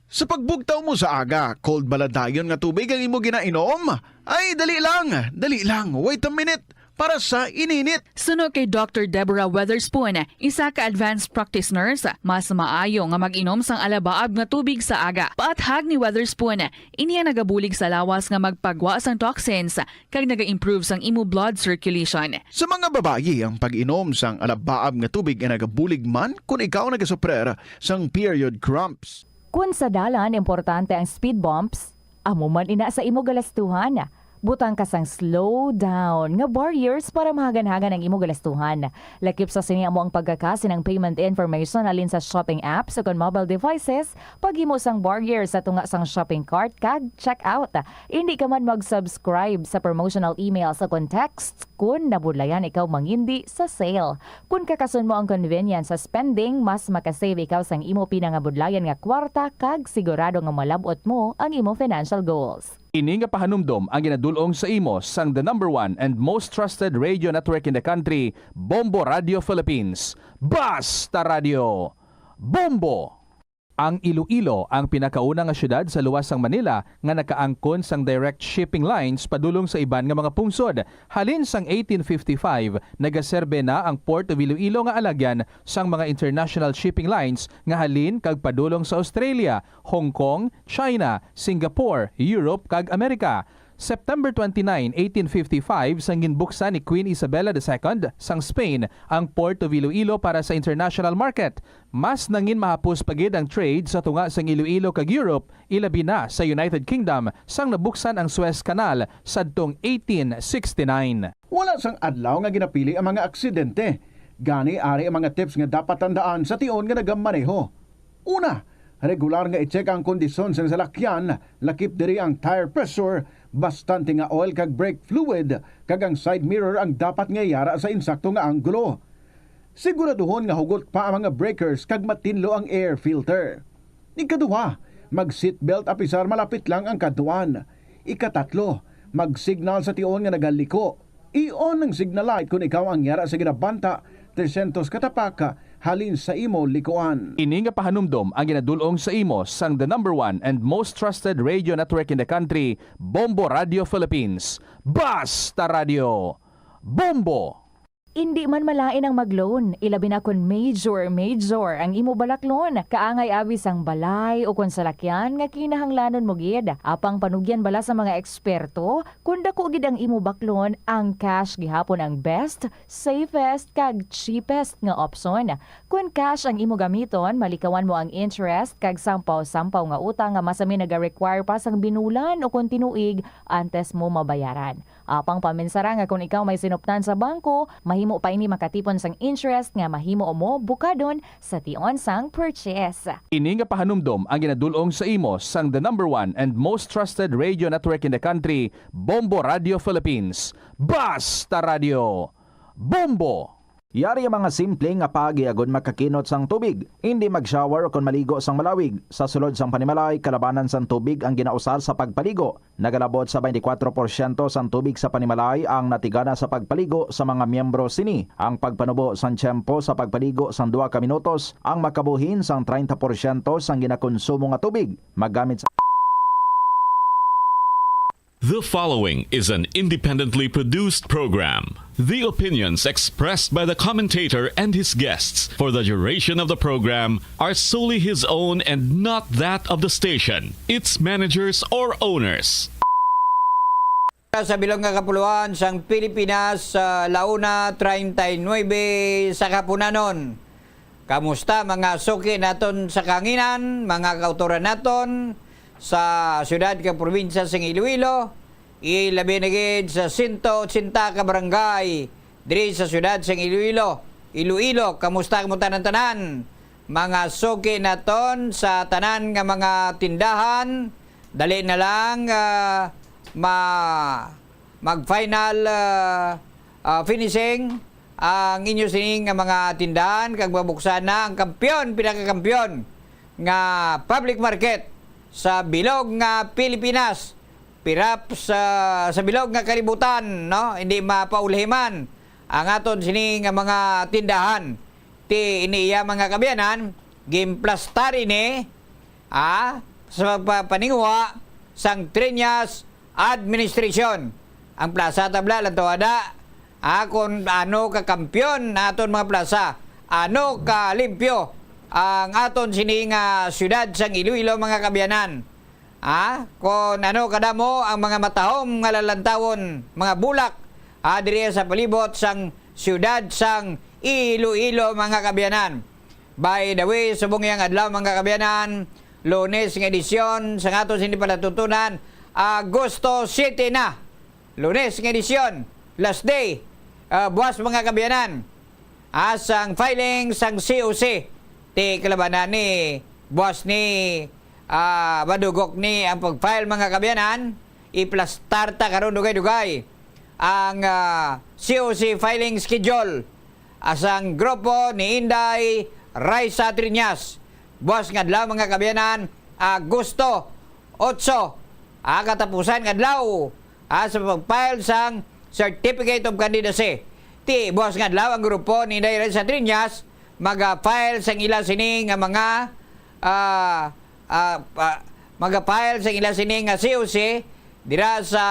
Sa pagbugtaw mo sa aga, cold bala dayon nga tubig ang imo ginainom? Ay, dali lang, dali lang, wait a minute, para sa ininit. Suno kay Doctor Deborah Weatherspoon, isa ka advanced practice nurse, mas maayo nga mag-inom sang alabaab nga tubig sa aga. Paathag ni Weatherspoon, ini ang nagabulig sa lawas nga magpagwa sang toxins kag naga-improve sang imo blood circulation. Sa mga babayi, ang pag-inom sang alabaab nga tubig ay nagabulig man kon ikaw nagasuprer sang period cramps. Kun sa dalan importante ang speed bumps, amo man ina sa imo galastuhan. Butang ka sang slow down nga barriers para mahaganhagan ang imo galastuhan. Lakip sa sini amo ang pagkakasi ng payment information halin sa shopping apps o kon mobile devices, paghimo sang barrier sa tunga sang shopping cart kag checkout. Indi ka man mag-subscribe sa promotional emails o kon texts kun nabudlayan ikaw mangindi sa sale. Kun kakason mo ang convenience sa spending, mas makasave ikaw sang imo pinangabudlayan nga kwarta kag sigurado nga malab-ot mo ang imo financial goals. Ini nga pahanumdom ang ginadul-ong sa imo sang the number one and most trusted radio network in the country, Bombo Radio Philippines. Basta Radio, Bombo! Ang Iloilo ang pinakauna nga siyudad sa luwas sang Manila nga nakaangkon sang direct shipping lines padulong sa iban nga mga pungsod. Halin sang eighteen fifty-five, nagaserbe na ang Port of Iloilo nga alagyan sang mga international shipping lines nga halin kag padulong sa Australia, Hong Kong, China, Singapore, Europe, kag Amerika. September twenty-nine, eighteen fifty-five, sang ginbuksan ni Queen Isabella the Second sang Spain ang Port of Iloilo para sa international market, mas nangin mahapos pa gid ang trade sa tunga sang Iloilo kag Europe, ilabi na sa United Kingdom, sang nabuksan ang Suez Canal sadtong eighteen sixty-nine. Wala sang adlaw nga ginapili ang mga aksidente. Gani, ari ang mga tips nga dapat tandaan sa tion nga nagamaneho. Una, regular nga i-check ang kondisyon sang salakyan, lakip diri ang tire pressure, bastante nga oil kag brake fluid, kag ang side mirror ang dapat nga yara sa insakto nga anggulo. Siguraduhon nga hugot pa ang mga breakers kag matinlo ang air filter. Ikaduha, mag-seatbelt apisar malapit lang ang kadtuan. Ikatatlo, mag-signal sa tion nga nagaliko. I-on ang signal light kon ikaw ang yara sa ginabanta tresyentos ka tapak halin sa imo likuan. Ini nga pahanumdom ang ginadul-ong sa imo sang the number one and most trusted radio network in the country, Bombo Radio Philippines. Basta Radio, Bombo! Indi man malain ang mag-loan, ilabi na kon major, major ang imo balaklon. Kaangay abi sang balay o kon salakyan nga kinahanglanon mo gid. Apang panugyan bala sa mga eksperto, kon dako gid ang imo baklon, ang cash gihapon ang best, safest, kag cheapest nga opsyon. Kon cash ang imo gamiton, malikawan mo ang interest kag sampaw-sampaw nga utang nga masami naga-require pa sang binulan o kon tinuig antes mo mabayaran. Apang paminsara nga kon ikaw may sinuptan sa bangko, mahimo pa ini makatipon sang interest nga mahimo mo bukadon sa tion sang purchase. Ini nga pahanumdom ang ginadul-ong sa imo sang the number one and most trusted radio network in the country, Bombo Radio Philippines. Basta Radio, Bombo! Yari ang mga simple nga paagi agod makakinot sang tubig. Indi mag-shower o kon maligo sang malawig. Sa sulod sang panimalay, kalabanan sang tubig ang ginausar sa pagpaligo. Nagalabot sa twenty-four porsyento sang tubig sa panimalay ang natigana sa pagpaligo sa mga miyembro sini. Ang pagpanubo sang tiyempo sa pagpaligo sang duha ka minutos ang makabuhin sang treinta porsyento sang ginakonsumo nga tubig. Magamit sa The following is an independently produced program. The opinions expressed by the commentator and his guests for the duration of the program are solely his own and not that of the station, its managers, or owners. Sa bilog nga kapuluan sang Pilipinas, sa La Una treinta y nueve sa kapunanon. Kamusta, mga suki naton sa kanginan, mga kautoran naton sa siyudad kag probinsya sang Iloilo, ilabi na gid sa sento ochenta ka barangay diri sa siyudad sang Iloilo? Iloilo, kamusta kamo tanan-tanan? Mga suki naton sa tanan nga mga tindahan, dali na lang, ah, ma-, mag-final, ah, ah, finishing ang inyo sini nga mga tindahan, kag mabuksan na ang kampiyon, pinakakampiyon nga public market sa bilog nga Pilipinas. Pirap sa, sa bilog nga kalibutan, no? Hindi mapaulhiman ang aton sini nga mga tindahan. Ti ini iya, mga kaabyanan, gimplastar ini, ah, sa pagpapaninguha sang Triñas administration. Ang plaza tabla lang to ada, ah, kung ano ka kampiyon na aton mga plaza, ano ka limpyo ang aton sini nga siyudad sang Iloilo, mga kaabyanan. Ah, kung ano kadamo ang mga matahom nga lalantawon, mga bulak, ah, diri sa palibot sang siyudad sang Iloilo, mga kaabyanan. By the way, subong yang adlaw, mga kaabyanan, Lunes nga edisyon sa aton sini palatuntunan, Agosto siete na. Lunes nga edisyon, last day, ah, buwas, mga kaabyanan, ah, sang filing sang C O C. Ti kalabanan ni, buwas ni, ah, madugok ni ang pag-file, mga kaabyanan. Iplastar ta karon dugay-dugay ang, ah, C O C filing schedule, ah, sang grupo ni Inday Raisa Triñas. Buwas nga adlaw, mga kaabyanan, Agosto otso, ah, katapusan nga adlaw, ah, sa pag-file sang Certificate of Candidacy. Ti buwas nga adlaw ang grupo ni Inday Raisa Triñas maga-file sang ila sini nga mga, ah, ah, pa-, maga-file sang ila sini nga C O C dira sa,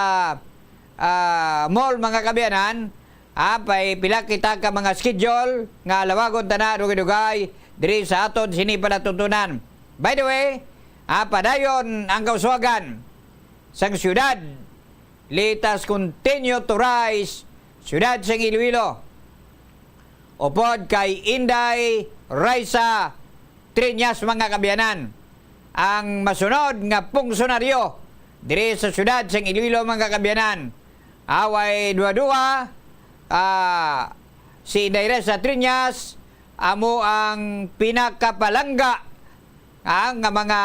ah, mall, mga kaabyanan. Ah, pay pila kita ka mga schedule nga lawagon ta na dugay-dugay diri sa aton sini palatuntunan. By the way, ah, padayon ang kauswagan sang siyudad. Let us continue to rise, siyudad sang Iloilo. Upod kay Inday Raisa Triñas, mga kaabyanan, ang masunod nga pungsunaryo diri sa siyudad sang Iloilo, mga kaabyanan. Away duha-duha, ah, si Inday Raisa Triñas amo ang pinakapalangga, ah, nga mga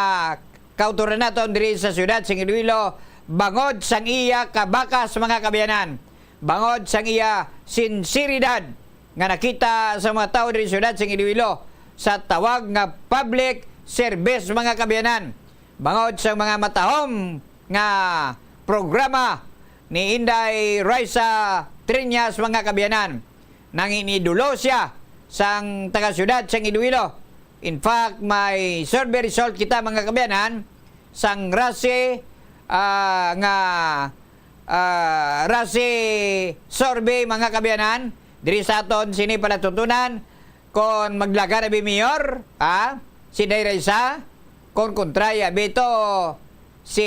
kautoran naton diri sa siyudad sang Iloilo, bangod sang iya kabakas, mga kaabyanan, bangod sang iya sinseridad nga nakita sa mga tawo diri sa siyudad sang Iloilo sa tawag nga public service, mga kaabyanan, bangod sa mga matahom nga programa ni Inday Raisa Triñas, mga kaabyanan. Nangin-idolo sia sang taga-siyudad sang Iloilo. In fact, may survey result kita, mga kaabyanan, sang RASI, ah, nga, ah, RASI survey, mga kaabyanan, diri sa aton sini palatuntunan, kon maglaga na bi mayor, ha? Si Inday Raisa, kon kontra ya bito si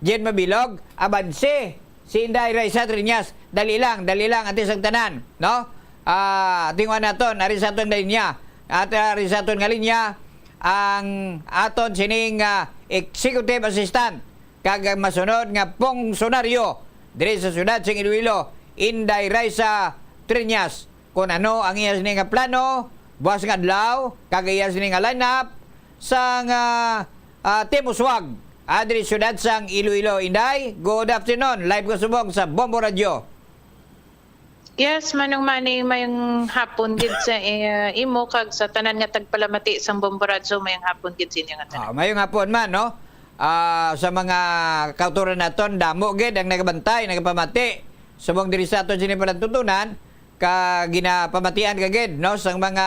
Jen Mabilog, abanse si Inday Raisa Triñas. Dali lang, dali lang, antes ang tanan, no? Ah, tingnan naton, ari sa aton nga linya. At, ah, ari sa aton nga linya, ang aton sining, ah, executive assistant, kag ang masunod nga pungsonaryo diri sa siyudad sing Iloilo, Inday Raisa Triñas, kung ano ang iya sini nga plano buwas nga adlaw, kag iya sini nga lineup sang, ah, ah, Team Uswag, ah, diri siyudad sang Iloilo. Inday, good afternoon. Live ka subong sa Bombo Radio. Yes, Manong Manny, mayong hapon gid sa, eh, imo kag sa tanan nga tagpalamati sang Bombo Radyo, mayong hapon gid sa inyo nga tanan. Ah, mayong hapon man, no? Ah, sa mga kautoran naton, damo gid ang nagabantay, nagapamati. Subong diri sa aton sini palatuntunan, ka ginapamatian ka gid, no, sang mga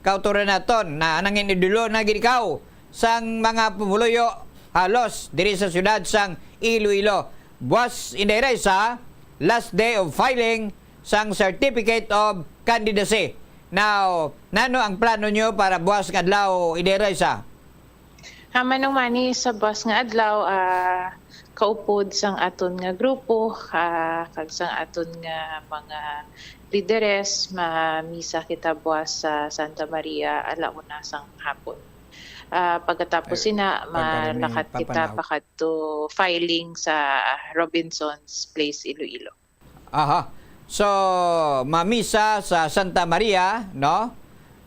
kautoran naton na nangin-idolo na gid ikaw sang mga pumuluyo halos diri sa siyudad sang Iloilo. Buwas, Inday Raisa, last day of filing sang Certificate of Candidacy. Now, nano ang plano nyo para buwas nga adlaw, Inday Raisa? Ah, Manong Manny, sa buwas nga adlaw, ah, kaupod sang aton nga grupo, ah, kag sang aton nga mga lideres, mamisa kita buwas sa Santa Maria, ala una sang hapon. Ah, pagkatapos Eh, sina, pagkari ni malakat kita Papanaw. Pakadto filing sa Robinson's Place, Iloilo. Aha. So, mamisa sa Santa Maria, no?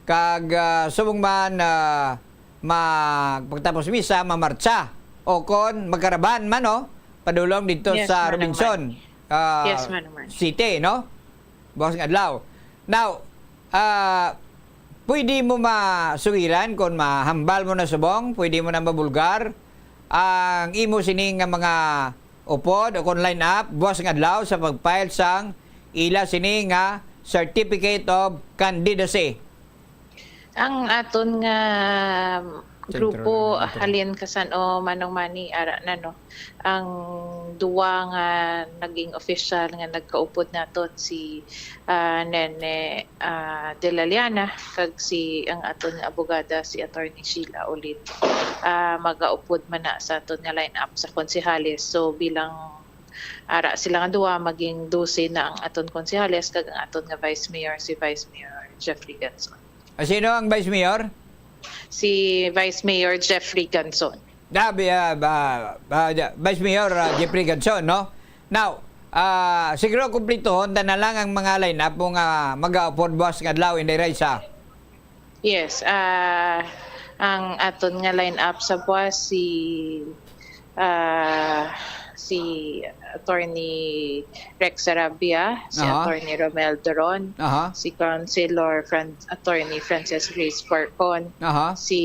Kag, ah, subong man, ah, mag-, pagtapos misa, mamartsa. O kon magkaraban man, no? Padulong dito Yes, sa Manong Robinson, Manny. ah, Yes, Manong Manny. City, no? Bukas nga adlaw. Now, ah, pwede mo masugiran kung mahambal mo na subong, pwede mo na mabulgar ang imo sini nga mga upod o kon line-up buwas nga adlaw sa pag-file sang ila sini nga Certificate of Candidacy. Ang aton nga Sentro grupo, na, sentro. Halin kasan-o, Manong Manny, ara na, no? Ang duwa nga naging official nga nagkaupod naton, si, ah, Nene, ah, de la Llana, kag si, ang aton nga abogada, si Attorney Sheila Olid, ah, magaupod man na sa aton nga line-up sa konsehales. So, bilang ara sila nga duwa, maging dose na ang aton konsehales, kag ang aton nga vice mayor, si Vice Mayor Jeffrey Ganson. Ah, sino ang vice mayor? Si Vice Mayor Jeffrey Ganson. Ah, bi-, ah, ba, ba, ja-, Vice Mayor, ah, Jeffrey Ganson, no? Now, ah, siguro kumplituhon ta na lang ang mga line-up mo nga mag-upod buwas nga adlaw, Inday Raisa. Yes, ah, ang aton nga line-up sa buwas, si, ah, si Attorney Rex Sarabia, si Aha. Attorney Romel Doron, Aha. si Councilor Fran-, Attorney Francis Grace Forcon, Aha. si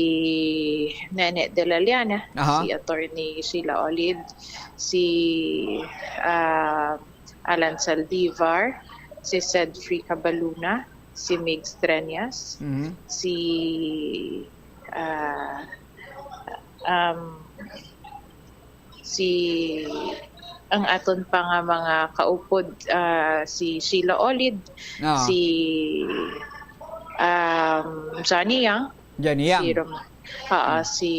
Nene de la Llana, Aha. si Attorney Sheila Olid, si, ah, Alan Saldivar, si Cedfrey Cabaluna, si Migs Treñas, Mhm. si, ah, um, si ang aton pa nga mga kaupod, ah, si Sheila Olid, Ah. si, um, Johnny Yang, Johnny Yang. si Rom-, ah, Hmm. si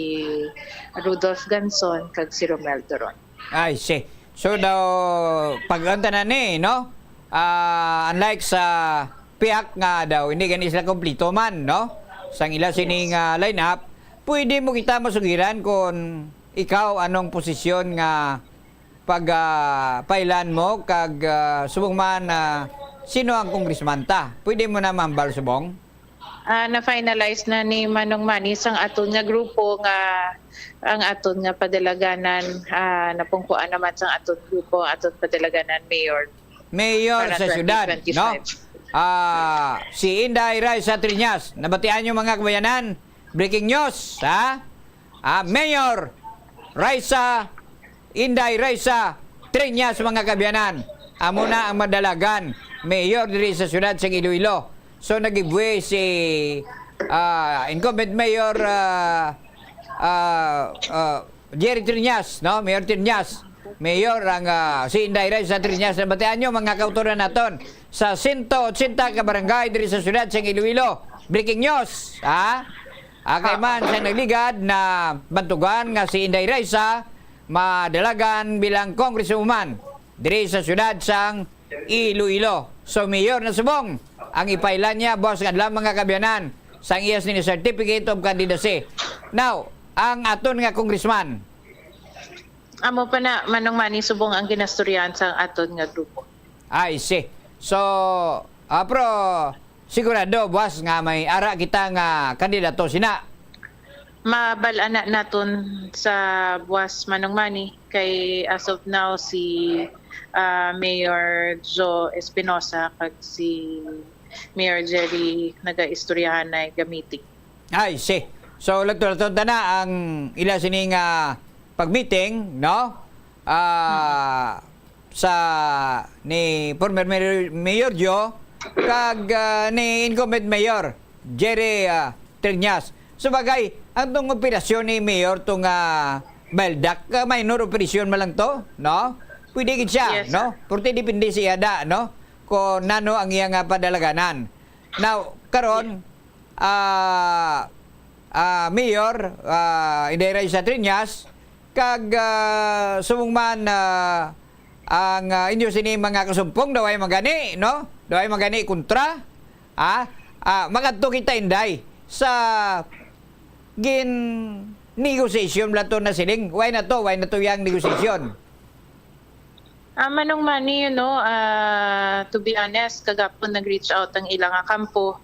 Rudolph Ganson, kag si Romel Doron. I see. So daw, pag ang tanan ni, no? Ah, unlike sa pihak nga daw, hindi gani sila kompleto man, no? Sang ila sining, Yes. ah, lineup, pwede mo kita masugiran kung ikaw anong posisyon nga pag, ah, pailan mo kag, ah, subong man, ah, sino ang congressman ta? Pwede mo na mambal subong? Ah, na-finalize na ni Manong Manny sang aton nga grupo nga ang aton nga padalaganan, ah, napungkuan naman sang aton grupo ang aton padalaganan mayor Mayor para sa syudad, no? twenty twenty-five. Ah, si Inday Raisa Triñas. Nabatian niyo, mga kabayanan? Breaking news, ha? Ah, Mayor Raisa, Inday Raisa Triñas, mga kabayanan. Amo na ang madalagan, mayor diri sa siyudad sa Iloilo. So, nag-giveaway si, ah, incumbent mayor, ah, ah, ah, Jerry Triñas, no? Mayor Triñas. Mayor, ang, ah, si Inday Raisa Triñas. Nabatian nyo, mga kautoran naton, sa sento otsenta ka barangay diri sa siyudad sang Iloilo. Breaking news, ha? Akay man sa nagligad na bantugan nga si Inday Raisa madalagan bilang congresswoman diri sa siyudad sang Iloilo. So, mayor na subong ang ipailan niya, boss, nga adlaw, mga kaabyanan, sang iya sini certificate of candidacy. Now, ang aton nga congressman, Amo pa na, Manong Manny, subong ang ginastoryahan sa aton nga grupo. I see. So, ah, pero sigurado, buwas nga may ara kita nga kandidato sina. Mabal-an na naton sa buwas, Manong Manny, kay as of now si, ah, Mayor Joe Espinosa kag si Mayor Jerry nagaistoryahan na gamiting. I see. So, lato-lato ta na ang ila sini nga pag-meeting, no? Ah, sa ni former Mayor, Mayor Joe kag, ah, ni incumbent Mayor Jerry, ah, Triñas. Sabagay, ang tong operasyon ni Mayor tong, ah, Baldak, ah, minor operasyon man lang to, no? Pwede gid siya, Yes, no? sir. Purti depende siya da, no? Kung nano ang iya nga padalaganan. Now, karon, ah, ah, Mayor, ah, Inday Raisa Triñas, kag, ah, subong man, ah, ang, ah, inyo sini mga kasumpong, daw ay magani, no? Daw ay magani kontra, ha? Ah, makadto kita, Inday, sa gin negotiation bala to na siling. Why na to? Why na to yang negotiation? Ah, Manong Manny, you know, ah, to be honest, kagapon nag-reach out ang ila nga kampo.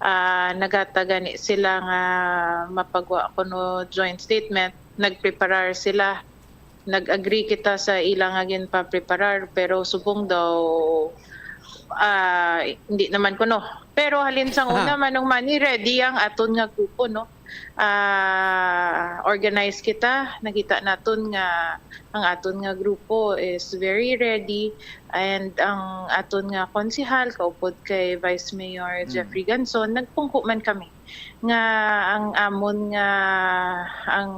Ah, nagata gani sila nga mapagwa kuno joint statement. Nagpreparar sila. Nag-agree kita sa ila nga ginpapreparar, pero subong daw, ah, hindi naman kuno. Pero halin sang una, Manong Manny, ready ang aton nga grupo, no? Ah, organize kita, nakita naton nga ang aton nga grupo is very ready, and ang aton nga konsehal kaupod kay Vice Mayor Mm. Jeffrey Ganson, nagpungko man kami nga ang amon nga, ang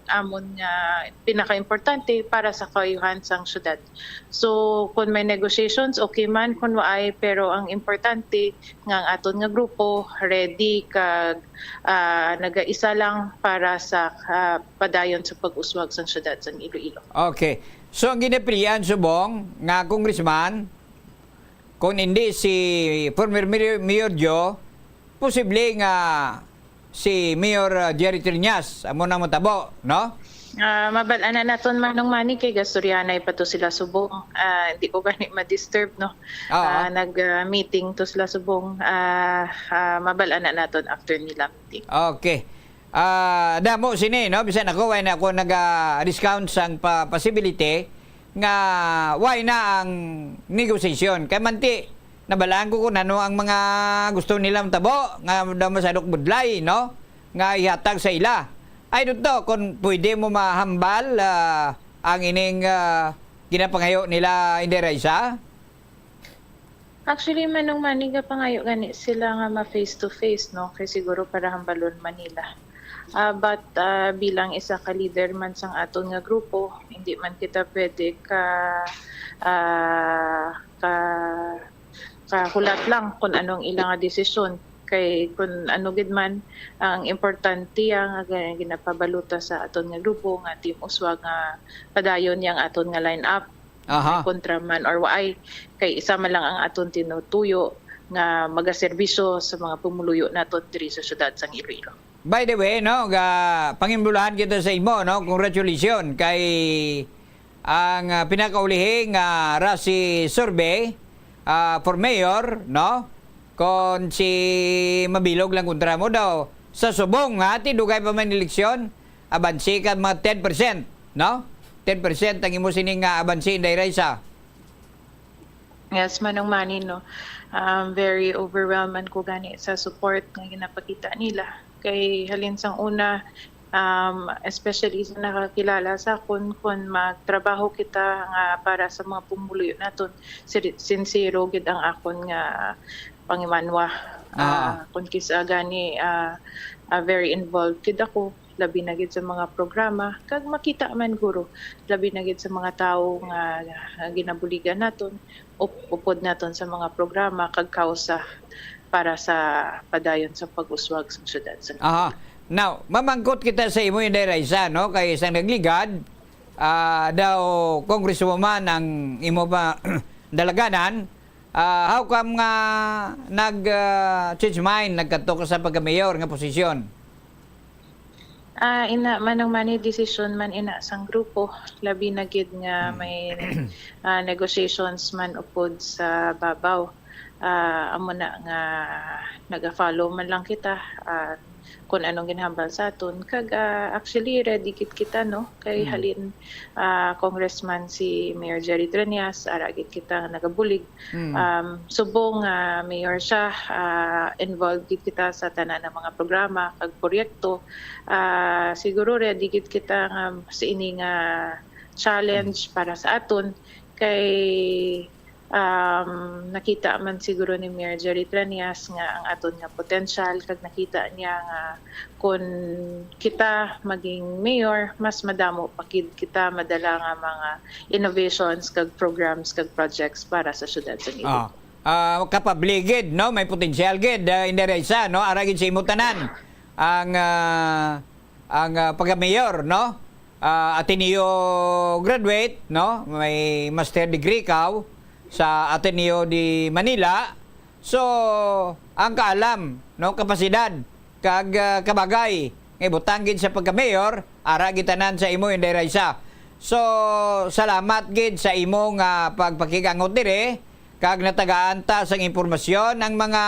amon nga pinakaimportante para sa kaayuhan sang syudad. So, kung may negotiations, okay man, kung waay, pero ang importante nga ang aton nga grupo ready kag, ah, nagaisa lang para sa, ah, padayon sa pag-uswag sang syudad sang Iloilo. Okay. So, ang ginapilian subong nga congressman, kung hindi si former Mayor, Mayor Joe, posible nga si Mayor, ah, Jerry Triñas amo na matabo, no? Ah, mabal-an na naton, Manong Manny, kay gastoryanay pa to sila subong. Ah, hindi ko gani ma-disturb, no? Oo. Ah, nag, ah, meeting to sila subong. Ah, ah, mabal-an na naton after nila meeting. Okay. Ah, damo sini, no? Bisan ako, wala na ako naga-discount sang pa-, possibility nga wala na ang negosasyon. Kay manti, nabalaan ko kung ano ang mga gusto nila matabo, nga daw masyadong budlay, no? Nga ihatag sa ila. I don't know kung pwede mo mahambal, ah, ang ining, ah, ginapangayo nila, Inday Raisa? Actually, Manong Manny, gapangayo gani sila nga ma-face to face, no? Kay siguro para hambalon man nila. Ah, but, ah, bilang isa ka leader man sang aton nga grupo, hindi man kita pwede ka, ah, ka, kahulat lang kung anong ila nga desisyon. Kay kung ano gid man, ang importante ang ginapabaluta sa aton nga grupo nga Team Uswag nga padayon yang aton nga line-up. Aha. May kontra man or waay, kay isa man lang ang aton tinutuyo nga magaserbisyo sa mga pumuluyo naton diri sa siyudad sang Iloilo. By the way, no, ga-, pangimbulahan kita sa imo, no? Congratulations kay ang, ah, pinakaulihi nga RASI survey, ah, for mayor, no? Kon si mabilog lang kontra mo daw sa subong, ha? Ti dugay pa man eleksyon, abansi ka mga ten percent, no? Ten percent ang imo sini nga abansi, Inday Raisa. Yes, Manong Manny, no. Um, very overwhelmed man ko gani sa support nga ginapakita nila. Kay halin sang una, um, especially sa nakakilala sa akon, kun magtrabaho kita nga para sa mga pumuluyo naton, sir-, sincero gid ang akon nga pangimanwa. Ah. Ah, kun kisa gani, ah, ah, very involved gid ako. labi na gid sa mga programa, kag makita man guro, labi na gid sa mga tawo nga, nga ginabuligan naton, up-, upod naton sa mga programa kag kausa para sa padayon sa pag-uswag sa syudad sa Aha. Now, mamangkot kita sa imo, Inday Raisa, no? Kay sang nagligad, ah, daw congresswoman ang imo pa dalaganan, ah, how come nga nag, ah, change mind, nagkadto ka sa pagka-mayor nga posisyon? Ah, ina, Manong Manny, desisyon man ina sang grupo, labi na gid nga Mm. may, ah, negotiations man upod sa babaw. Ah, amo na nga naga-follow man lang kita, ah, kung anong ginhambal sa aton. Kag, ah, actually, ready gid kita, no? Kay Mm. halin, ah, Congressman si Mayor Jerry Treñas, ara gid kita nga nagabulig. Mm. Um, subong nga mayor siya, ah, involved gid kita sa tanan nga mga programa kag proyekto. Ah, siguro ready gid kita nga sa ini nga challenge Mm. para sa aton kay, um, nakita man siguro ni Mayor Jerry Treñas nga ang aton nga potensyal kag nakita niya nga kun kita maging mayor, mas madamo pa gid kita madala nga mga innovations kag programs kag projects para sa syudad sa Iloilo. Ah, ah, kapabli gid, no? May potensyal gid, ah, Inday Raisa, no? Ara gid sa imo tanan ang, ah, ang, ah, pagka-mayor, no? Ah, Ateneo graduate, no? May master degree ka sa Ateneo de Manila. So, ang kaalam, no, kapasidad, kag, ah, kabagay nga ibutang gid sa pagka-mayor, ara gid tanan sa imo, Inday Raisa. So, salamat gid sa imo nga pagpakig-angot diri, kag natagaan ta sang impormasyon ang mga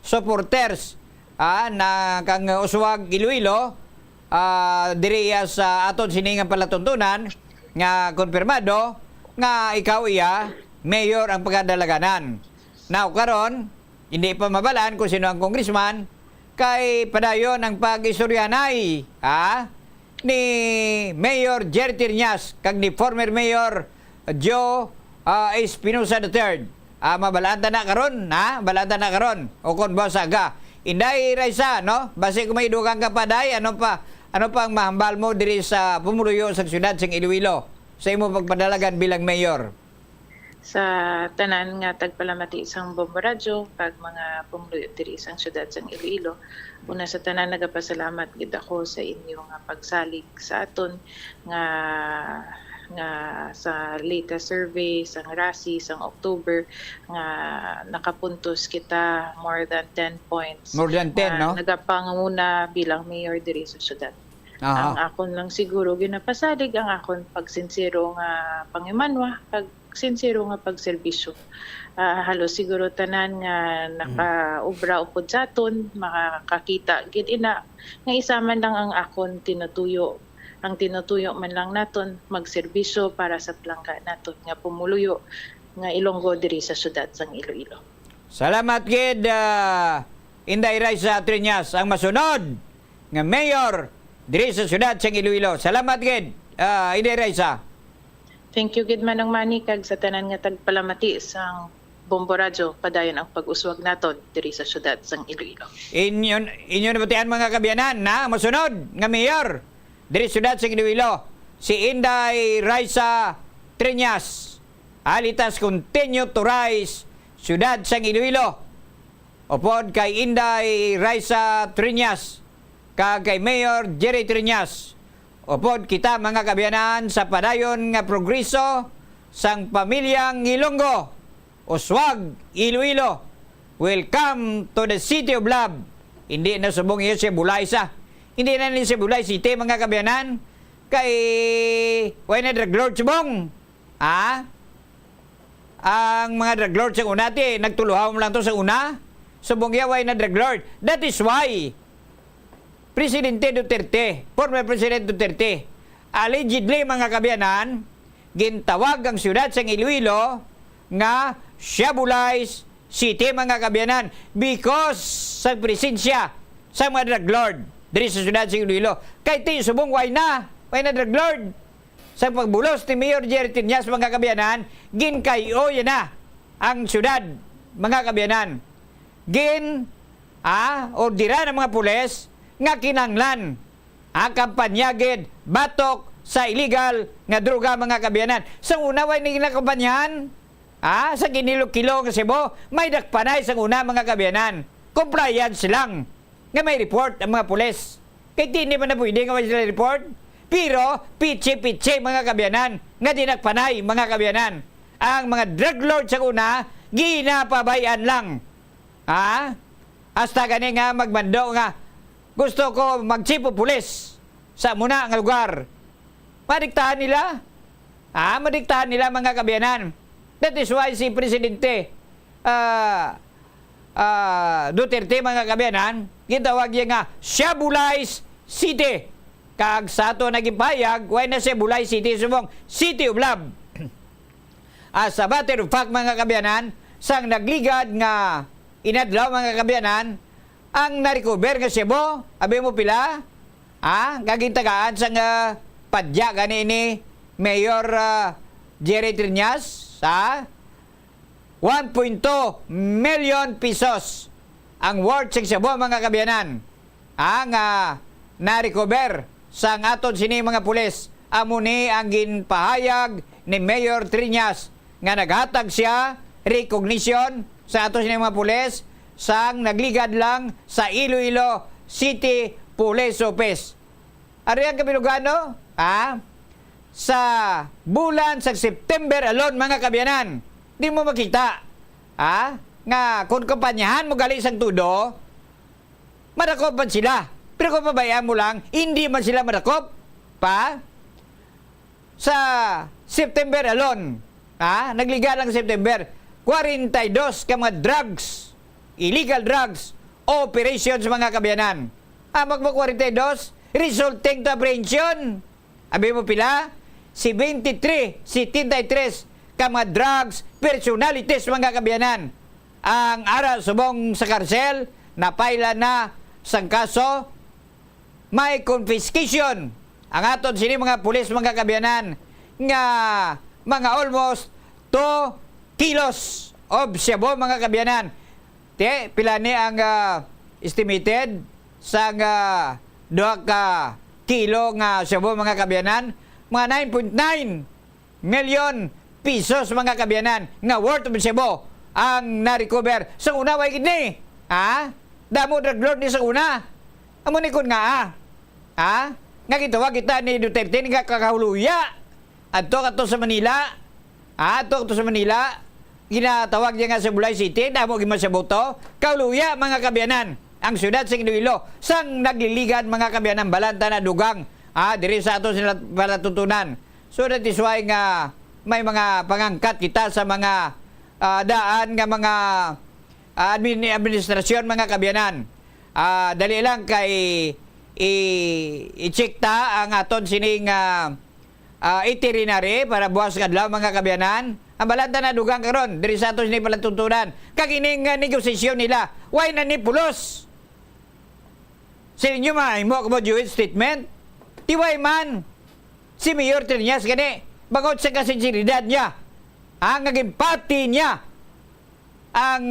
supporters, ah, na kang Uswag Iloilo, ah, diri iya sa aton sini nga palatuntunan nga konfirmado nga ikaw iya mayor ang pagkadalaganan. Now, karon, hindi pa mabalaan kung sino ang congressman, kay padayon ang pag-istoryanay, ha, ni Mayor Jerry Triñas kag ni former Mayor Joe, ah, Espinosa the third. Ah, mabalaan ta na karon, ha? Balaan ta na karon. O kon buwas aga. Inday Raisa, no? Basi kung may dugang ka pa, day, ano pa, ano pa ang mahambal mo diri sa pumuluyo sa siyudad sing Iloilo sa imo pagpadalagan bilang mayor? Sa tanan nga tagpalamati sang Bombo Radyo, kag mga pumuluyo diri sang siyudad sang Iloilo, una sa tanan, nagapasalamat gid ako sa inyo nga pagsalig sa aton nga, nga sa latest survey sang RASI sang October, nga nakapuntos kita more than ten points. More than ten, nga no? Nagapanguna bilang mayor diri sa syudad. Aha. Ang akon lang siguro ginapasalig ang akon pagsinsero nga pangimanwa kag sinsero nga pagserbisyo. Ah, halos siguro tanan nga Mm. nakaobra upod sa aton, makakita gid ina nga isa man lang ang akon tinutuyo. Ang tinutuyo man lang naton, magserbisyo para sa palangga naton nga pumuluyo nga Ilonggo diri sa siyudad sang Iloilo. Salamat gid, ah, Inday Raisa Triñas, ang masunod nga mayor diri sa siyudad sang Iloilo. Salamat gid, ah, Inday Raisa. Thank you gid, Manong Manny, kag sa tanan nga tagpalamati sang Bombo Radyo, padayon ang pag-uswag naton diri sa siyudad sang Iloilo. Inyo, inyo nabatian, mga kaabyanan, na masunod nga mayor diri sa siyudad sang Iloilo, si Inday Raisa Triñas, alias Continue to Rise, siyudad sang Iloilo. Upod kay Inday Raisa Triñas kag kay Mayor Jerry Triñas. Upod kita, mga kaabyanan, sa padayon nga progreso sang pamilyang Ilonggo, Uswag, Iloilo. Welcome to the City of Love. Hindi na subong iya siya Bulay sa. Hindi na ni siya Bulay City, mga kaabyanan. Kay, way na drug lord subong. Ha? Ang mga drug lord sa una, ti, nagtuluhaw mo lang to sa una. Subong iya, way na drug lord. That is why Presidente Duterte, former President Duterte, allegedly, mga kaabyanan, gintawag ang siyudad sang Iloilo nga Siabulay City, mga kaabyanan, because sa presensya sa mga drug lord diri sa siyudad sang Iloilo. Kay ti subong way na, way na drug lord. Sa pagbulos ni Mayor Jerry Triñas, mga kaabyanan, ginkay-o ya na ang siyudad, mga kaabyanan. Gin, ah, ordera ng mga pulis nga kinahanglan Ah, kampanya gid batok sa illegal nga droga, mga kaabyanan. Sa una, way ni ginakampanyahan, ah, sa ginilo-kilo nga Cebu, may dakpanay sa una, mga kaabyanan. Compliance lang nga may report ang mga pulis. Kay di man na pwede nga way sila report. Pero pitse-pitse, mga kaabyanan, nga dinakpanay, mga kaabyanan. Ang mga drug lord sa una, ginapabay-an lang. Ha? Hasta gani nga magmando nga, "Gusto ko mag-chief of police sa muna nga lugar." Madiktahan nila. Ah, madiktahan nila, mga kaabyanan. That is why si Presidente, ah, ah, Duterte, mga kaabyanan, gitawag niya nga Shabulay City. Kag sa ato naging pahayag, way na Shabulay City, subong City of Love. As a matter of fact, mga kaabyanan, sang nagligad nga inadlaw, mga kaabyanan, ang na-recover nga Cebu, abi mo pila? Ha? Nga gintagaan sang, ah, padya gani ni Mayor, ah, Jerry Triñas, ha? One point two million pesos ang worth sang Cebu, mga kaabyanan, ha, nga na-recover sang aton sini mga pulis. Amo ni ang ginpahayag ni Mayor Triñas nga naghatag siya recognition sa aton sini mga pulis sang nagligad lang sa Iloilo City Police Office. Ari ang kabilugano, ha? Sa bulan sa September alone, mga kaabyanan, di mo makita, ha? Nga kung kampanyahan mo gali sang tudo, madakop man sila. Pero kung pabayaan mo lang, hindi man sila madakop. Pa? Sa September alone, ha? Nagliga lang September, kwarenta y dos ka mga drugs, illegal drugs, operations, mga kaabyanan. Amag mo kwarenta y dos, resulting to apprehension. Abi mo pila? Seventy-three, setenta y tres ka mga drugs personalities, mga kaabyanan, ang ara subong sa karsel, napaila na sang kaso. May confiscation ang aton sini mga pulis, mga kaabyanan, nga mga almost two kilos of shabu, mga kaabyanan. Te, pila ni ang, ah, estimated sang, ah, duha ka kilo nga shabu, mga kaabyanan? Mga nine point nine million pesos, mga kaabyanan, nga worth of shabu ang na-recover. Sa una, way gid ni, ha? Damo drug lord ni sa una. Amo ni kun nga, ah, ha? Nga gitawag kita ni Duterte nga kakahuluya. Adto ka to sa Manila. Ah, adto ka to sa Manila. Ginatawag niya nga sa Bulay City, damo gid man sa boto. Kauluya, mga kaabyanan, ang siyudad sa Iloilo, sang nagliligad, mga kaabyanan, balanta na dugang, ah, diri sa ato sila palatuntunan. So that is why nga may mga pangangkat kita sa mga, ah, daan nga mga, ah, admin-, administrasyon, mga kaabyanan. Ah, dali lang kay i-, i-check ta ang aton sining, ah, ah, itinerary para buwas nga adlaw, mga kaabyanan. Ang balanta na dugang karon diri sa aton sini palatuntunan. Kag ining, ah, negosasyon nila, way na ni pulos? Sa inyo mahimo mo joint statement? Tiway man si Mayor Triñas gani, bangod sa kasinseridad niya, ang naging pati niya, ang,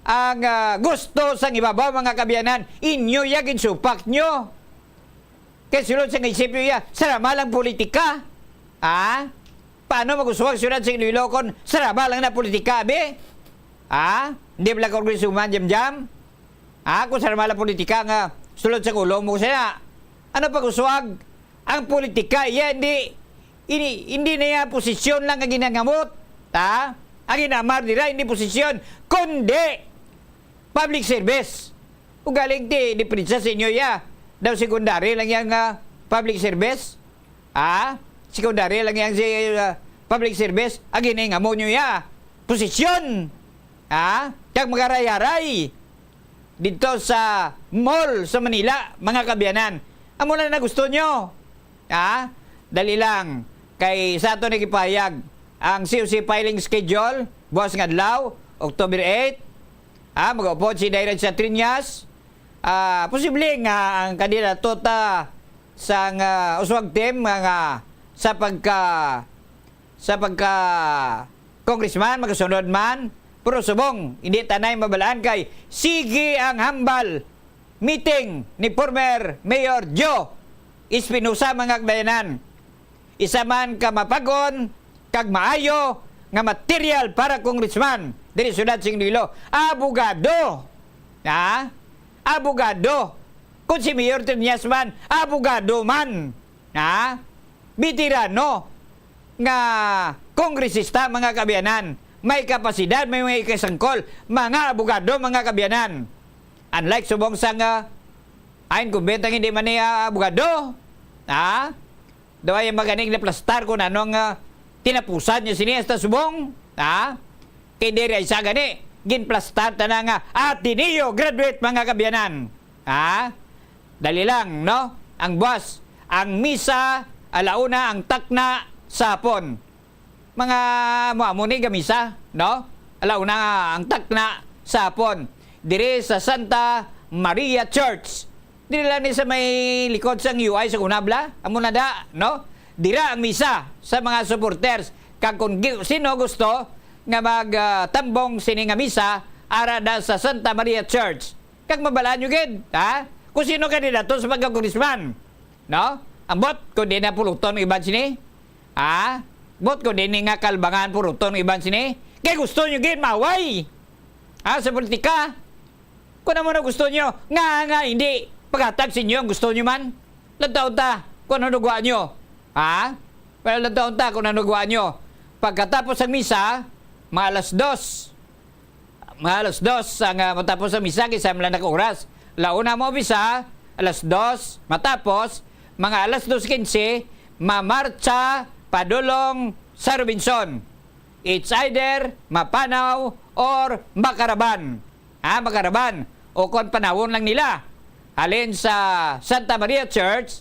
ang, ah, gusto sang ibabaw, mga kaabyanan, inyo ya ginsupak nyo. Kay sulod sa isip nyo ya, sarama lang politika. Ha? Paano mag-uswag siyudad sa Iloilo kon sarama lang na politika, abi? Ha? Hindi pala congresswoman, Jam Jam? Ha? Kung sarama lang politika nga sulod sa ulo mo siya. Ano pag-uswag? Ang politika, iya hindi, ini-, hindi na iya posisyon lang ang ginangamot. Ha? Ang ginamar nila, hindi posisyon, kundi public service. Ugaling di, di prinsa sa inyo ya. Daw secondary lang yang, ah, public service. Ah, secondary lang yang si, ah, public service. Agi na yung amo nyo ya. Posisyon. Ah, kag magaray-aray dito sa mall sa Manila, mga kaabyanan. Amo na na gusto nyo. Ah, dali lang. Kay sa ato nagipahayag ang C O C filing schedule, buwas nga adlaw, October eight. Ah, mag-upod si Daira sa Triñas. Ah, posible nga ang kandidato ta sang, ah, uswag team nga, nga sa pagka, sa pagka congressman, magasunod man, pero subong, hindi tanay mabalaan kay sige ang hambal meeting ni former Mayor Joe Espinosa, mga kabayanan. Isa man ka mapag-on kag maayo nga material para congressman diri sa siyudad sa Iloilo. Abogado. Ha? Abogado. Kung si Mayor Triñas man, abogado man. Ha? Veterano nga kongresista, mga kaabyanan. May kapasidad, may, may kasangkol. Mga abogado, mga kaabyanan. Unlike subong sang, ah, incumbent nga hindi man niya abogado. Ha? Daw ay maganing naplastar kung ano nga tinapusan niya sini hasta subong. Ha? Kay diri ay sa gani, ginplastar ta na nga Ateneo graduate, mga kaabyanan. Ha? Dali lang, no? Ang buwas, ang misa, ala una, ang takna sa hapon. Mga amo-amo ni gamisa, no? Ala una, ang takna sa hapon. Diri sa Santa Maria Church. Diri lang ni sa may likod sang U I sa Gunabla. Amo na da, no? Dira ang misa sa mga supporters. Kag kung gi-, sino gusto nga mag, ah, tambong sini nga misa, ara da sa Santa Maria Church. Kag mabalaan nyo gid, ha? Kung sino kandidato sa pagka-congressman, no? Ambot, kung di na puluton ang iban sini, ha? Ambot, kung di ni nga kalbangan puluton ang iban sini, kay gusto nyo gid maaway, ha, sa politika. Kung ano na gusto nyo, nga, nga, hindi paghatag sa inyo ang gusto nyo man. Lantaon ta, kung ano nagwa nyo, ha? Well, lantaon ta, kung ano nagwa nyo. Pagkatapos ang misa, mga alas dos, mga alas dos ang, ah, matapos ang misa, kay sa lang naka-oras. Launa mo misa, alas dos, matapos, mga alas dos quince, mamarcha padulong sa Robinson. It's either mapanaw or makaraban. Ha, makaraban. O kon panawon lang nila. Halin sa Santa Maria Church,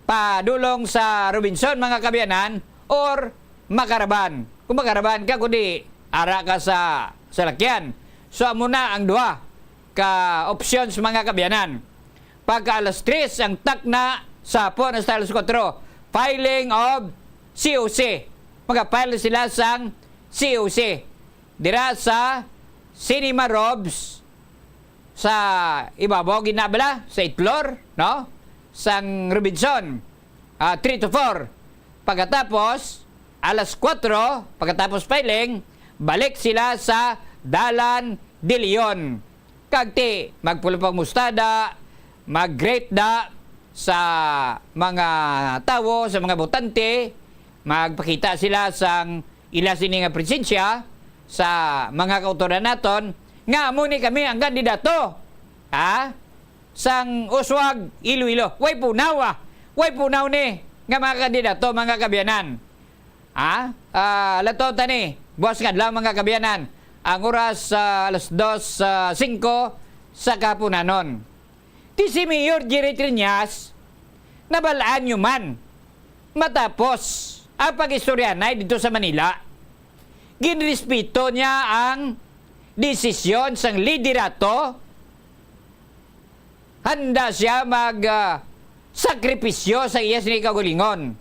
padulong sa Robinson, mga kaabyanan, or makaraban. Kung makaraban ka, kundi ara ka sa salakyan. So, amo na ang duha ka options, mga kaabyanan. Pagka alas tres ang takna sa hapon hasta alas kuwatro, filing of C O C. Mag-file sila sang C O C. Dira sa Cinema Robs, sa ibabaw gid na bala, sa itlor, no? Sang Robinson, ah, three to four. Pagkatapos, alas kuwatro, pagkatapos filing, balik sila sa Dalan de Leon. Kag ti, magpulupang mustada, mag-greet da sa mga tawo, sa mga botante, magpakita sila sang ila sini nga presensya sa mga kautoran naton nga amo ni kami ang kandidato, ha? Sang Uswag Iloilo. Way punaw, ah. Way punaw ni nga mga kandidato, mga kaabyanan. Ha? Ah, lantaw ta ni, buwas nga adlaw, mga kaabyanan. Ang oras, ah, alas dos, ah, singko sa kahaponanon. Ti si Mayor Jerry Triñas, nabal-an nyo man, matapos ang pag-istoryanay dito sa Manila, ginrespeto niya ang desisyon sang liderato. Handa siya mag, ah, sakripisyo sa iya sini kaugalingon.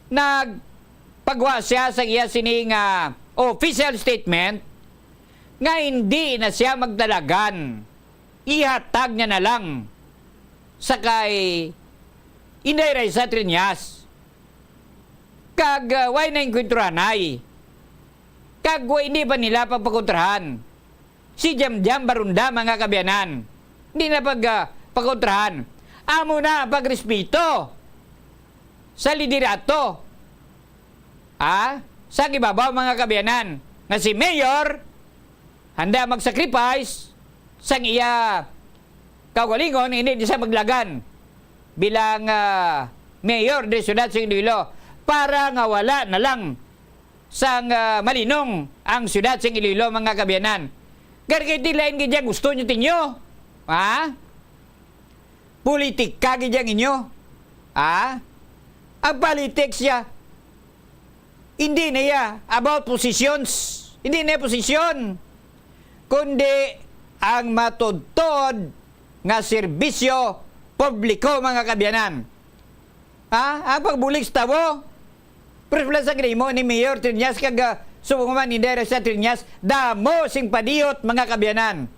Nagpagwa siya sa iya sini nga official statement nga hindi na siya magdalagan, ihatag niya na lang sa kay Inday Raisa Triñas. Kag, ah, way na inkwentro anay. Kag wa, hindi pa nila pagpakontrahan. Si Jamjam Barunda, mga kaabyanan. Hindi na pag, ah, pakontrahan. Amo na ang pagrespeto sa liderato. Ah, sa ibabaw, mga kaabyanan, nga si Mayor handa mag-sacrifice sang iya kaugalingon, hindi di siya maglagan bilang, ah, mayor di siyudad sa Iloilo para nga wala na lang sang, ah, malinong ang siyudad sa Iloilo, mga kaabyanan. Gani kay ti lain gid ya gusto niyo tinyo. Ha? Politika gid ya inyo. Ha? Ang politics ya, hindi na ya about positions. Hindi na ya posisyon. Kundi ang matudtod nga serbisyo publiko, mga kaabyanan. Ha? Ang pagbulig sa tawo. Pero pala sa ginahimo ni Mayor Triñas kag, ah, subong man ni Inday Raisa Triñas, damo sing padiyot, mga kaabyanan.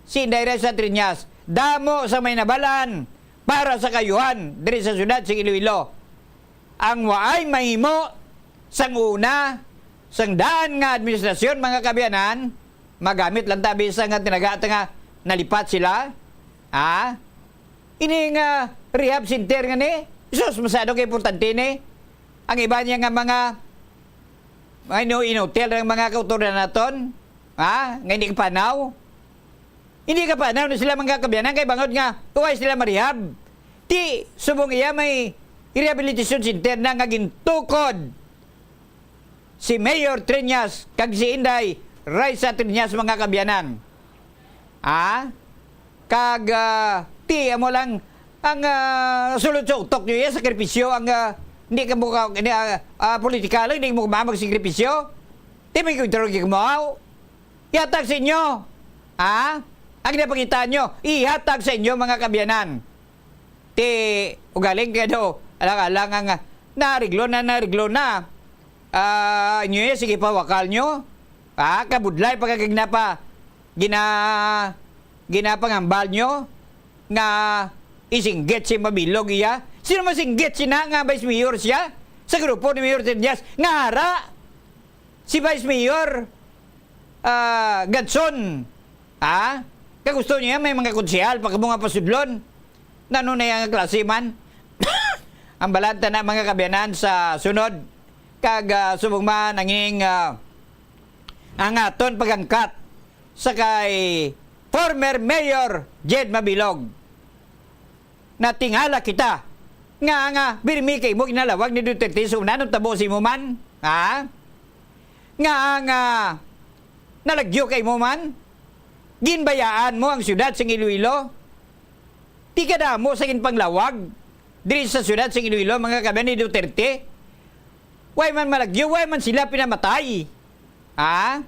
si Inday Raisa Triñas, damo sa may nabalan para sa kaayuhan diri sa siyudad sa Iloilo. Ang waay mahimo sang una, sang daan nga administrasyon, mga kaabyanan, magamit lang ta bisan nga tinaga ta nga nalipat sila. Ha? Ini nga rehab center nga ni, sus, masyado ka importante ni. Ang iba niya nga mga, mga ino-, inutil ang mga kautoran naton, ha? Nga hindi kapanaw. Hindi kapanaw na sila, mga kaabyanan, kay bangod nga, wala sila marehab. Ti, subong iya may rehabilitation center na nga gintukod si Mayor Triñas kag si Inday Raisa Triñas, mga kaabyanan. Ah? Kag, ah, ti, amo lang ang, ah, sulod sa utok nyo, iya sakripisyo ang, ah, hindi ka mo ka-, hindi, ah, ah, politikal, hindi mo ka magsakripisyo. Ti, may kontrol ka mo. Ihatag sa inyo. Ha? Ang ginapangita nyo, ihatag sa inyo, mga kaabyanan. Ti, ugaling kaya daw, alang-alang ang, ah, naariglo na, naariglo na. Ah, inyo ya, sige pa, wakal nyo. Ah, kabudlay pa kag ginapa-, gina-, ginapangambal nyo nga isinggit si Mabilog iya. Sino masinggit sina nga vice mayor siya? Sa grupo ni Mayor Triñas, nga ara si Vice Mayor, ah, Gadson, ha? Kag gusto niya may mga konsehal pa kamo nga pasudlon. Nano na yang klase man? Ang balanta na, mga kaabyanan, sa sunod. Kag, ah, subong man ang ing, ah, ang aton pagangkat sa kay former Mayor Jed Mabilog. Natingala kita nga, nga birmi kay mo ginalawag ni Duterte, so nanong tabo sa imo man? Ha? Nga, nga nalagyo kay mo man? Ginbayaan mo ang siyudad sing Iloilo? Ti kadamo sa ginpanglawag diri sa siyudad sing Iloilo, mga kaabyanan, ni Duterte. Way man malagyo, way man sila pinamatay. Ha?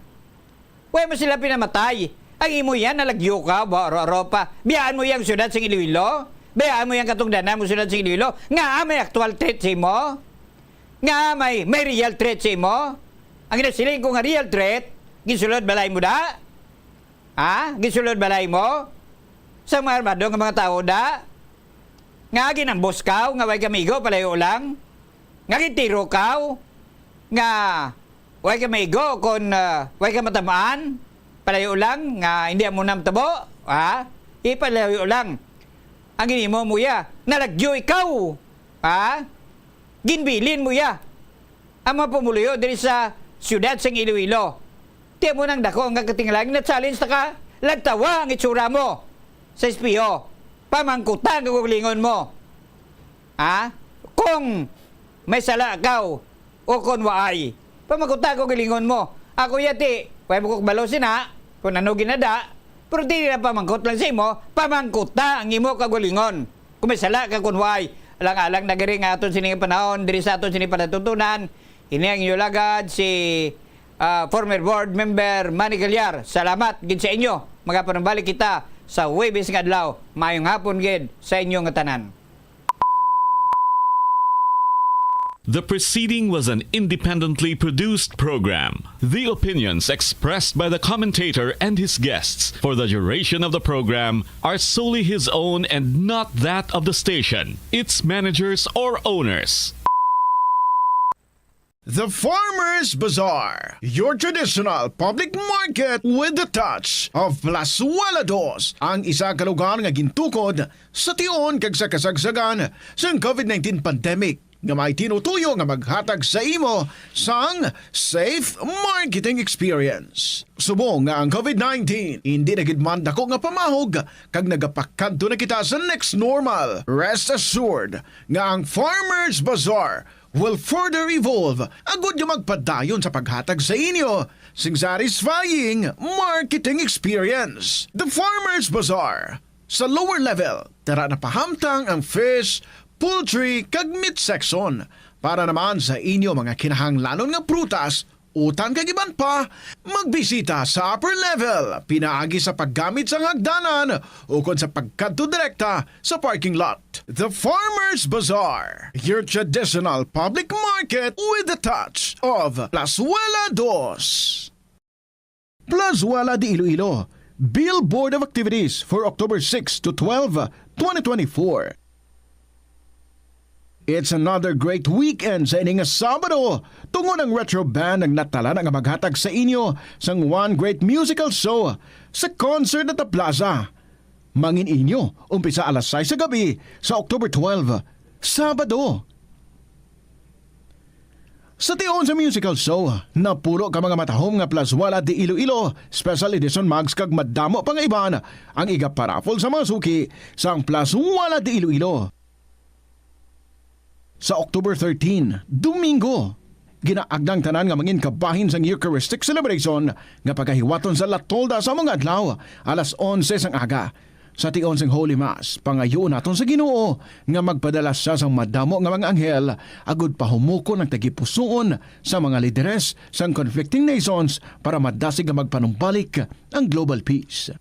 Way mo sila pinamatay. Ang imo yan, nalagyo ka, ba, ro, ro pa. Biyaan mo yang siyudad sing Iloilo? Biyaan mo yang katungdanan mo siyudad sing Iloilo? Nga may actual threat sa imo? Nga may, may real threat sa imo? Ang ginasiling ko nga real threat, ginsulod balay mo da? Ha? Ginsulod balay mo? Sa mga armado nga mga tao da? Nga ginambos kaw, nga way kamigo, palayo lang? Nga gintiro kaw? Nga way ka maigo kon, ah, way ka matamaan, palayo lang nga hindi amo na matabo, ha? Ipalayo lang. Ang ginimo mo ya, nalagyo ikaw, ha? Ginbilin mo ya ang mga pumuluyo diri sa siyudad sang Iloilo. Ti amo nang dako nga katingalayan, na-challenge ta ka, lagtawa ang itsura mo sa espeho. Pamangkuta ang kaugalingon mo. Ha? Kung may sala kaw, o kon waay. Pamangkuta ang kaugalingon mo. Ako yati, way mo ko kabalo sina, kung ano ginada, pero dili na pamangkot lang sa imo, pamangkuta ang imo kaugalingon. Kung may sala ka, kung waay, alang-alang na gari nga aton sini nga panahon, diri sa aton sini panatutunan, ini ang inyo lagad, si, ah, former board member Manny Gallar. Salamat gid sa inyo. Magapanumbalik kita sa Huwebes nga adlaw. Maayong hapon gid sa inyo nga tanan. The preceding was an independently produced program. The opinions expressed by the commentator and his guests for the duration of the program are solely his own and not that of the station, its managers, or owners. The Farmers Bazaar, your traditional public market with the touch of Plazuela Dos, ang isa ka lugar nga gintukod sa tion kag sa kasagsagan sang COVID nineteen pandemic, nga may tinutuyo nga maghatag sa imo sang safe marketing experience. Subong nga ang COVID nineteen indi na gid man dako nga pamahog kag nagapakadto na kita sa next normal, rest assured nga ang Farmers Bazaar will further evolve agud nga magpadayon sa paghatag sa inyo sing satisfying marketing experience. The Farmers Bazaar, sa lower level, tara na pahamtang ang fish, poultry, kag meat section. Para naman sa inyo mga kinahanglanon nga prutas, utan kag iban pa, magbisita sa upper level, pinaagi sa paggamit sang hagdanan ukon sa pagkadto direkta sa parking lot. The Farmers Bazaar, your traditional public market with the touch of Plazuela Dos. Plazuela de Iloilo, Billboard of activities for October six to twelve, twenty twenty-four. It's another great weekend sa ini nga Sabado, tungod ang Retro Band ang natalana nga maghatag sa inyo sang one great musical show sa Concert at the Plaza. Mangin inyo, umpisa alas sais sa gabi sa October twelve, Sabado. Sa tion sa musical show, napulo ka mga matahom nga Plaswala de Iloilo Special Edition mugs kag madamo pa nga iban ang iga-paraffle sa mga suki sang Plaswala de Iloilo. Sa October thirteen, Domingo, ginaagda ang tanan nga mangin kabahin sang Eucharistic celebration nga pagahiwaton sa La Tolda sa mga adlaw, alas onse sang aga. Sa tion sing Holy Mass, pangayuon naton sa Ginoo nga magpadala sia sang madamo nga mga anghel agud pahumukon ang tagipusoon sa mga lideres sang conflicting nations para madasig nga magpanumbalik ang global peace.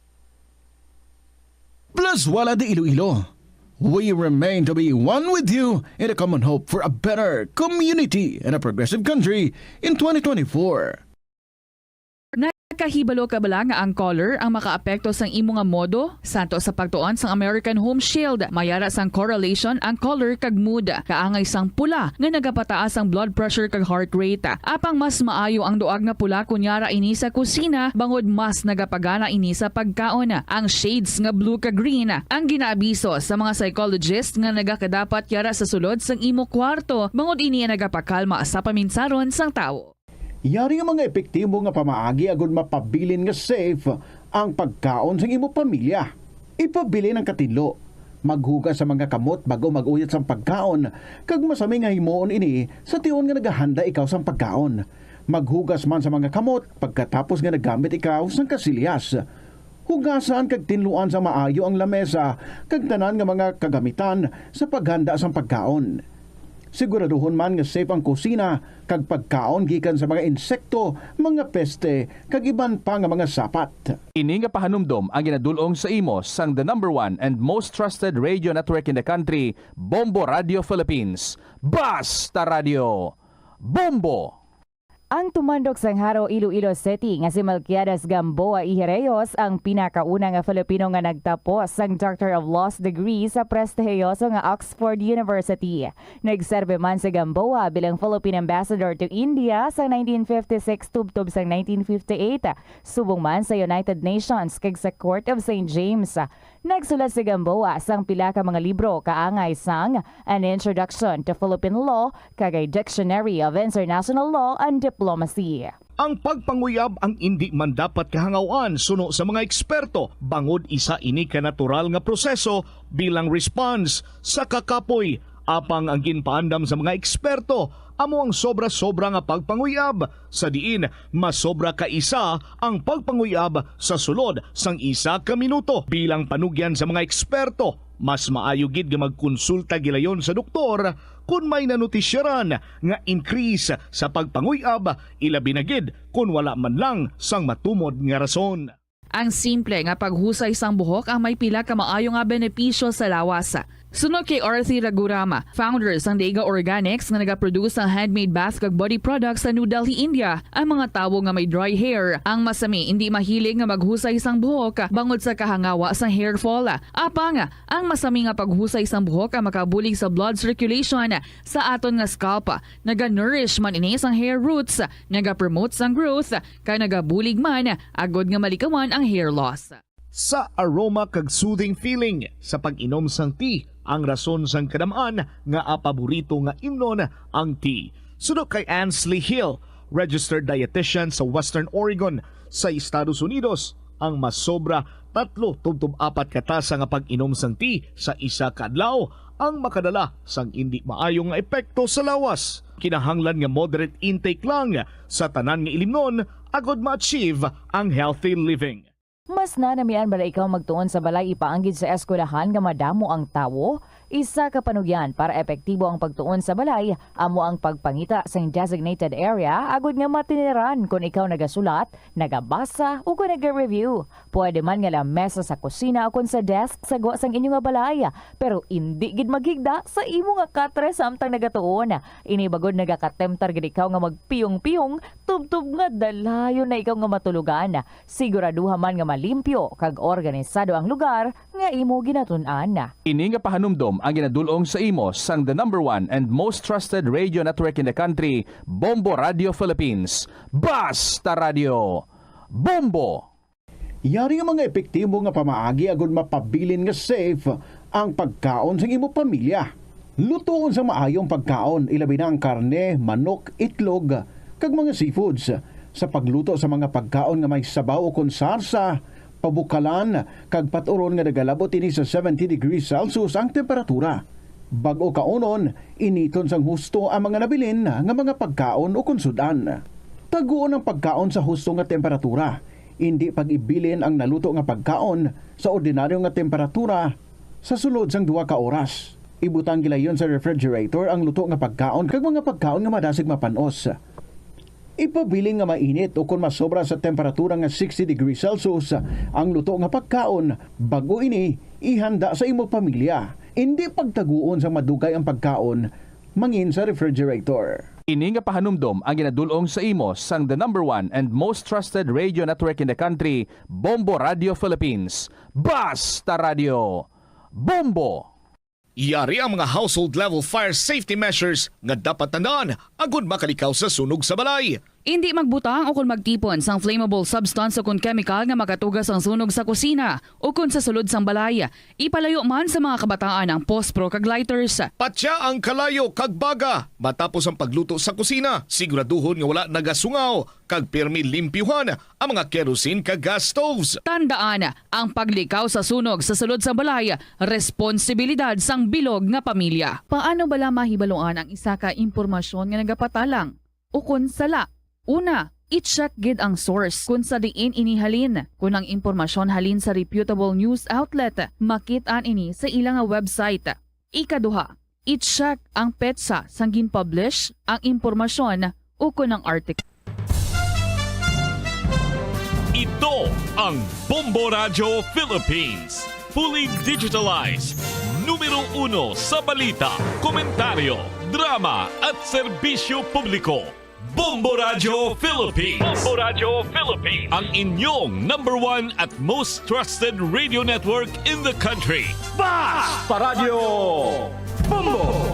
Plaswala de Iloilo, we remain to be one with you in a common hope for a better community and a progressive country in twenty twenty-four. Nakahibalo ka bala nga ang color ang makaapekto sang imo nga modo? Santo sa pagtuon sang American Home Shield, may ara sang correlation ang color kag mood. Kaangay sang pula nga nagapataas ang blood pressure kag heart rate. Apang mas maayo ang duag nga pula kon yara ini sa kusina, bangod mas nagapagana ini sa pagkaon. Ang shades nga blue kag green ang ginaabiso sa mga psychologist nga nagakadapat yara sa sulod sang imo kwarto, bangod ini ang nagapakalma sa paminsaron sang tawo. Yari nga mga epektibo nga pamaagi agud mapabilin nga safe ang pagkaon sang imo pamilya. Ipabilin ang katinlo. Maghugas sa mga kamot bago mag-uyat sang pagkaon, kag masami nga himuon ini sa tion nga nagahanda ikaw sang pagkaon. Maghugas man sa mga kamot pagkatapos nga naggamit ikaw sang kasilyas. Hugasan kag tinluan sa maayo ang lamesa kag tanan nga mga kagamitan sa paghanda sang pagkaon. Siguraduhon man nga safe ang kusina kag pagkaon gikan sa mga insekto, mga peste, kag iban pa nga mga sapat. Ini nga pahanumdom ang ginadul-ong sa imo sang the number one and most trusted radio network in the country, Bombo Radio Philippines. Basta Radio, Bombo! Ang tumandok sang Jaro, Iloilo City nga si Melquiades Gamboa Ijerreos ang pinakauna nga Filipino nga nagtapos sang Doctor of Laws degree sa prestihiyoso nga Oxford University. Nagserbi man si Gamboa bilang Philippine Ambassador to India sa nineteen fifty-six tubtob sang nineteen fifty-eight, subong man sa United Nations kag sa Court of Saint James. Nagsulat si Gamboa sang pila ka mga libro kaangay sang An Introduction to Philippine Law kag A Dictionary of International Law and Diplomacy. Ang pagpanguyab ang indi man dapat kahangaw-an suno sa mga eksperto, bangod isa ini ka natural nga proseso bilang response sa kakapoy. Apang ang ginpaandam sa mga eksperto amo ang sobra-sobra nga pagpanguyab, sa diin masobra ka isa ang pagpanguyab sa sulod sang isa ka minuto. Bilang panugyan sa mga eksperto, mas maayo gid nga magkonsulta gilayon sa doktor kon may nanutisyaran nga increase sa pagpanguyab, ilabi na gid kon wala man lang sang matumod nga rason. Ang simple nga paghusay sang buhok ang may pila ka maayo nga benepisyo sa lawas. Suno kay Arthi Ragurama, founder sang Daiga Organics nga nagaproduce sang handmade bath kag body products sa New Delhi, India, ang mga tawo nga may dry hair, ang masami indi mahilig nga maghusay sang buhok bangod sa kahangawa sang hair fall. Apang ang masami nga paghusay sang buhok ang makabulig sa blood circulation sa aton nga scalp. Naga-nourish man ini sang hair roots, naga-promote sang growth, kag nagabulig man agud nga malikawan ang hair loss. Sa aroma kag soothing feeling sa pag-inom sang tea ang rason sang kadam-an nga paborito nga imnon ang tea. Suno kay Ansley Hill, registered dietitian sa Western Oregon sa Estados Unidos, ang masobra tatlo tubtob apat ka tasa nga pag-inom sang tea sa isa ka adlaw ang makadala sang indi maayo nga epekto sa lawas. Kinahanglan nga moderate intake lang sa tanan nga ilimnon agud ma-achieve ang healthy living. Mas nanamian bala ikaw magtuon sa balay ipaanggid sa eskwelahan nga madamo ang tawo? Isa ka panugyan para epektibo ang pagtuon sa balay amo ang pagpangita sang designated area agod nga matiniran kon ikaw nagasulat, nagabasa, o kon naga-review. Pwede man nga lamesa sa kusina o kon sa desk sa gwa sang inyo nga balay, pero indi gid maghigda sa imo nga katre samtang nagatuon. Ini bangod nagakatemptar gid ikaw nga magpiyong-piyong tubtob nga dalayon na ikaw nga matulogan. Siguraduha man nga malimpyo kag organisado ang lugar nga imo ginatun-an. Ini nga pahanumdom ang ginadul-ong sa imo sang the number one and most trusted radio network in the country, Bombo Radio Philippines. Basta Radio, Bombo! Yari ang mga epektibo nga pamaagi agud mapabilin nga safe ang pagkaon sang imo pamilya. Lutoon sa maayo ang pagkaon, ilabi na ang karne, manok, itlog, kag mga seafoods. Sa pagluto sa mga pagkaon nga may sabaw ukon sarsa, pabukalan, kag pat-uron nga nagalabot ini sa seventy degrees Celsius ang temperatura. Bag-o kaunon, initon sang husto ang mga nabilin nga mga pagkaon ukon sud-an. Taguon ang pagkaon sa husto nga temperatura. Indi pag-ibilin ang naluto nga pagkaon sa ordinaryo nga temperatura sa sulod sang duha ka oras. Ibutang gilayon sa refrigerator ang luto nga pagkaon kag mga pagkaon nga madasig mapan-os. Ipabilin nga mainit ukon masobra sa temperatura nga sixty degrees Celsius ang luto nga pagkaon bag-o ini ihanda sa imo pamilya. Indi pagtaguon sang madugay ang pagkaon mangin sa refrigerator. Ini nga pahanumdom ang ginadul-ong sa imo sang the number one and most trusted radio network in the country, Bombo Radio Philippines. Basta Radio, Bombo! Yari ang mga household level fire safety measures nga dapat tandaan agud makalikaw sa sunog sa balay. Indi magbutang o kon magtipon sang flammable substance o kon kemikal nga makatuga sang sunog sa kusina o kon sa sulod sang balay. Ipalayo man sa mga kabataan ang pospro kag lighters. Patya ang kalayo kag baga matapos ang pagluto sa kusina. Siguraduhon nga wala nagasungaw kag pirmi limpyuhan ang mga kerosene kag gas stoves. Tandaan, ang paglikaw sa sunog sa sulod sang balay, responsibilidad sang bilog nga pamilya. Paano bala mahibaluan ang isa ka impormasyon nga nagapatalang ukon sala? Una, i-check gid ang source kon sa diin ini halin. Kon ang impormasyon halin sa reputable news outlet, makit-an ini sa ila nga website. Ikaduha, i-check ang petsa sang gin-publish ang impormasyon ukon ang article. Ito ang Bombo Radyo Philippines. Fully digitalized. Numero uno sa balita, komentaryo, drama, at serbisyo publiko. Bombo Radyo Philippines. Bombo Radyo Philippines. Ang inyong number one at most trusted radio network in the country. Basta Radyo Bombo!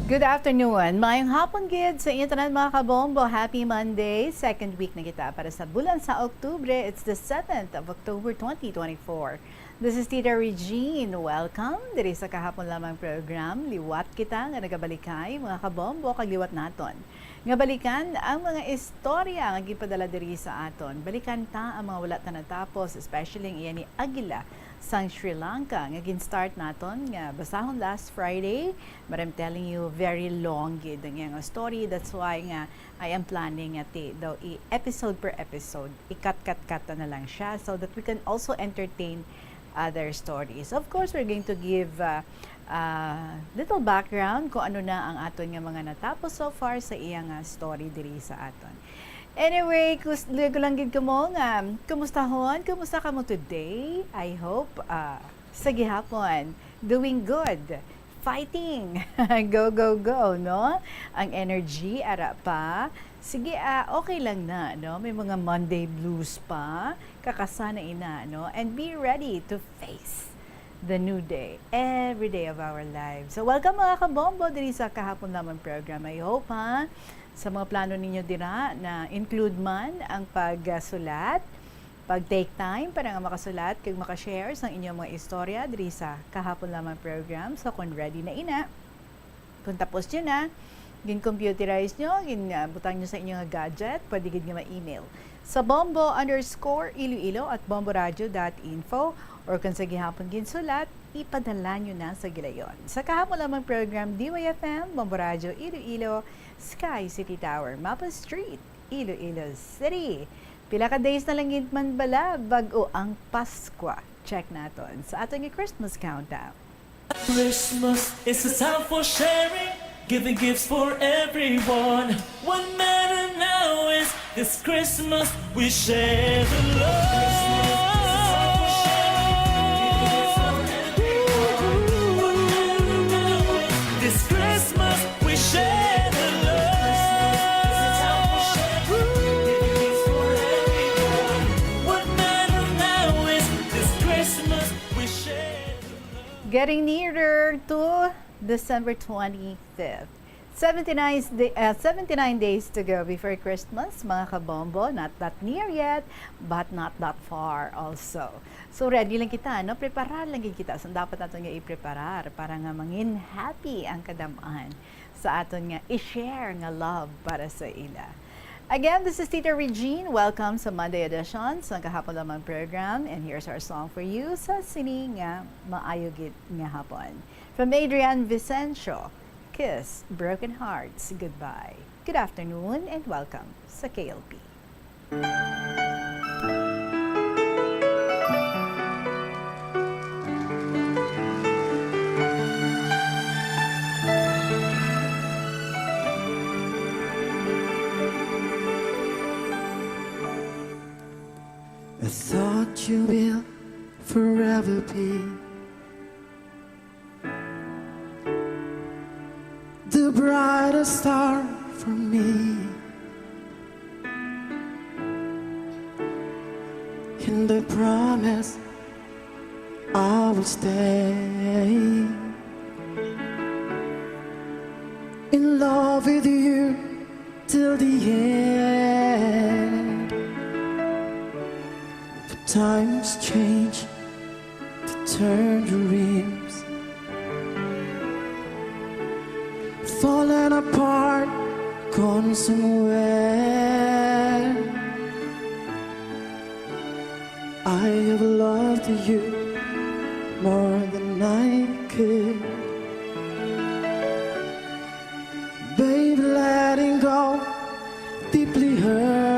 Good afternoon. Maayong hapon gid sa inyo tanan, mga kabombo. Happy Monday. Second week na kita para sa bulan sa Oktubre. It's the seventh of October, twenty twenty-four. This is Tita Regine. Welcome diri sa kahapon lamang program. Liwat kita nga nagabalikay, mga kabombo, kag liwat naton nga balikan ang mga istorya nga ginpadala diri sa aton. Balikan ta ang mga wala ta natapos, especially ang iya ni Aguila sang Sri Lanka nga gin-start naton nga basahon last Friday. But I'm telling you, very long gid ang iyang story. That's why nga I am planning nga ti daw i-episode per episode, i-cut-cut-cut na lang siya so that we can also entertain other stories. Of course, we're going to give uh, uh, little background kung ano na ang aton nga mga natapos so far sa iya nga story diri sa aton. Anyway, kus- luoy ko lang gid kamo nga kumustahon, kumusta kamo today? I hope uh, sa gihapon, doing good, fighting. Go, go, go, no? Ang energy ara pa. Sige, ah, okay lang na, no? May mga Monday blues pa. Kakasanay na, no? And be ready to face the new day, every day of our lives. So, welcome, mga kabombo, diri sa kahapon lamang program. I hope, ha, sa mga plano ninyo dira, na include man ang pagsulat, pag-take time para nga makasulat kag makashare sang inyong mga istorya diri sa kahapon lamang program. So, kung ready na ina, kung tapos nyo na, gin-computerize nyo, gin, ah, butang nyo sa inyong gadget, pwede gid nga ma-email sa bombo underscore iloilo at bomboradio dot info, or kung sa gihapon ginsulat, ipadala nyo na sa gilayon. Sa kahapon lamang program, D Y F M, Bombo Radio Iloilo, Sky City Tower, Mapa Street, Iloilo City. Pila ka days na lang gid man bala bag-o ang Paskwa. Check naton sa aton nga Christmas countdown. Christmas is a time for sharing, giving gifts for everyone. What matter now is this Christmas we share the love. This Christmas we share the love. What matter now is this Christmas we share the love. Getting nearer to December twenty-fifth. Seventy-nine, day, uh, seventy-nine days to go before Christmas, mga kabombo. Not that near yet, but not that far also. So, ready lang kita, no? Preparar lang gid kita. So, dapat nato nga i-preparar para nga mangin happy ang kadam-an sa aton nga i-share nga love para sa ila. Again, this is Tita Regine. Welcome sa Monday edition sa Gahapon Lamang program. And here's our song for you sa sini nga maayo gid nga hapon. From Adrian Vicencio, Kiss Broken Hearts Goodbye. Good afternoon and welcome sa K L P. I thought you will forever be the brightest star for me, and I promise I will stay in love with you till the end. But times change to turn dreams, falling apart, gone somewhere. I have loved you more than I could. Babe, letting go deeply hurts.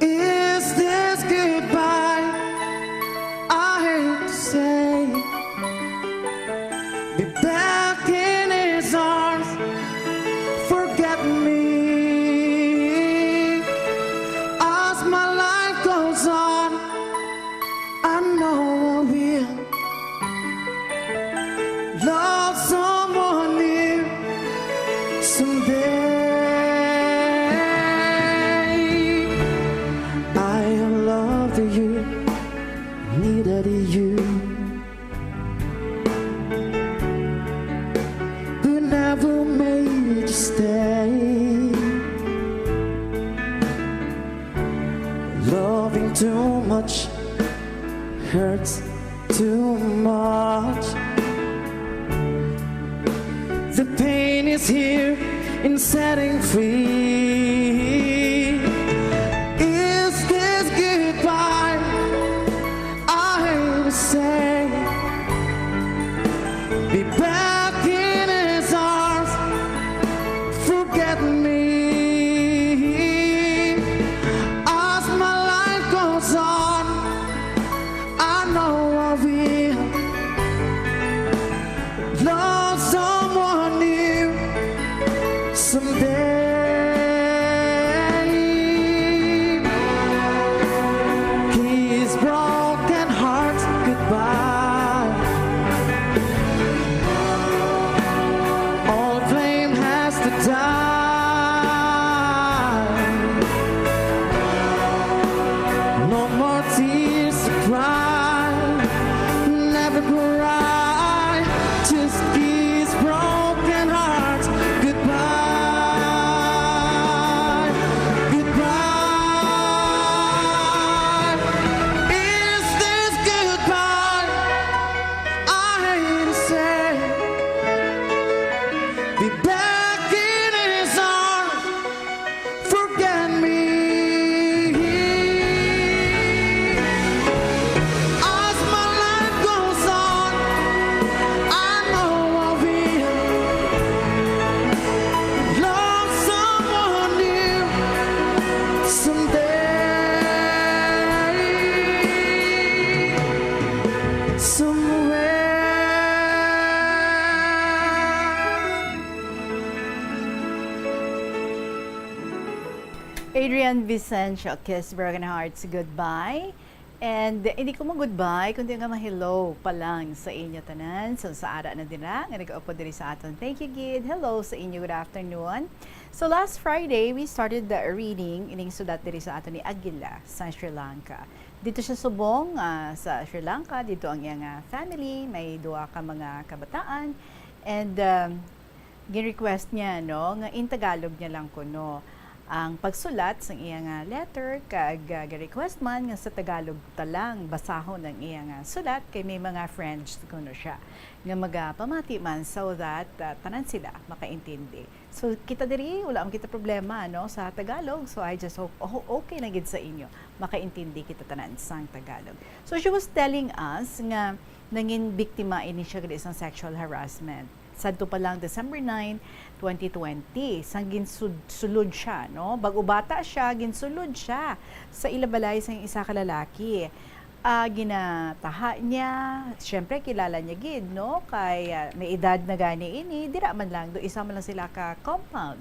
Is this goodbye I hate to say? Be back in his arms, forget me. As my life goes on, I know I will love someone new someday. I have loved you, needed you, who never made you stay. Loving too much hurts too much. The pain is here in setting free. Is this goodbye I hate to say? Be back in his arms, forget me. As my life goes on, I know I will love someone new someday. Kiss broken hearts goodbye. Adrian Vicencio, Kiss Broken Hearts, goodbye. And hindi ko mo goodbye, kundi nga ma-hello pa lang sa inyo tanan. So, sa ara na dira, nga nag-upod diri sa aton. Thank you, Gid. Hello sa inyo, good afternoon. So, last Friday, we started the reading, ining sulat diri sa aton ni Aguila, sa Sri Lanka. Dito siya subong, ah, sa Sri Lanka, dito ang iyang, ah, family, may duha ka mga kabataan. And, um, gin-request niya, no, nga in Tagalog niya lang kuno ang pagsulat sang iya nga letter, kag, ah, gin-request man nga sa Tagalog ta lang basahon ang iya nga sulat, kay may mga friends kuno siya nga magapamati man, so that, ah, tanan sila makaintindi. So, kita diri, wala man kita problema, no, sa Tagalog. So, I just hope, oh, okay na gid sa inyo. Makaintindi kita tanan sang Tagalog. So, she was telling us nga nangin biktima ini siya gali sang sexual harassment. Sadto pa lang December nine, twenty twenty, sang ginsud-, sulod siya, no? Bag-o bata siya, ginsulod siya sa ila balay sang isa ka lalaki. Ah, ginataha niya, syempre, kilala niya gid, no? Kay, ah, may edad na gani ini, dira man lang, do isa man lang sila ka compound.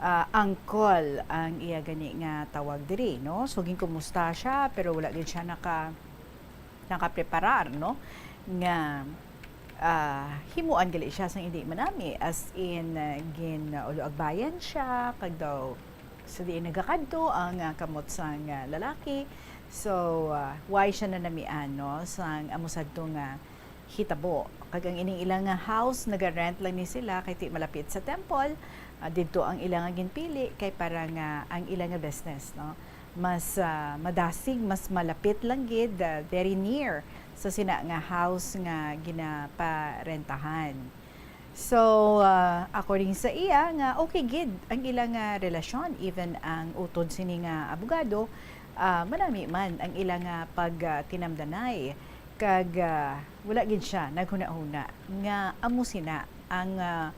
Ah, uncle ang iya gani nga tawag diri, no? So, ginkumusta siya, pero wala gid siya naka-, nakapreparar, no? Nga, ah, himuan gali siya sang hindi manami. As in, ah, gin-, ulo-agbayan siya, kag daw sa diin nagakadto ang, ah, kamot sang, ah, lalaki. So, ah, why siya nanamian, no? Sang amo sadto nga hitabo. Kag ang ining ila nga house, naga-rent lang ni sila kay ti malapit sa temple. Ah, didto ang ila nga ginpili kay para nga ang ila nga business, no, mas, ah, madasig, mas malapit lang gid, ah, very near sa sina nga house nga ginaparentahan. So, ah, according sa iya nga okay gid ang ila nga relasyon, even ang utod sini nga abogado, ah, manami man ang ila nga pag, ah, tinamdanay. Kag, ah, wala gid siya naghunahuna nga amo sina ang, ah,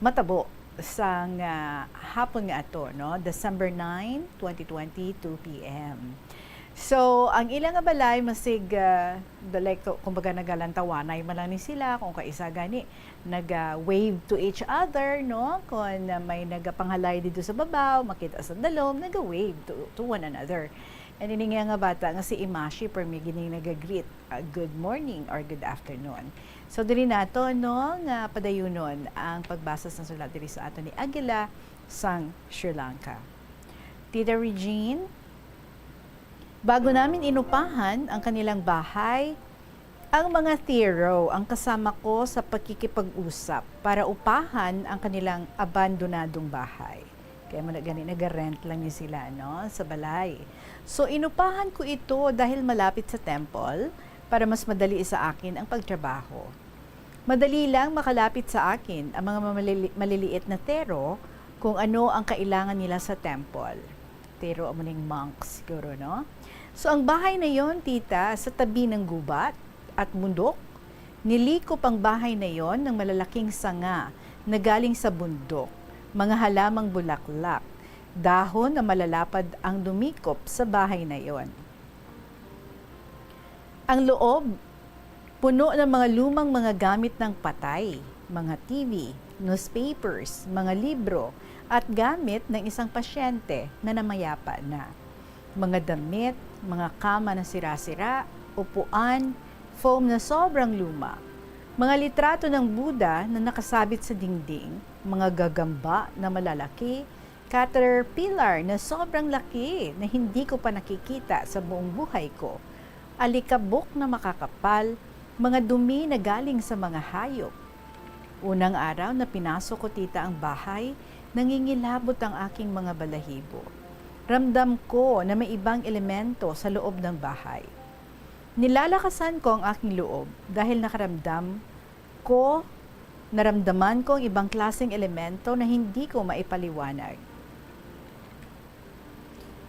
matabo sang, ah, hapon nga ato, no? December nine, twenty twenty, two P M. So, ang ila nga balay masig, ah, the, like, to, kumbaga, nagalantawanay man lang ni sila, kung kaisa gani naga-wave to each other, no? Kung, ah, may nagapanghalay dito sa babaw, makita sa dalom, naga-wave to, to one another. And ini nga, nga bata nga si Imashi, permi gini naga-greet, ah, good morning or good afternoon. So, diri nato, no, nga padayunon ang pagbasa sang sulat diri sa ato ni Aguila sang Sri Lanka. Tita Regine, bago namin inupahan ang kanilang bahay, ang mga Thiero ang kasama ko sa pakikipag-usap para upahan ang kanilang abandonadong bahay. Kaya mo na gani, naga-rent lang ni sila, no, sa balay. So, inupahan ko ito dahil malapit sa temple para mas madali sa akin ang pagtrabaho. Madali lang makalapit sa akin ang mga malili-, maliliit na Thiero kung ano ang kailangan nila sa temple. Thiero, amo ning monks siguro, no? So, ang bahay na yon, tita, sa tabi ng gubat at bundok. Nilikop ang bahay na yon ng malalaking sanga na galing sa bundok, mga halamang bulaklak, dahon na malalapad ang dumikop sa bahay na yon. Ang loob, puno ng mga lumang mga gamit ng patay, mga T V, newspapers, mga libro, at gamit ng isang pasyente na namayapa na. Mga damit, mga kama na sira-sira, upuan, foam na sobrang luma, mga litrato ng Buddha na nakasabit sa dingding, mga gagamba na malalaki, caterpillar na sobrang laki na hindi ko pa nakikita sa buong buhay ko, alikabok na makakapal, mga dumi na galing sa mga hayop. Unang araw na pinasok ko, tita, ang bahay, nangingilabot ang aking mga balahibo. Ramdam ko na may ibang elemento sa loob ng bahay. Nilalakasan ko ang aking loob dahil nakaramdam ko, naramdaman ko ang ibang klaseng elemento na hindi ko maipaliwanag.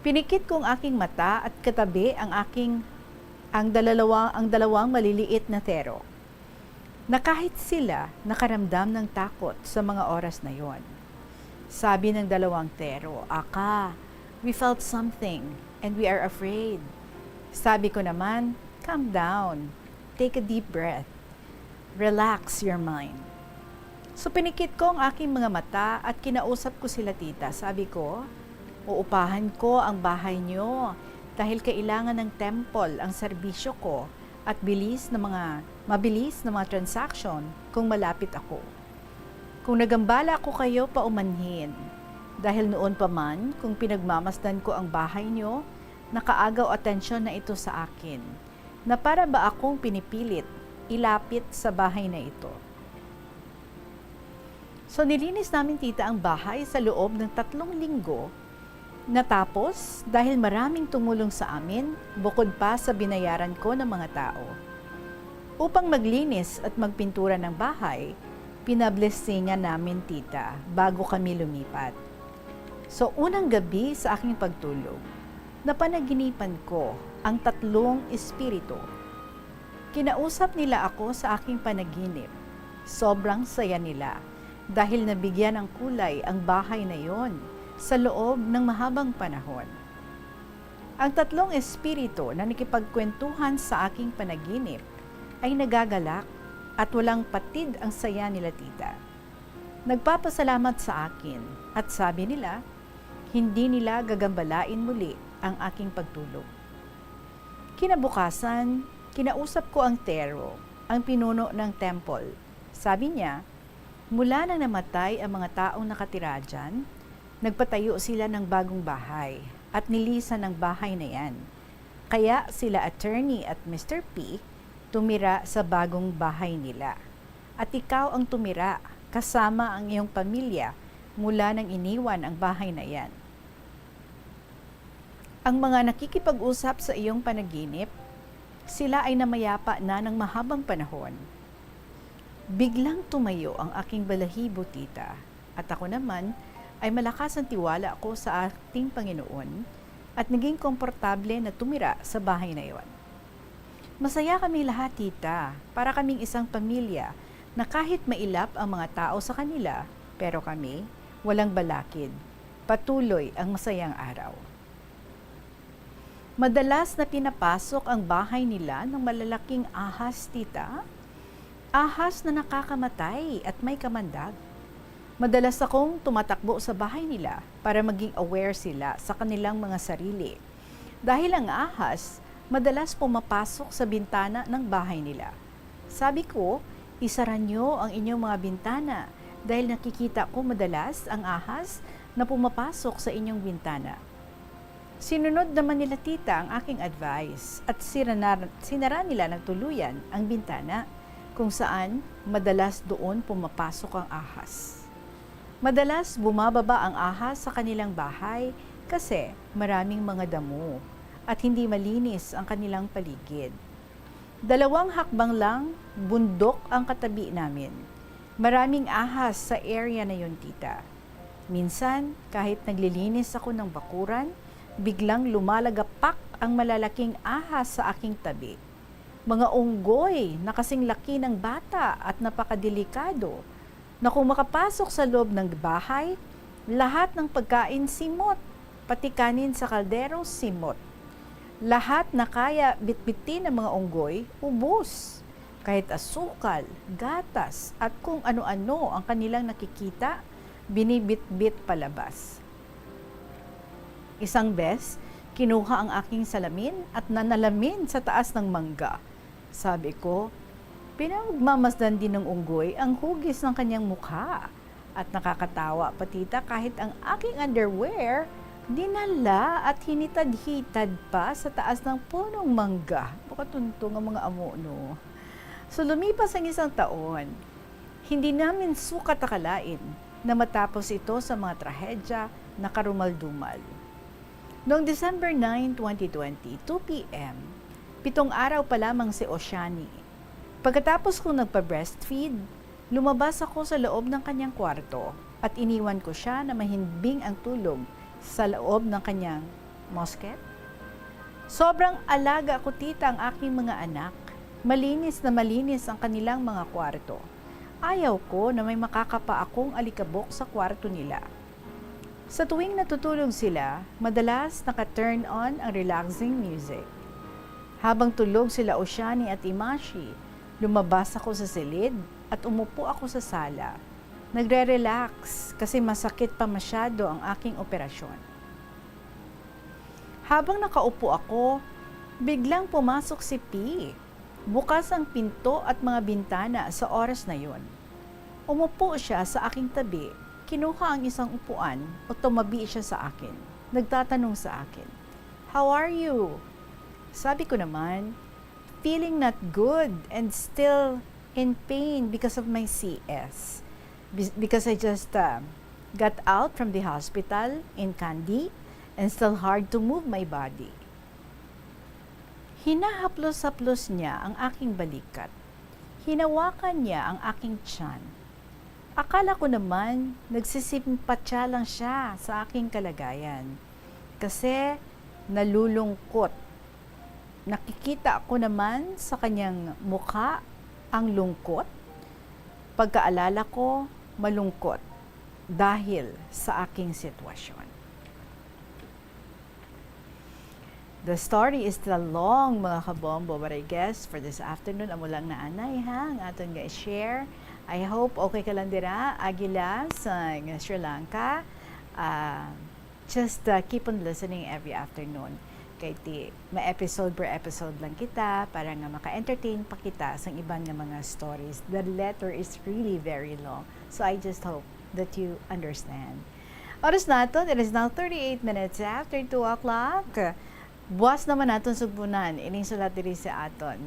Pinikit ko ang aking mata at katabi ang aking, ang dalalawa-, ang dalawang maliliit na Thiero, na kahit sila nakaramdam ng takot sa mga oras na yon. Sabi ng dalawang Thiero, "Aka, we felt something and we are afraid." Sabi ko naman, "Calm down. Take a deep breath. Relax your mind." So, pinikit ko ang aking mga mata at kinausap ko sila, tita. Sabi ko, Uupahan ko ang bahay niyo, dahil kailangan ng temple ang serbisyo ko at bilis na mga, mabilis na mga transaksyon kung malapit ako. Kung nagambala ako kayo paumanhin, dahil noon pa man, kung pinagmamasdan ko ang bahay niyo, nakaagaw atensyon na ito sa akin, na para ba akong pinipilit ilapit sa bahay na ito. So, nilinis namin, tita, ang bahay sa loob ng tatlong linggo. Natapos dahil maraming tumulong sa amin, bukod pa sa binayaran ko ng mga tao. Upang maglinis at magpintura ng bahay, pinablessingan namin, tita, bago kami lumipat. So, unang gabi sa aking pagtulog, napanaginipan ko ang tatlong espiritu. Kinausap nila ako sa aking panaginip. Sobrang saya nila dahil nabigyan ng kulay ang bahay na yon sa loob ng mahabang panahon. Ang tatlong espiritu na nakipagkwentuhan sa aking panaginip ay nagagalak at walang patid ang saya nila, tita. Nagpapasalamat sa akin at sabi nila, hindi nila gagambalain muli ang aking pagtulog. Kinabukasan, kinausap ko ang Tero, ang pinuno ng temple. Sabi niya, mula nang namatay ang mga taong nakatira dyan, nagpatayo sila ng bagong bahay at nilisan ang bahay na yan. Kaya sila Attorney at Mister P tumira sa bagong bahay nila. At ikaw ang tumira kasama ang iyong pamilya mula nang iniwan ang bahay na yan. Ang mga nakikipag-usap sa iyong panaginip, sila ay namayapa na ng mahabang panahon. Biglang tumayo ang aking balahibo, tita, at ako naman ay malakas ang tiwala ko sa ating Panginoon at naging komportable na tumira sa bahay na iyon. Masaya kami lahat, tita, para kaming isang pamilya na kahit mailap ang mga tao sa kanila, pero kami, walang balakid. Patuloy ang masayang araw. Madalas na pinapasok ang bahay nila ng malalaking ahas, tita. Ahas na nakakamatay at may kamandag. Madalas akong tumatakbo sa bahay nila para maging aware sila sa kanilang mga sarili. Dahil ang ahas madalas pumapasok sa bintana ng bahay nila. Sabi ko, isara niyo ang inyong mga bintana dahil nakikita ko madalas ang ahas na pumapasok sa inyong bintana. Sinunod naman nila, tita, ang aking advice at sirana-, sinara nila ng tuluyan ang bintana kung saan madalas doon pumapasok ang ahas. Madalas bumababa ang ahas sa kanilang bahay kasi maraming mga damo at hindi malinis ang kanilang paligid. Dalawang hakbang lang, bundok ang katabi namin. Maraming ahas sa area na yun, tita. Minsan, kahit naglilinis ako ng bakuran, biglang lumalagapak ang malalaking ahas sa aking tabi. Mga unggoy na kasing laki ng bata at napakadelikado na kung makapasok sa loob ng bahay, lahat ng pagkain simot, pati kanin sa kaldero simot. Lahat na kaya bitbitin ng mga unggoy, ubos. Kahit asukal, gatas, at kung ano-ano ang kanilang nakikita, binibitbit palabas. Isang bes, kinuha ang aking salamin at nanalamin sa taas ng mangga. Sabi ko, pinagmamasdan din ng unggoy ang hugis ng kanyang mukha. At nakakatawa pa, tita, kahit ang aking underwear, dinala at hinitad-hitad pa sa taas ng punong mangga. Makatunto nga mga amo, no? So, lumipas ang isang taon. Hindi namin sukat akalain na matapos ito sa mga trahedya na karumaldumal. Noong December nine, twenty twenty, two P M, pitong araw pa lamang si Oshani. Pagkatapos kong nagpa-breastfeed, lumabas ako sa loob ng kanyang kwarto at iniwan ko siya na mahimbing ang tulog sa loob ng kanyang musket. Sobrang alaga ko, tita, ang aking mga anak. Malinis na malinis ang kanilang mga kwarto. Ayaw ko na may makakapa akong alikabok sa kwarto nila. Sa tuwing natutulog sila, madalas naka-turn on ang relaxing music. Habang tulog sila Oshani at Imashi, lumabas ako sa silid at umupo ako sa sala. Nagre-relax kasi masakit pa masyado ang aking operasyon. Habang nakaupo ako, biglang pumasok si Pi. Bukas ang pinto at mga bintana sa oras na yon. Umupo siya sa aking tabi, kinuha ang isang upuan at tumabi siya sa akin. Nagtatanong sa akin, "How are you?" Sabi ko naman, "Feeling not good and still in pain because of my C S. Be- because I just uh, got out from the hospital in Kandy and still hard to move my body." Hinahaplos-haplos niya ang aking balikat. Hinawakan niya ang aking tiyan. Akala ko naman nagsisimpatya lang siya sa aking kalagayan kasi nalulungkot. Nakikita ko naman sa kanyang mukha ang lungkot. Pagkaalala ko, malungkot dahil sa aking sitwasyon. The story is still long, mga kabombo, but I guess for this afternoon, amo lang na anay, ha, ang aton nga i-share. I hope okay ka lang dira, Agila, sa Sri Lanka. Ah, just uh, keep on listening every afternoon. Kay ti, ma-episode per episode lang kita para nga maka-entertain pa kita sa iban nga mga stories. The letter is really very long. So I just hope that you understand. Oras naton, it is now thirty-eight minutes after two o'clock. Buwas naman naton sugpunan ining sulat diri sa aton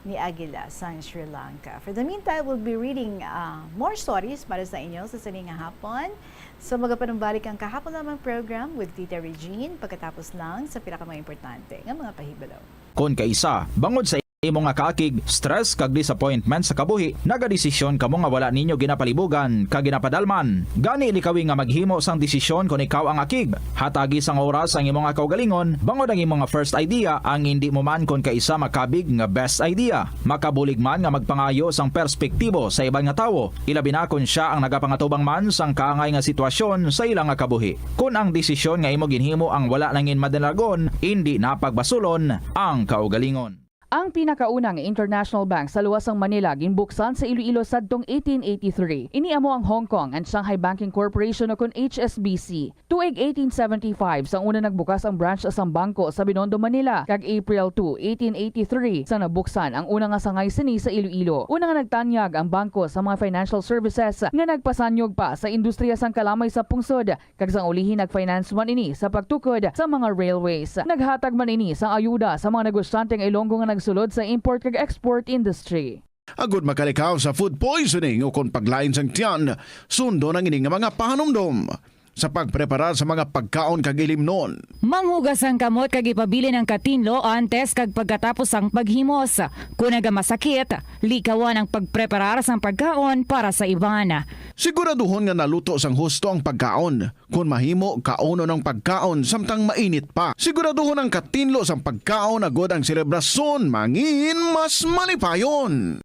ni Agila sang Sri Lanka. For the meantime, we'll be reading uh, more stories para sa inyo sa sini nga hapon. So, magapanumbalik ang kahapon lamang program with Tita Regine pagkatapos lang sa pila ka mga importante nga mga pahibalo. Kon kaisa, bangod sa imo nga kaakig, stress kag disappointment sa kabuhi, nagadesisyon kamo nga wala ninyo ginapalibugan kag ginapadalman. Gani, likawi nga maghimo sang desisyon kon ikaw ang akig. Hatagi sang oras ang imo nga kaugalingon, bangod ang imo nga first idea ang indi mo man kon kaisa makabig nga best idea. Makabulig man nga magpangayo sang perspektibo sa iban nga tawo, ilabi na kon sia ang nagapangatubang man sang kaangay nga sitwasyon sa ila nga kabuhi. Kon ang desisyon nga imo ginhimo ang wala nangin madalagon, indi na pagbasulon ang kaugalingon. Ang pinakauna nga international bank sa luwas sang Manila ginbuksan sa Iloilo sadtong eighteen eighty-three. Ini amo ang Hong Kong and Shanghai Banking Corporation, o kon H S B C. Tuig eighteen seventy-five, sang una nagbukas ang branch sang bangko sa Binondo, Manila, kag April two, eighteen eighty-three, sang nabuksan ang una nga sangay sini sa Iloilo. Una nga nagtanyag ang bangko sa mga financial services nga nagpasanyog pa sa industriya sang kalamay sa pungsod, kag sang ulihi nag-finance man ini sa pagtukod sa mga railways. Naghatag man ini sang ayuda sa mga negosyante nga Ilonggo nga nagsulod sa import kag export industry. Agud makalikaw sa food poisoning ukon paglain sang tiyan, sundon ang ini nga mga pahanumdom sa pagpreparar sa mga pagkaon kag ilimnon. Manghugas ang kamot kag ipabilin ang katinlo antes kag pagkatapos sang paghimos. Kon nagamasakit, likawan ang pagpreparar sang pagkaon para sa iban. Siguraduhon nga naluto sang husto ang pagkaon. Kon mahimo, kaunon ang pagkaon samtang mainit pa. Siguraduhon ang katinlo sang pagkaon agud ang selebrasyon mangin mas malipayon.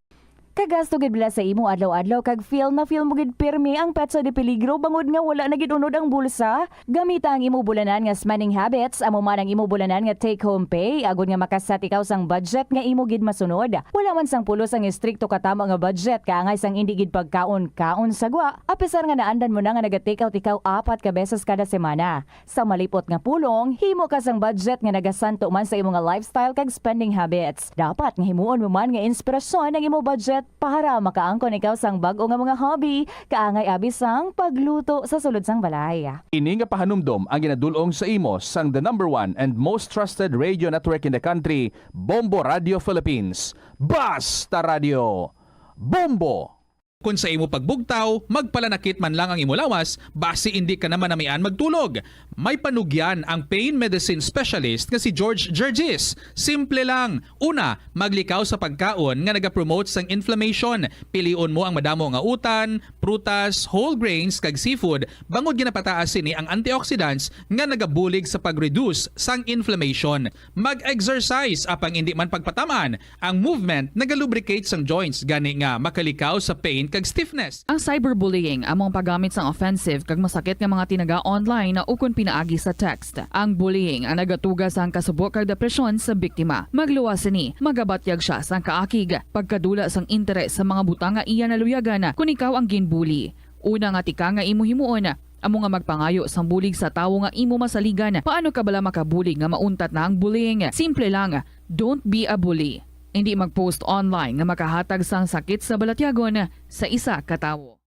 Kagasto gid bala sa imo adlaw-adlaw kag feel na feel mo gid pirmi ang petsa de peligro bangod nga wala na gid unod ang bulsa? Gamita ang imo bulanan nga spending habits, amo man ang imo bulanan nga take-home pay, agod nga makaset ikaw sang budget nga imo gid masunod. Wala man sang pulos ang estrikto katama nga budget, kaangay sang indi gid pagkaon-kaon sa gwa, apisar nga naandan mo na nga naga-take out ikaw apat ka beses kada semana. Sa malipot nga pulong, himo ka sang budget nga nagasanto man sa imo nga lifestyle kag spending habits. Dapat nga himuon mo man nga inspirasyon ang imo budget para makaangkon ikaw sang bag-o nga mga hobby, kaangay abi sang pagluto sa sulod sang balay. Ini nga pahanumdom ang ginadul-ong sa imo sang the number one and most trusted radio network in the country, Bombo Radio Philippines. Basta Radio, Bombo! Kon sa imo pagbugtaw, magpalanakit man lang ang imo lawas, basi indi ka na manamian magtulog. May panugyan ang pain medicine specialist nga si George Gergis. Simple lang. Una, maglikaw sa pagkaon nga nagapromote sang inflammation. Pilion mo ang madamo nga utan, prutas, whole grains, kag seafood, bangod ginapataas sini ang antioxidants nga nagabulig sa pag-reduce sang inflammation. Mag-exercise, apang indi man pagpatam-an. Ang movement nagalubricate sang joints, gani nga makalikaw sa pain kag stiffness. Ang cyberbullying amo ang paggamit sang offensive kag masakit nga mga tinaga online ukon pinaagi sa text. Ang bullying ang nagatuga sang kasubo kag depresyon sa biktima. Magluwas sini, magabatyag sia sang kaakig, pagkadula sang interes sa mga butang nga iya naluyagan kon ikaw ang ginbully. Una nga tikang nga imo himuon, Amo nga magpangayo sang bulig sa tawo nga imo masaligan. Paano ka bala makabulig nga mauntat na ang bullying? Simple lang, don't be a bully. Indi mag-post online nga makahatag sang sakit sa balatyagon sa isa ka tawo.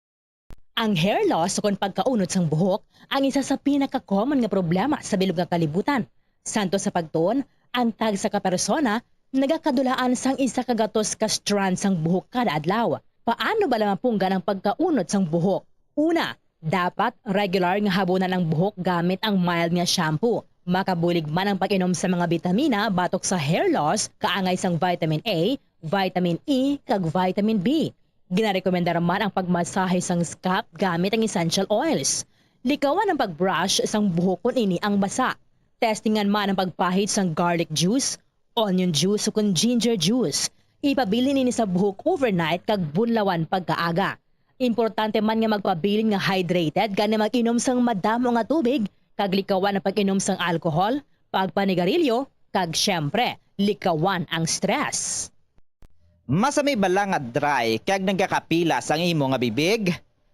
Ang hair loss ukon pagkaunod sang buhok ang isa sa pinaka-common nga problema sa bilog nga kalibutan. Santo sa pagtuon, ang tagsa ka persona nagakadulaan sang isa ka gatos ka strand sang buhok kada adlaw. Paano bala mapunggan ang pagkaunod sang buhok? Una, dapat regular nga habunan ang buhok gamit ang mild nga shampoo. Makabulig man ang pag-inom sa mga bitamina batok sa hair loss, kaangay sang vitamin A, vitamin E, kag vitamin B. Ginarekomendar man ang pagmasahe sang scalp gamit ang essential oils. Likawan ang pag-brush sang buhok kon ini ang basa. Testingan man ang pagpahid sang garlic juice, onion juice, ukon ginger juice. Ipabilin ini sa buhok overnight kag bunlawan pagkaaga. Importante man nga magpabilin nga hydrated gani mag-inom sang madamo nga tubig kag likawan ang pag-inom sang alcohol, pagpanigarilyo, kag, siyempre, likawan ang stress. Masami bala nga dry kag nagakapilas ang imo nga bibig?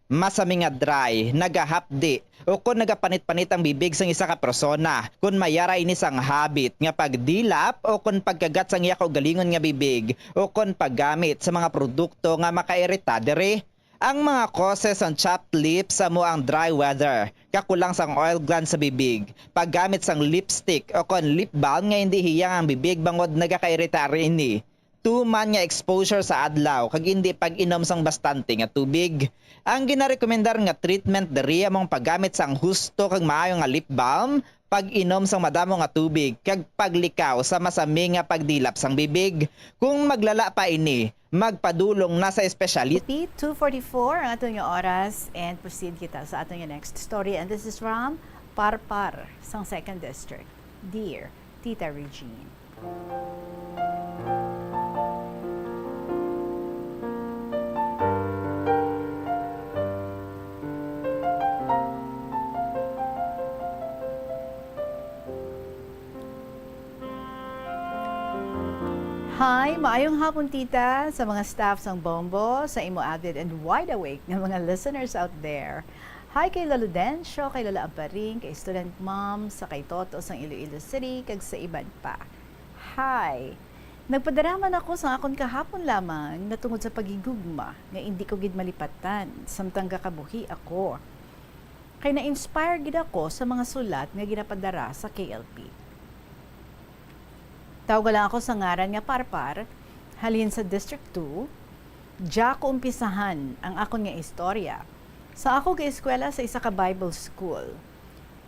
Masami nga dry, nagahapdi, ukon nagapanit-panit ang bibig sang isa ka persona kon may ara ini sang habit nga pagdilap ukon pagkagat sang iya kaugalingon nga bibig ukon paggamit sa mga produkto nga makairita diri. Ang mga causes sang chapped lips amo ang dry weather, kakulang sang oil glands sa bibig, paggamit sang lipstick ukon lip balm nga indi hiyang ang bibig bangod nagakairita ini. Tuman nga exposure sa adlaw kag indi pag-inom sang bastante nga tubig. Ang ginarekomendar nga treatment diri amo ang paggamit sang husto kag maayo nga lip balm, pag-inom sang madamo nga tubig, kag paglikaw sa masami nga pagdilap sang bibig. Kung maglala pa ini, magpadulong na sa espesyalista. P two forty-four ang aton nga oras, and proceed kita sa aton nga next story. And this is from Parpar, sang Second District. Dear Tita Regine. Hi! Maayong hapon, tita, sa mga staff sang Bombo, sa imo avid and wide awake nga mga listeners out there. Hi kay Lolo Dencio, kay Lola Amparing, kay student mom, sa kay Toto sang Iloilo City, kag sa iban pa. Hi! Nagpadala man ako sang akon kahapon lamang na tungod sa paghigugma nga indi ko gid malipatan samtang gakabuhi ako. Kay na-inspire gid ako sa mga sulat nga ginapadara sa K L P. Tawga lang ako sa ngaran nga Parpar, halin sa District two. Dya ko umpisahan ang akon nga istorya. Sa ako gaeskwela sa isa ka Bible school.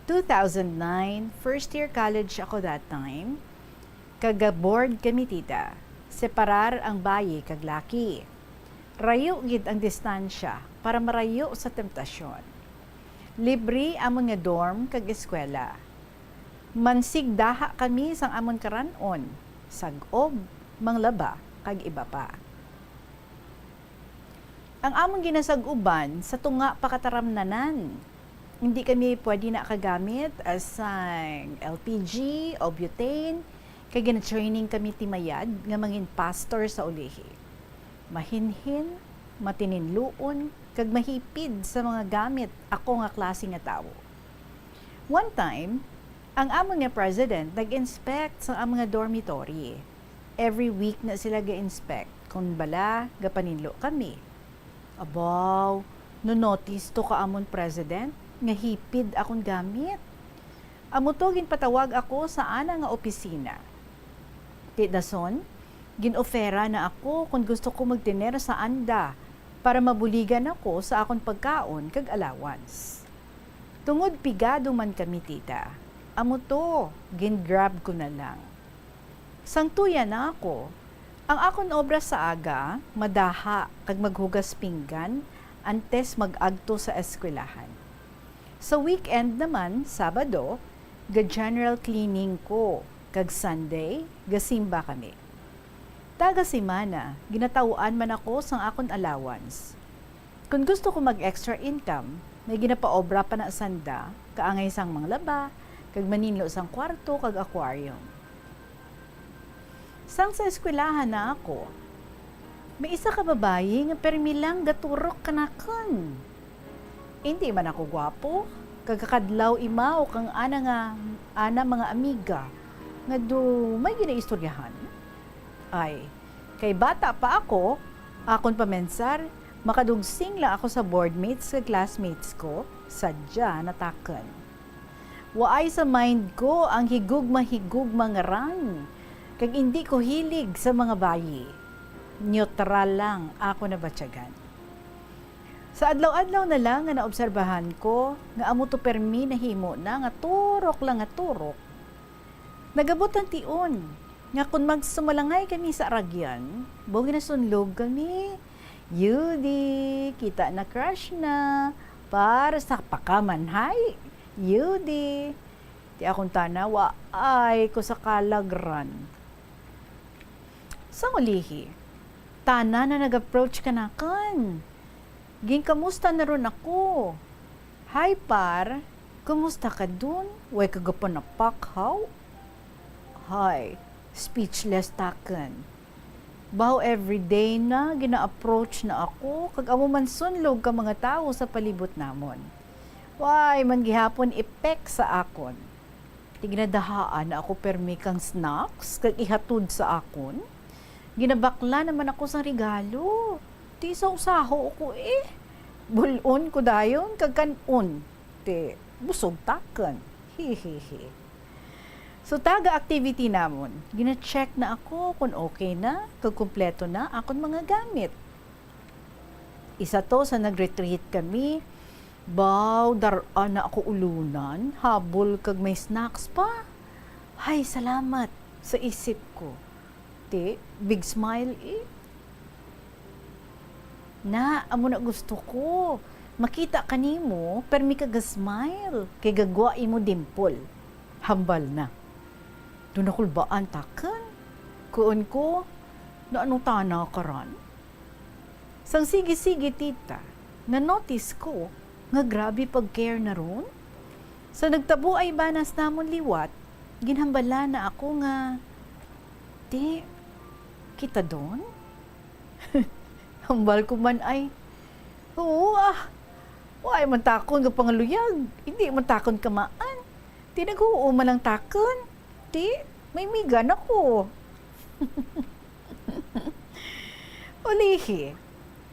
Two thousand nine, first year college ako that time. Kag ga-bored kami, tita. Separar ang bayi kag laki. Rayo gid ang distansya para marayo sa temptasyon. Libre amon nga dorm kag eskwela. Mansig daha kami sang amon karan-on, sag-ob, manglaba, kag iba pa. Ang amon ginasag-uban sa tunga pa kataramnanan. Hindi kami pwede nakagamit, ah, sang L P G o butane, kay gina-training kami ti mayad nga mangin pastor sa ulihi. Mahinhin, matininluon, kag mahipid sa mga gamit ako nga klase nga tawo. One time, ang amon nga president nag-inspect sa amon nga dormitory. Every week na sila ga-inspect, kon bala, gapaninlo kami. Abaw, no-notice to ka amon president nga hipid akon gamit. Amo to ginpatawag ako sa ana nga opisina. Ti dason, gin-ofera na ako kon gusto ko magtener sa anda para mabuligan ako sa akon pagkaon kag allowance. Tungod pigado man kami, tita, amo to, gin-grab ko na lang. Sang tuya na ako, ang akon obra sa aga, madaha kag maghugas pinggan antes mag-agto sa eskwelahan. Sa weekend naman, Sabado, ga-general cleaning ko, kag Sunday, gasimba kami. Taga semana, ginataw-an man ako sang akon allowance. Kon gusto ko mag-extra income, may ginapaobra pa na sanda, kaangay sang manglaba, kag maninlo sang kwarto kag aquarium. Sang sa eskwelahan na ako, may isa ka babayi nga permi lang gaturok kanakon. Indi man ako gwapo, kag kakadlaw imaw kang ana nga, ana mga amiga nga do may ginaistoryahan. Ay, kay bata pa ako, akon pa mensar, makadugsing lang ako sa boardmates kag classmates ko, sadya natakon. Waay sa mind ko ang higugma-higugma nga run, kag indi ko hilig sa mga bayi. Neutral lang ako nabatyagan. Sa adlaw-adlaw na lang nga naobserbahan ko nga amo to permi nahimo na nga turok lang nga turok, nagabot ang tion nga kon magsumalangay kami sa aragyan, baw ginasunlog kami, "Yudi, kita na crush na, para sa pakamanhay, Yudi." Ti akon tana, waay ko sa kalagran. Sang ulihi, tana na nag-approach kanakon. Ginkamusta na ron ako. "Hi, par. Kumusta ka dun? Way ka gapanapak, haw?" Hay, speechless takon. Baw everyday na gina-approach na ako, kag amo man sunlog ka mga tawo sa palibot namon. Way man gihapon effect sa akon. Ti ginadahaan na ako permi kang snacks kag ihatod sa akon. Ginabakla naman ako sang regalo. Ti sa usaho ko eh. Bul-on ko dayon kag kan-on. Ti busog takon. Hihihi. So, taga activity namon, gina-check na ako kung okay na, kag kumpleto na akon mga gamit. Isa to sa nag-retreat kami, baw, dar-an na ako ulunan, habol kag may snacks pa. Hay, salamat, sa isip ko. Ti, big smile eh. Na, amo na gusto ko. Makita ka nimo, permi ka ga-smile. Kay gagwa imo dimple. Hambal na. Duna ko labaan takon. Kuon ko, naanutana ka ran? Sang sige-sige, tita, na-notice ko nga grabe pag-care na ron. Sa nagtabuay banas namon liwat, ginhambalan na ako nga, "Ti, kita don?" Hambal ko man ay, "Oo, ah. Way man takon nga pangaluyag. Hindi man takon kamaan. Ti naghuo man lang takon. Ti, may migan ako." Ulihi,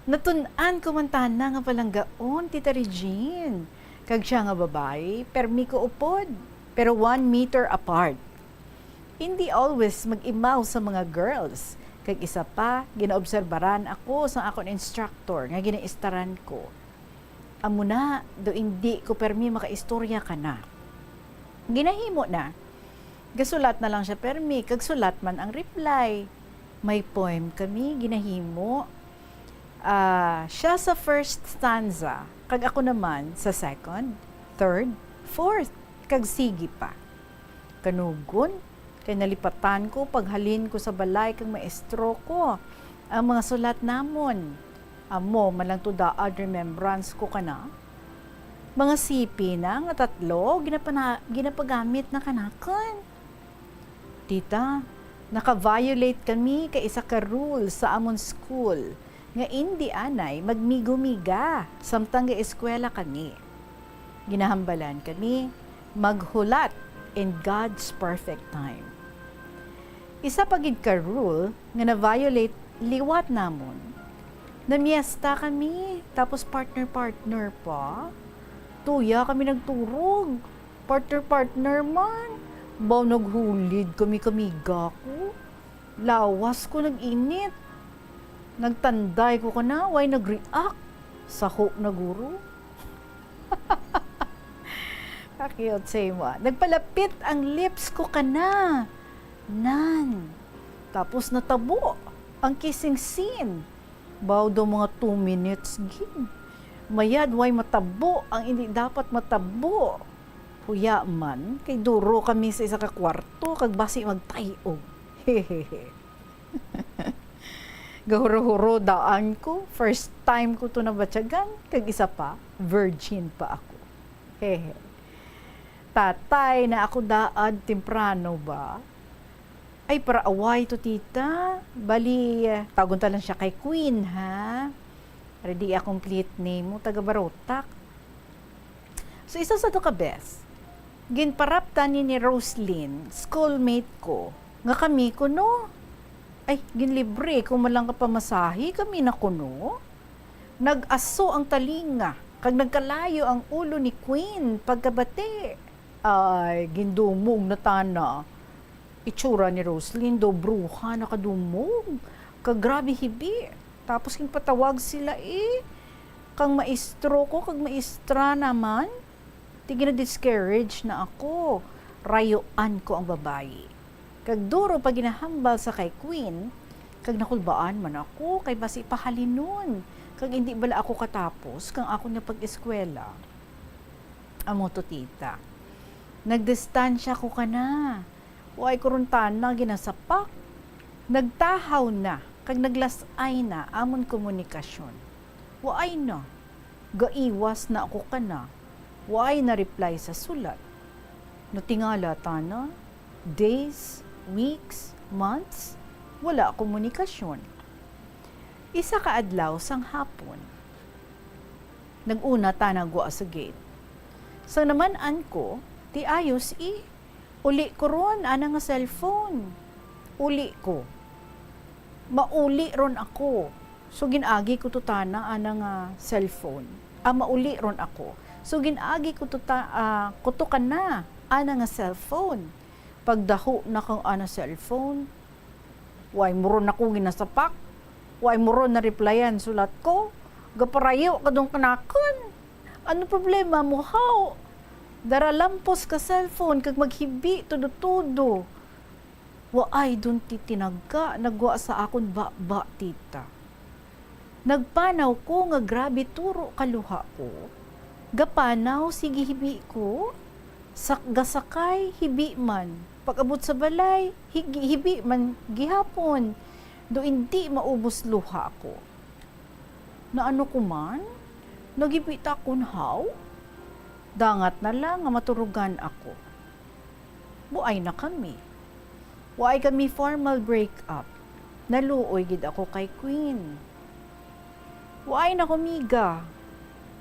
natun-an ko man tana nga palanggaon, Tita Regine. Kag siya nga babayi, permi ko upod, pero one meter apart. Hindi always mag-imaw sa mga girls. Kag isa pa, ginaobserbaran ako sa akon instructor nga ginaistaran ko. Amo na, do indi ko permi makaistorya ka na. Ginahimo na. Gasulat na lang siya permi, kag sulat man ang reply. May poem kami ginahimo. Ah, siya sa first stanza, kag ako naman sa second, third, fourth, kag sige pa. Kanugon, kay nalipatan ko paghalin ko sa balay kang maestro ko ang mga sulat namon. Amo man lang to daad remembrance ko kana. Mga sipi na nga tatlo ginapana-, ginapagamit na kanakon. Tita, naka-violate kami ka isa ka rule sa amon school nga indi anay magmigo-miga samtang ga-eskwela kami. Ginahambalan kami maghulat in God's perfect time. Isa pa gid ka rule nga na-violate liwat namon. Namiesta kami, tapos partner-partner pa. Tuya kami nagturog. Partner-partner man. Baw naghulid kami kamiga ko. Lawas ko nag-init. Nagtanday ko kana, way nag-react. Saho na guro. Kakiyot sa imo, ah. Nagpalapit ang lips ko kana. Nan. Tapos natabo ang kissing scene. Baw daw mga two minutes gid. Mayad way matabo ang indi dapat matabo. Huya man, kay duro kami sa isa ka kwarto, kag basi magtay-og. Gahuro-huro daan ko, first time ko to nabatyagan, kag isa pa, virgin pa ako. Hehe. Tatay na ako daad temprano ba? Ay, para away to, tita. Bali, tawgon ta lang siya kay Queen, ha? Ready akong complete name mo, taga Barotac. So, isa sa to ka bes, ginparaptan ni, ni Roslyn, schoolmate ko, nga kami kuno, ay, ginlibre ko man lang ka pamasahe, kami na kuno. Nag-aso ang talinga, kag nagkalayo ang ulo ni Queen pagkabati. Ay, gindumog na tana. Itsura ni Roslyn daw bruha nakadumog. Kag grabe hibi. Tapos ginpatawag sila, eh. Kang maestro ko, kag maestra naman. Ti gina-discourage na ako. Rayuan ko ang babayi. Kag duro pa ginahambal sa kay Queen, kag nakulbaan man ako, kay basi pahalinon, kag indi bala ako katapos kang akon nga pag-eskwela. Amo to, tita. Nagdistansya ko kana. Wa ko run tana ginasapak. Nagtahaw na, kag naglas-ay na amon komunikasyon. Waay na. Gaiwas na ako kana. Waay na reply sa sulat. Natingala tana, days, weeks, months, wala komunikasyon. Isa ka adlaw sang hapon, nag-una tana gwa sa gate. Sang naman-an ko, ti ayos, eh. Uli ko ron, ana nga cellphone. Uli ko. Mauli ron ako. So, gin-agi ko to tana, ana nga cellphone. Ah, mauli ron ako. So, gin-agi ko to ta-, ah, ko to kana, ana nga cellphone. Pagdaho na kang ana cellphone, way mo ron ako ginasapak. Way mo ron na-replyan sulat ko. Gaparayo ka dong kanakon. Ano problema mo, haw? Dara lampos ka cellphone kag maghibi tudo-tudo. Waay dun ti tinagka nagwa sa akon baba, tita. Nagpanaw ko nga grabe turo kaluha ko. Gapanaw, sige hibi ko. Sak-, gasakay, hibi man. Pag-abot sa balay, higi-, hibi man gihapon. Do indi maubos luha ko. Naano ko man? Nagibi ta akon haw? Dangat na lang nga maturugan ako. Buay na kami. Waay kami formal break-up. Naluoy gid ako kay Queen. Waay na ko miga.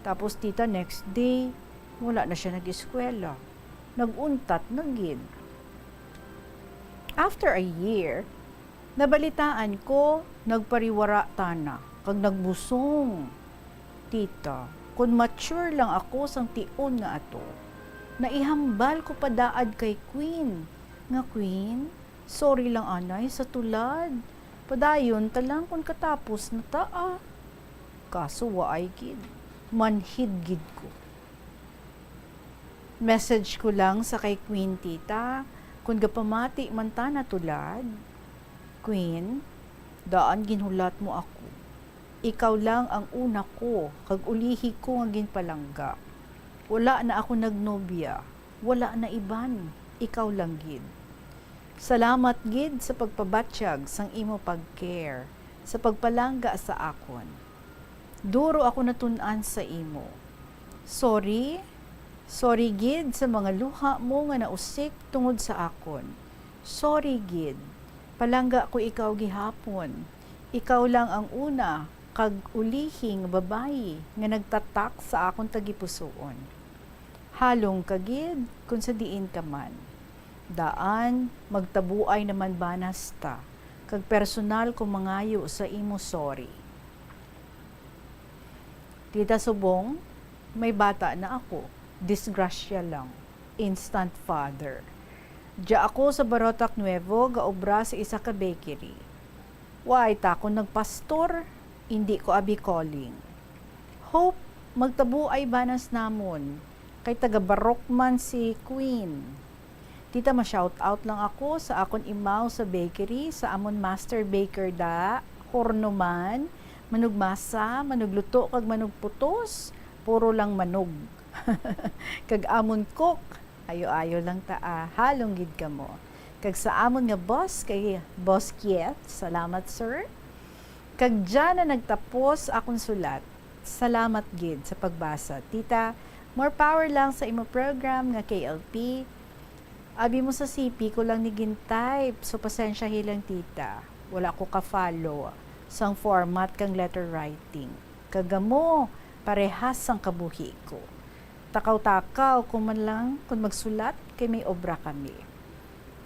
Tapos, tita, next day, wala na siya nag-eskwela. Nag-untat na gid. After a year, nabalitaan ko, nagpariwara tana, kag nagbusong. Tita, kon mature lang ako sang tion nga ato, naihambal ko pa daad kay Queen, nga, "Queen, sorry lang anay sa tulad. Padayon ta lang kon katapos na ta, ah." Kaso waay gid. Manhid gid ko. Message ko lang sa kay Queen, tita, kon gapamati man ta na tulad. Queen, daan ginhulat mo ako. Ikaw lang ang una ko, kag ulihi ko nga ginpalangga. Wala na ako nagnobya, wala na iban, ikaw lang gid. Salamat gid sa pagpabatyag sang imo pag-care, sa pagpalangga sa akon. Duro ako natun-an sa imo. Sorry, sorry gid sa mga luha mo nga nausik tungod sa akon. Sorry gid. Palangga ko ikaw gihapon. Ikaw lang ang una kag ulihi nga babayi nga nagtatak sa akon tagipusoon. Halong ka gid kon sa diin ka man. Daan, magtabuay naman banas ta, kag personal ko mangayo sa imo sorry. Tita, subong, may bata na ako. Disgrasya lang. Instant father. Dia ako sa Barotac Nuevo, gaobra sa isa ka bakery. Waay ta ako nagpastor, indi ko abi calling. Hope, magtabuay banas namon, kay taga Baroc man si Queen. Tita, ma-shout out lang ako sa akon imaw sa bakery, sa amon master baker da, horno man, manugmasa, manugluto kag manugputos, puro lang manog. Kag amon cook, ayo-ayo lang ta, ah, halong gid kamo. Kag sa amon nga boss, kay Boss Kieth, salamat, sir. Kag dyan na nagtapos akon sulat. Salamat gid sa pagbasa. Tita, more power lang sa imo program nga K L P. Abi mo sa C P ko lang ni gin-type, so pasensyahi lang, tita. Wala ko ka-follow sang format kang letter writing. Kag amo, parehas sang kabuhi ko. Takaw-takaw ko man lang kon magsulat kay may obra kami.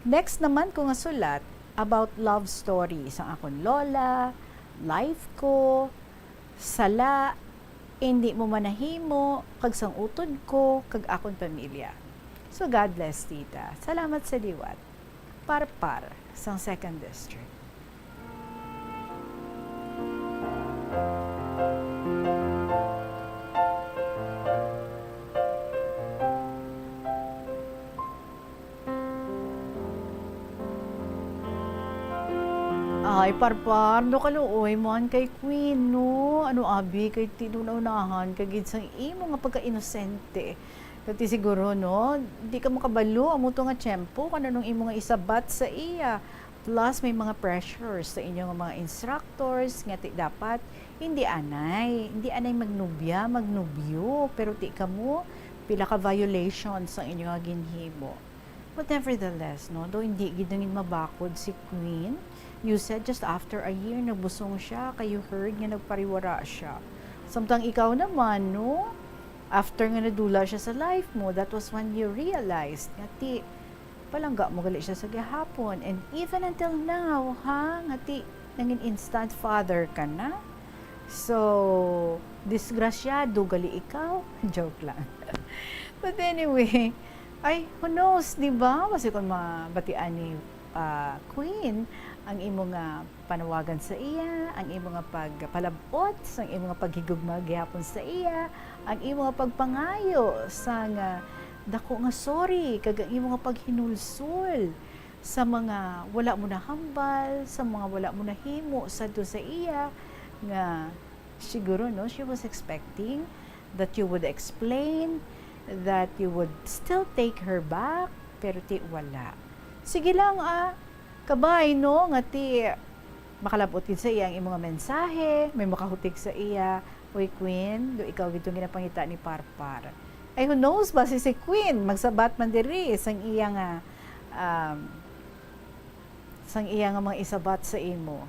Next naman ko nga sulat about love story sang akon lola, life ko, sala, hindi mo manahimo, kag sang utod ko, kag akon pamilya. So God bless, tita. Salamat sa liwat. Parpar sang Second District. Ay, Parpar, no kaluoy man kay Queen, no? Ano, abi, kay ti-, unahan kay gid sang imo nga pagka-inosente. Kati siguro, no, di ka makabalo amo to nga tiyempo kung anong imo nga isabat sa iya. Plus, may mga pressures sa inyo nga mga instructors nga ti dapat hindi anay, hindi anay magnubya, magnubyo, pero ti kamo pila ka violations ang inyo nga ginhimo. But nevertheless, no, though hindi gid nangin mabakod si Queen, you said just after a year nagbusong siya, kay you heard nga nagpariwara siya. Samtang ikaw naman, no, after nga nadula siya sa life mo, that was when you realized nga ti palangga mo gali siya sa gihapon. And even until now, ha, nga ti nangin instant father ka na. So, disgrasyado gali ikaw. Joke lang. But anyway, ay, who knows, di ba? Kasi kung mabatian ni, ah, Queen ang imo nga panawagan sa iya, ang imo nga pagpalab-ot, ang imo nga paghigugma gihapon sa iya, ang imo nga pagpangayo sang, ah, dako nga sorry, kag ang imo nga paghinulsol sa mga wala mo nahambal, sa mga wala mo nahimo sadto sa iya, nga siguro, no, she was expecting that you would explain, that you would still take her back, pero ti wala. Sige lang, ah, kabay, no, nga ti makalab-ot gid sa iya ang imo nga mensahe, may makahutik sa iya, "Uy, Queen, do ikaw gid tong ginapangita ni Parpar." Ay, who knows, basi si Queen magsabat man diri sang iya nga, um, sang iya nga mga isabat sa imo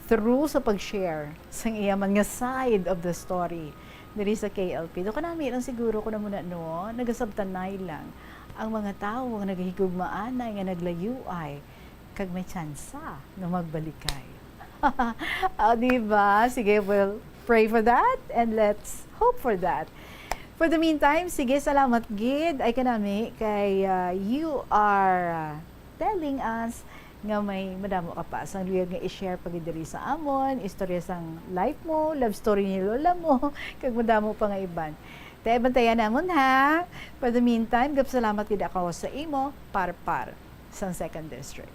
through sa pag-share sang iya man nga side of the story diri sa K L P. Do kanami lang siguro ko na muna, no, nagasabtanay lang ang mga tawo nga nagahigugmaanay nga naglayuay kag may tsansa nga magbalikay. Ah, di ba? Sige, we'll pray for that and let's hope for that. For the meantime, sige, salamat gid ay kanami kay, ah, you are, ah, telling us nga may madamo ka pa sang luyag nga i-share pa gid diri sa amon, istorya sang life mo, love story ni lola mo, kag madamo pa nga iban. Te, bantayan namon, ha? For the meantime, gapsalamat gid ako sa imo, Parpar, sang Second District.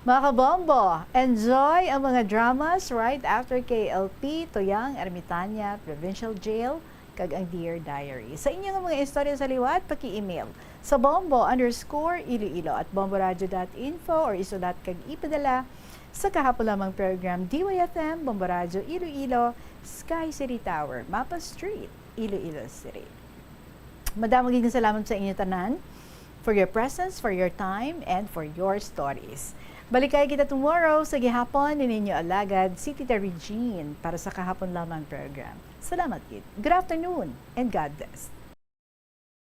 Mga kabombo, enjoy ang mga dramas right after K L P, Tuyang, Ermitaña Provincial Jail, kag ang Dear Diary. Sa inyo nga mga istorya sa liwat, paki-email sa bombo underscore iloilo at bomboradio dot info or isulat kag ipadala sa kahapon lamang program, D Y F M, Bombo Radyo Iloilo, Sky City Tower, Mapa Street, Iloilo City. Madamo gid nga salamat sa inyo tanan for your presence, for your time, and for your stories. Balikay kita tomorrow sa gihapon ni ninyo alagad, si Tita Regine, para sa kahapon lamang program. Salamat gid. Good afternoon and God bless.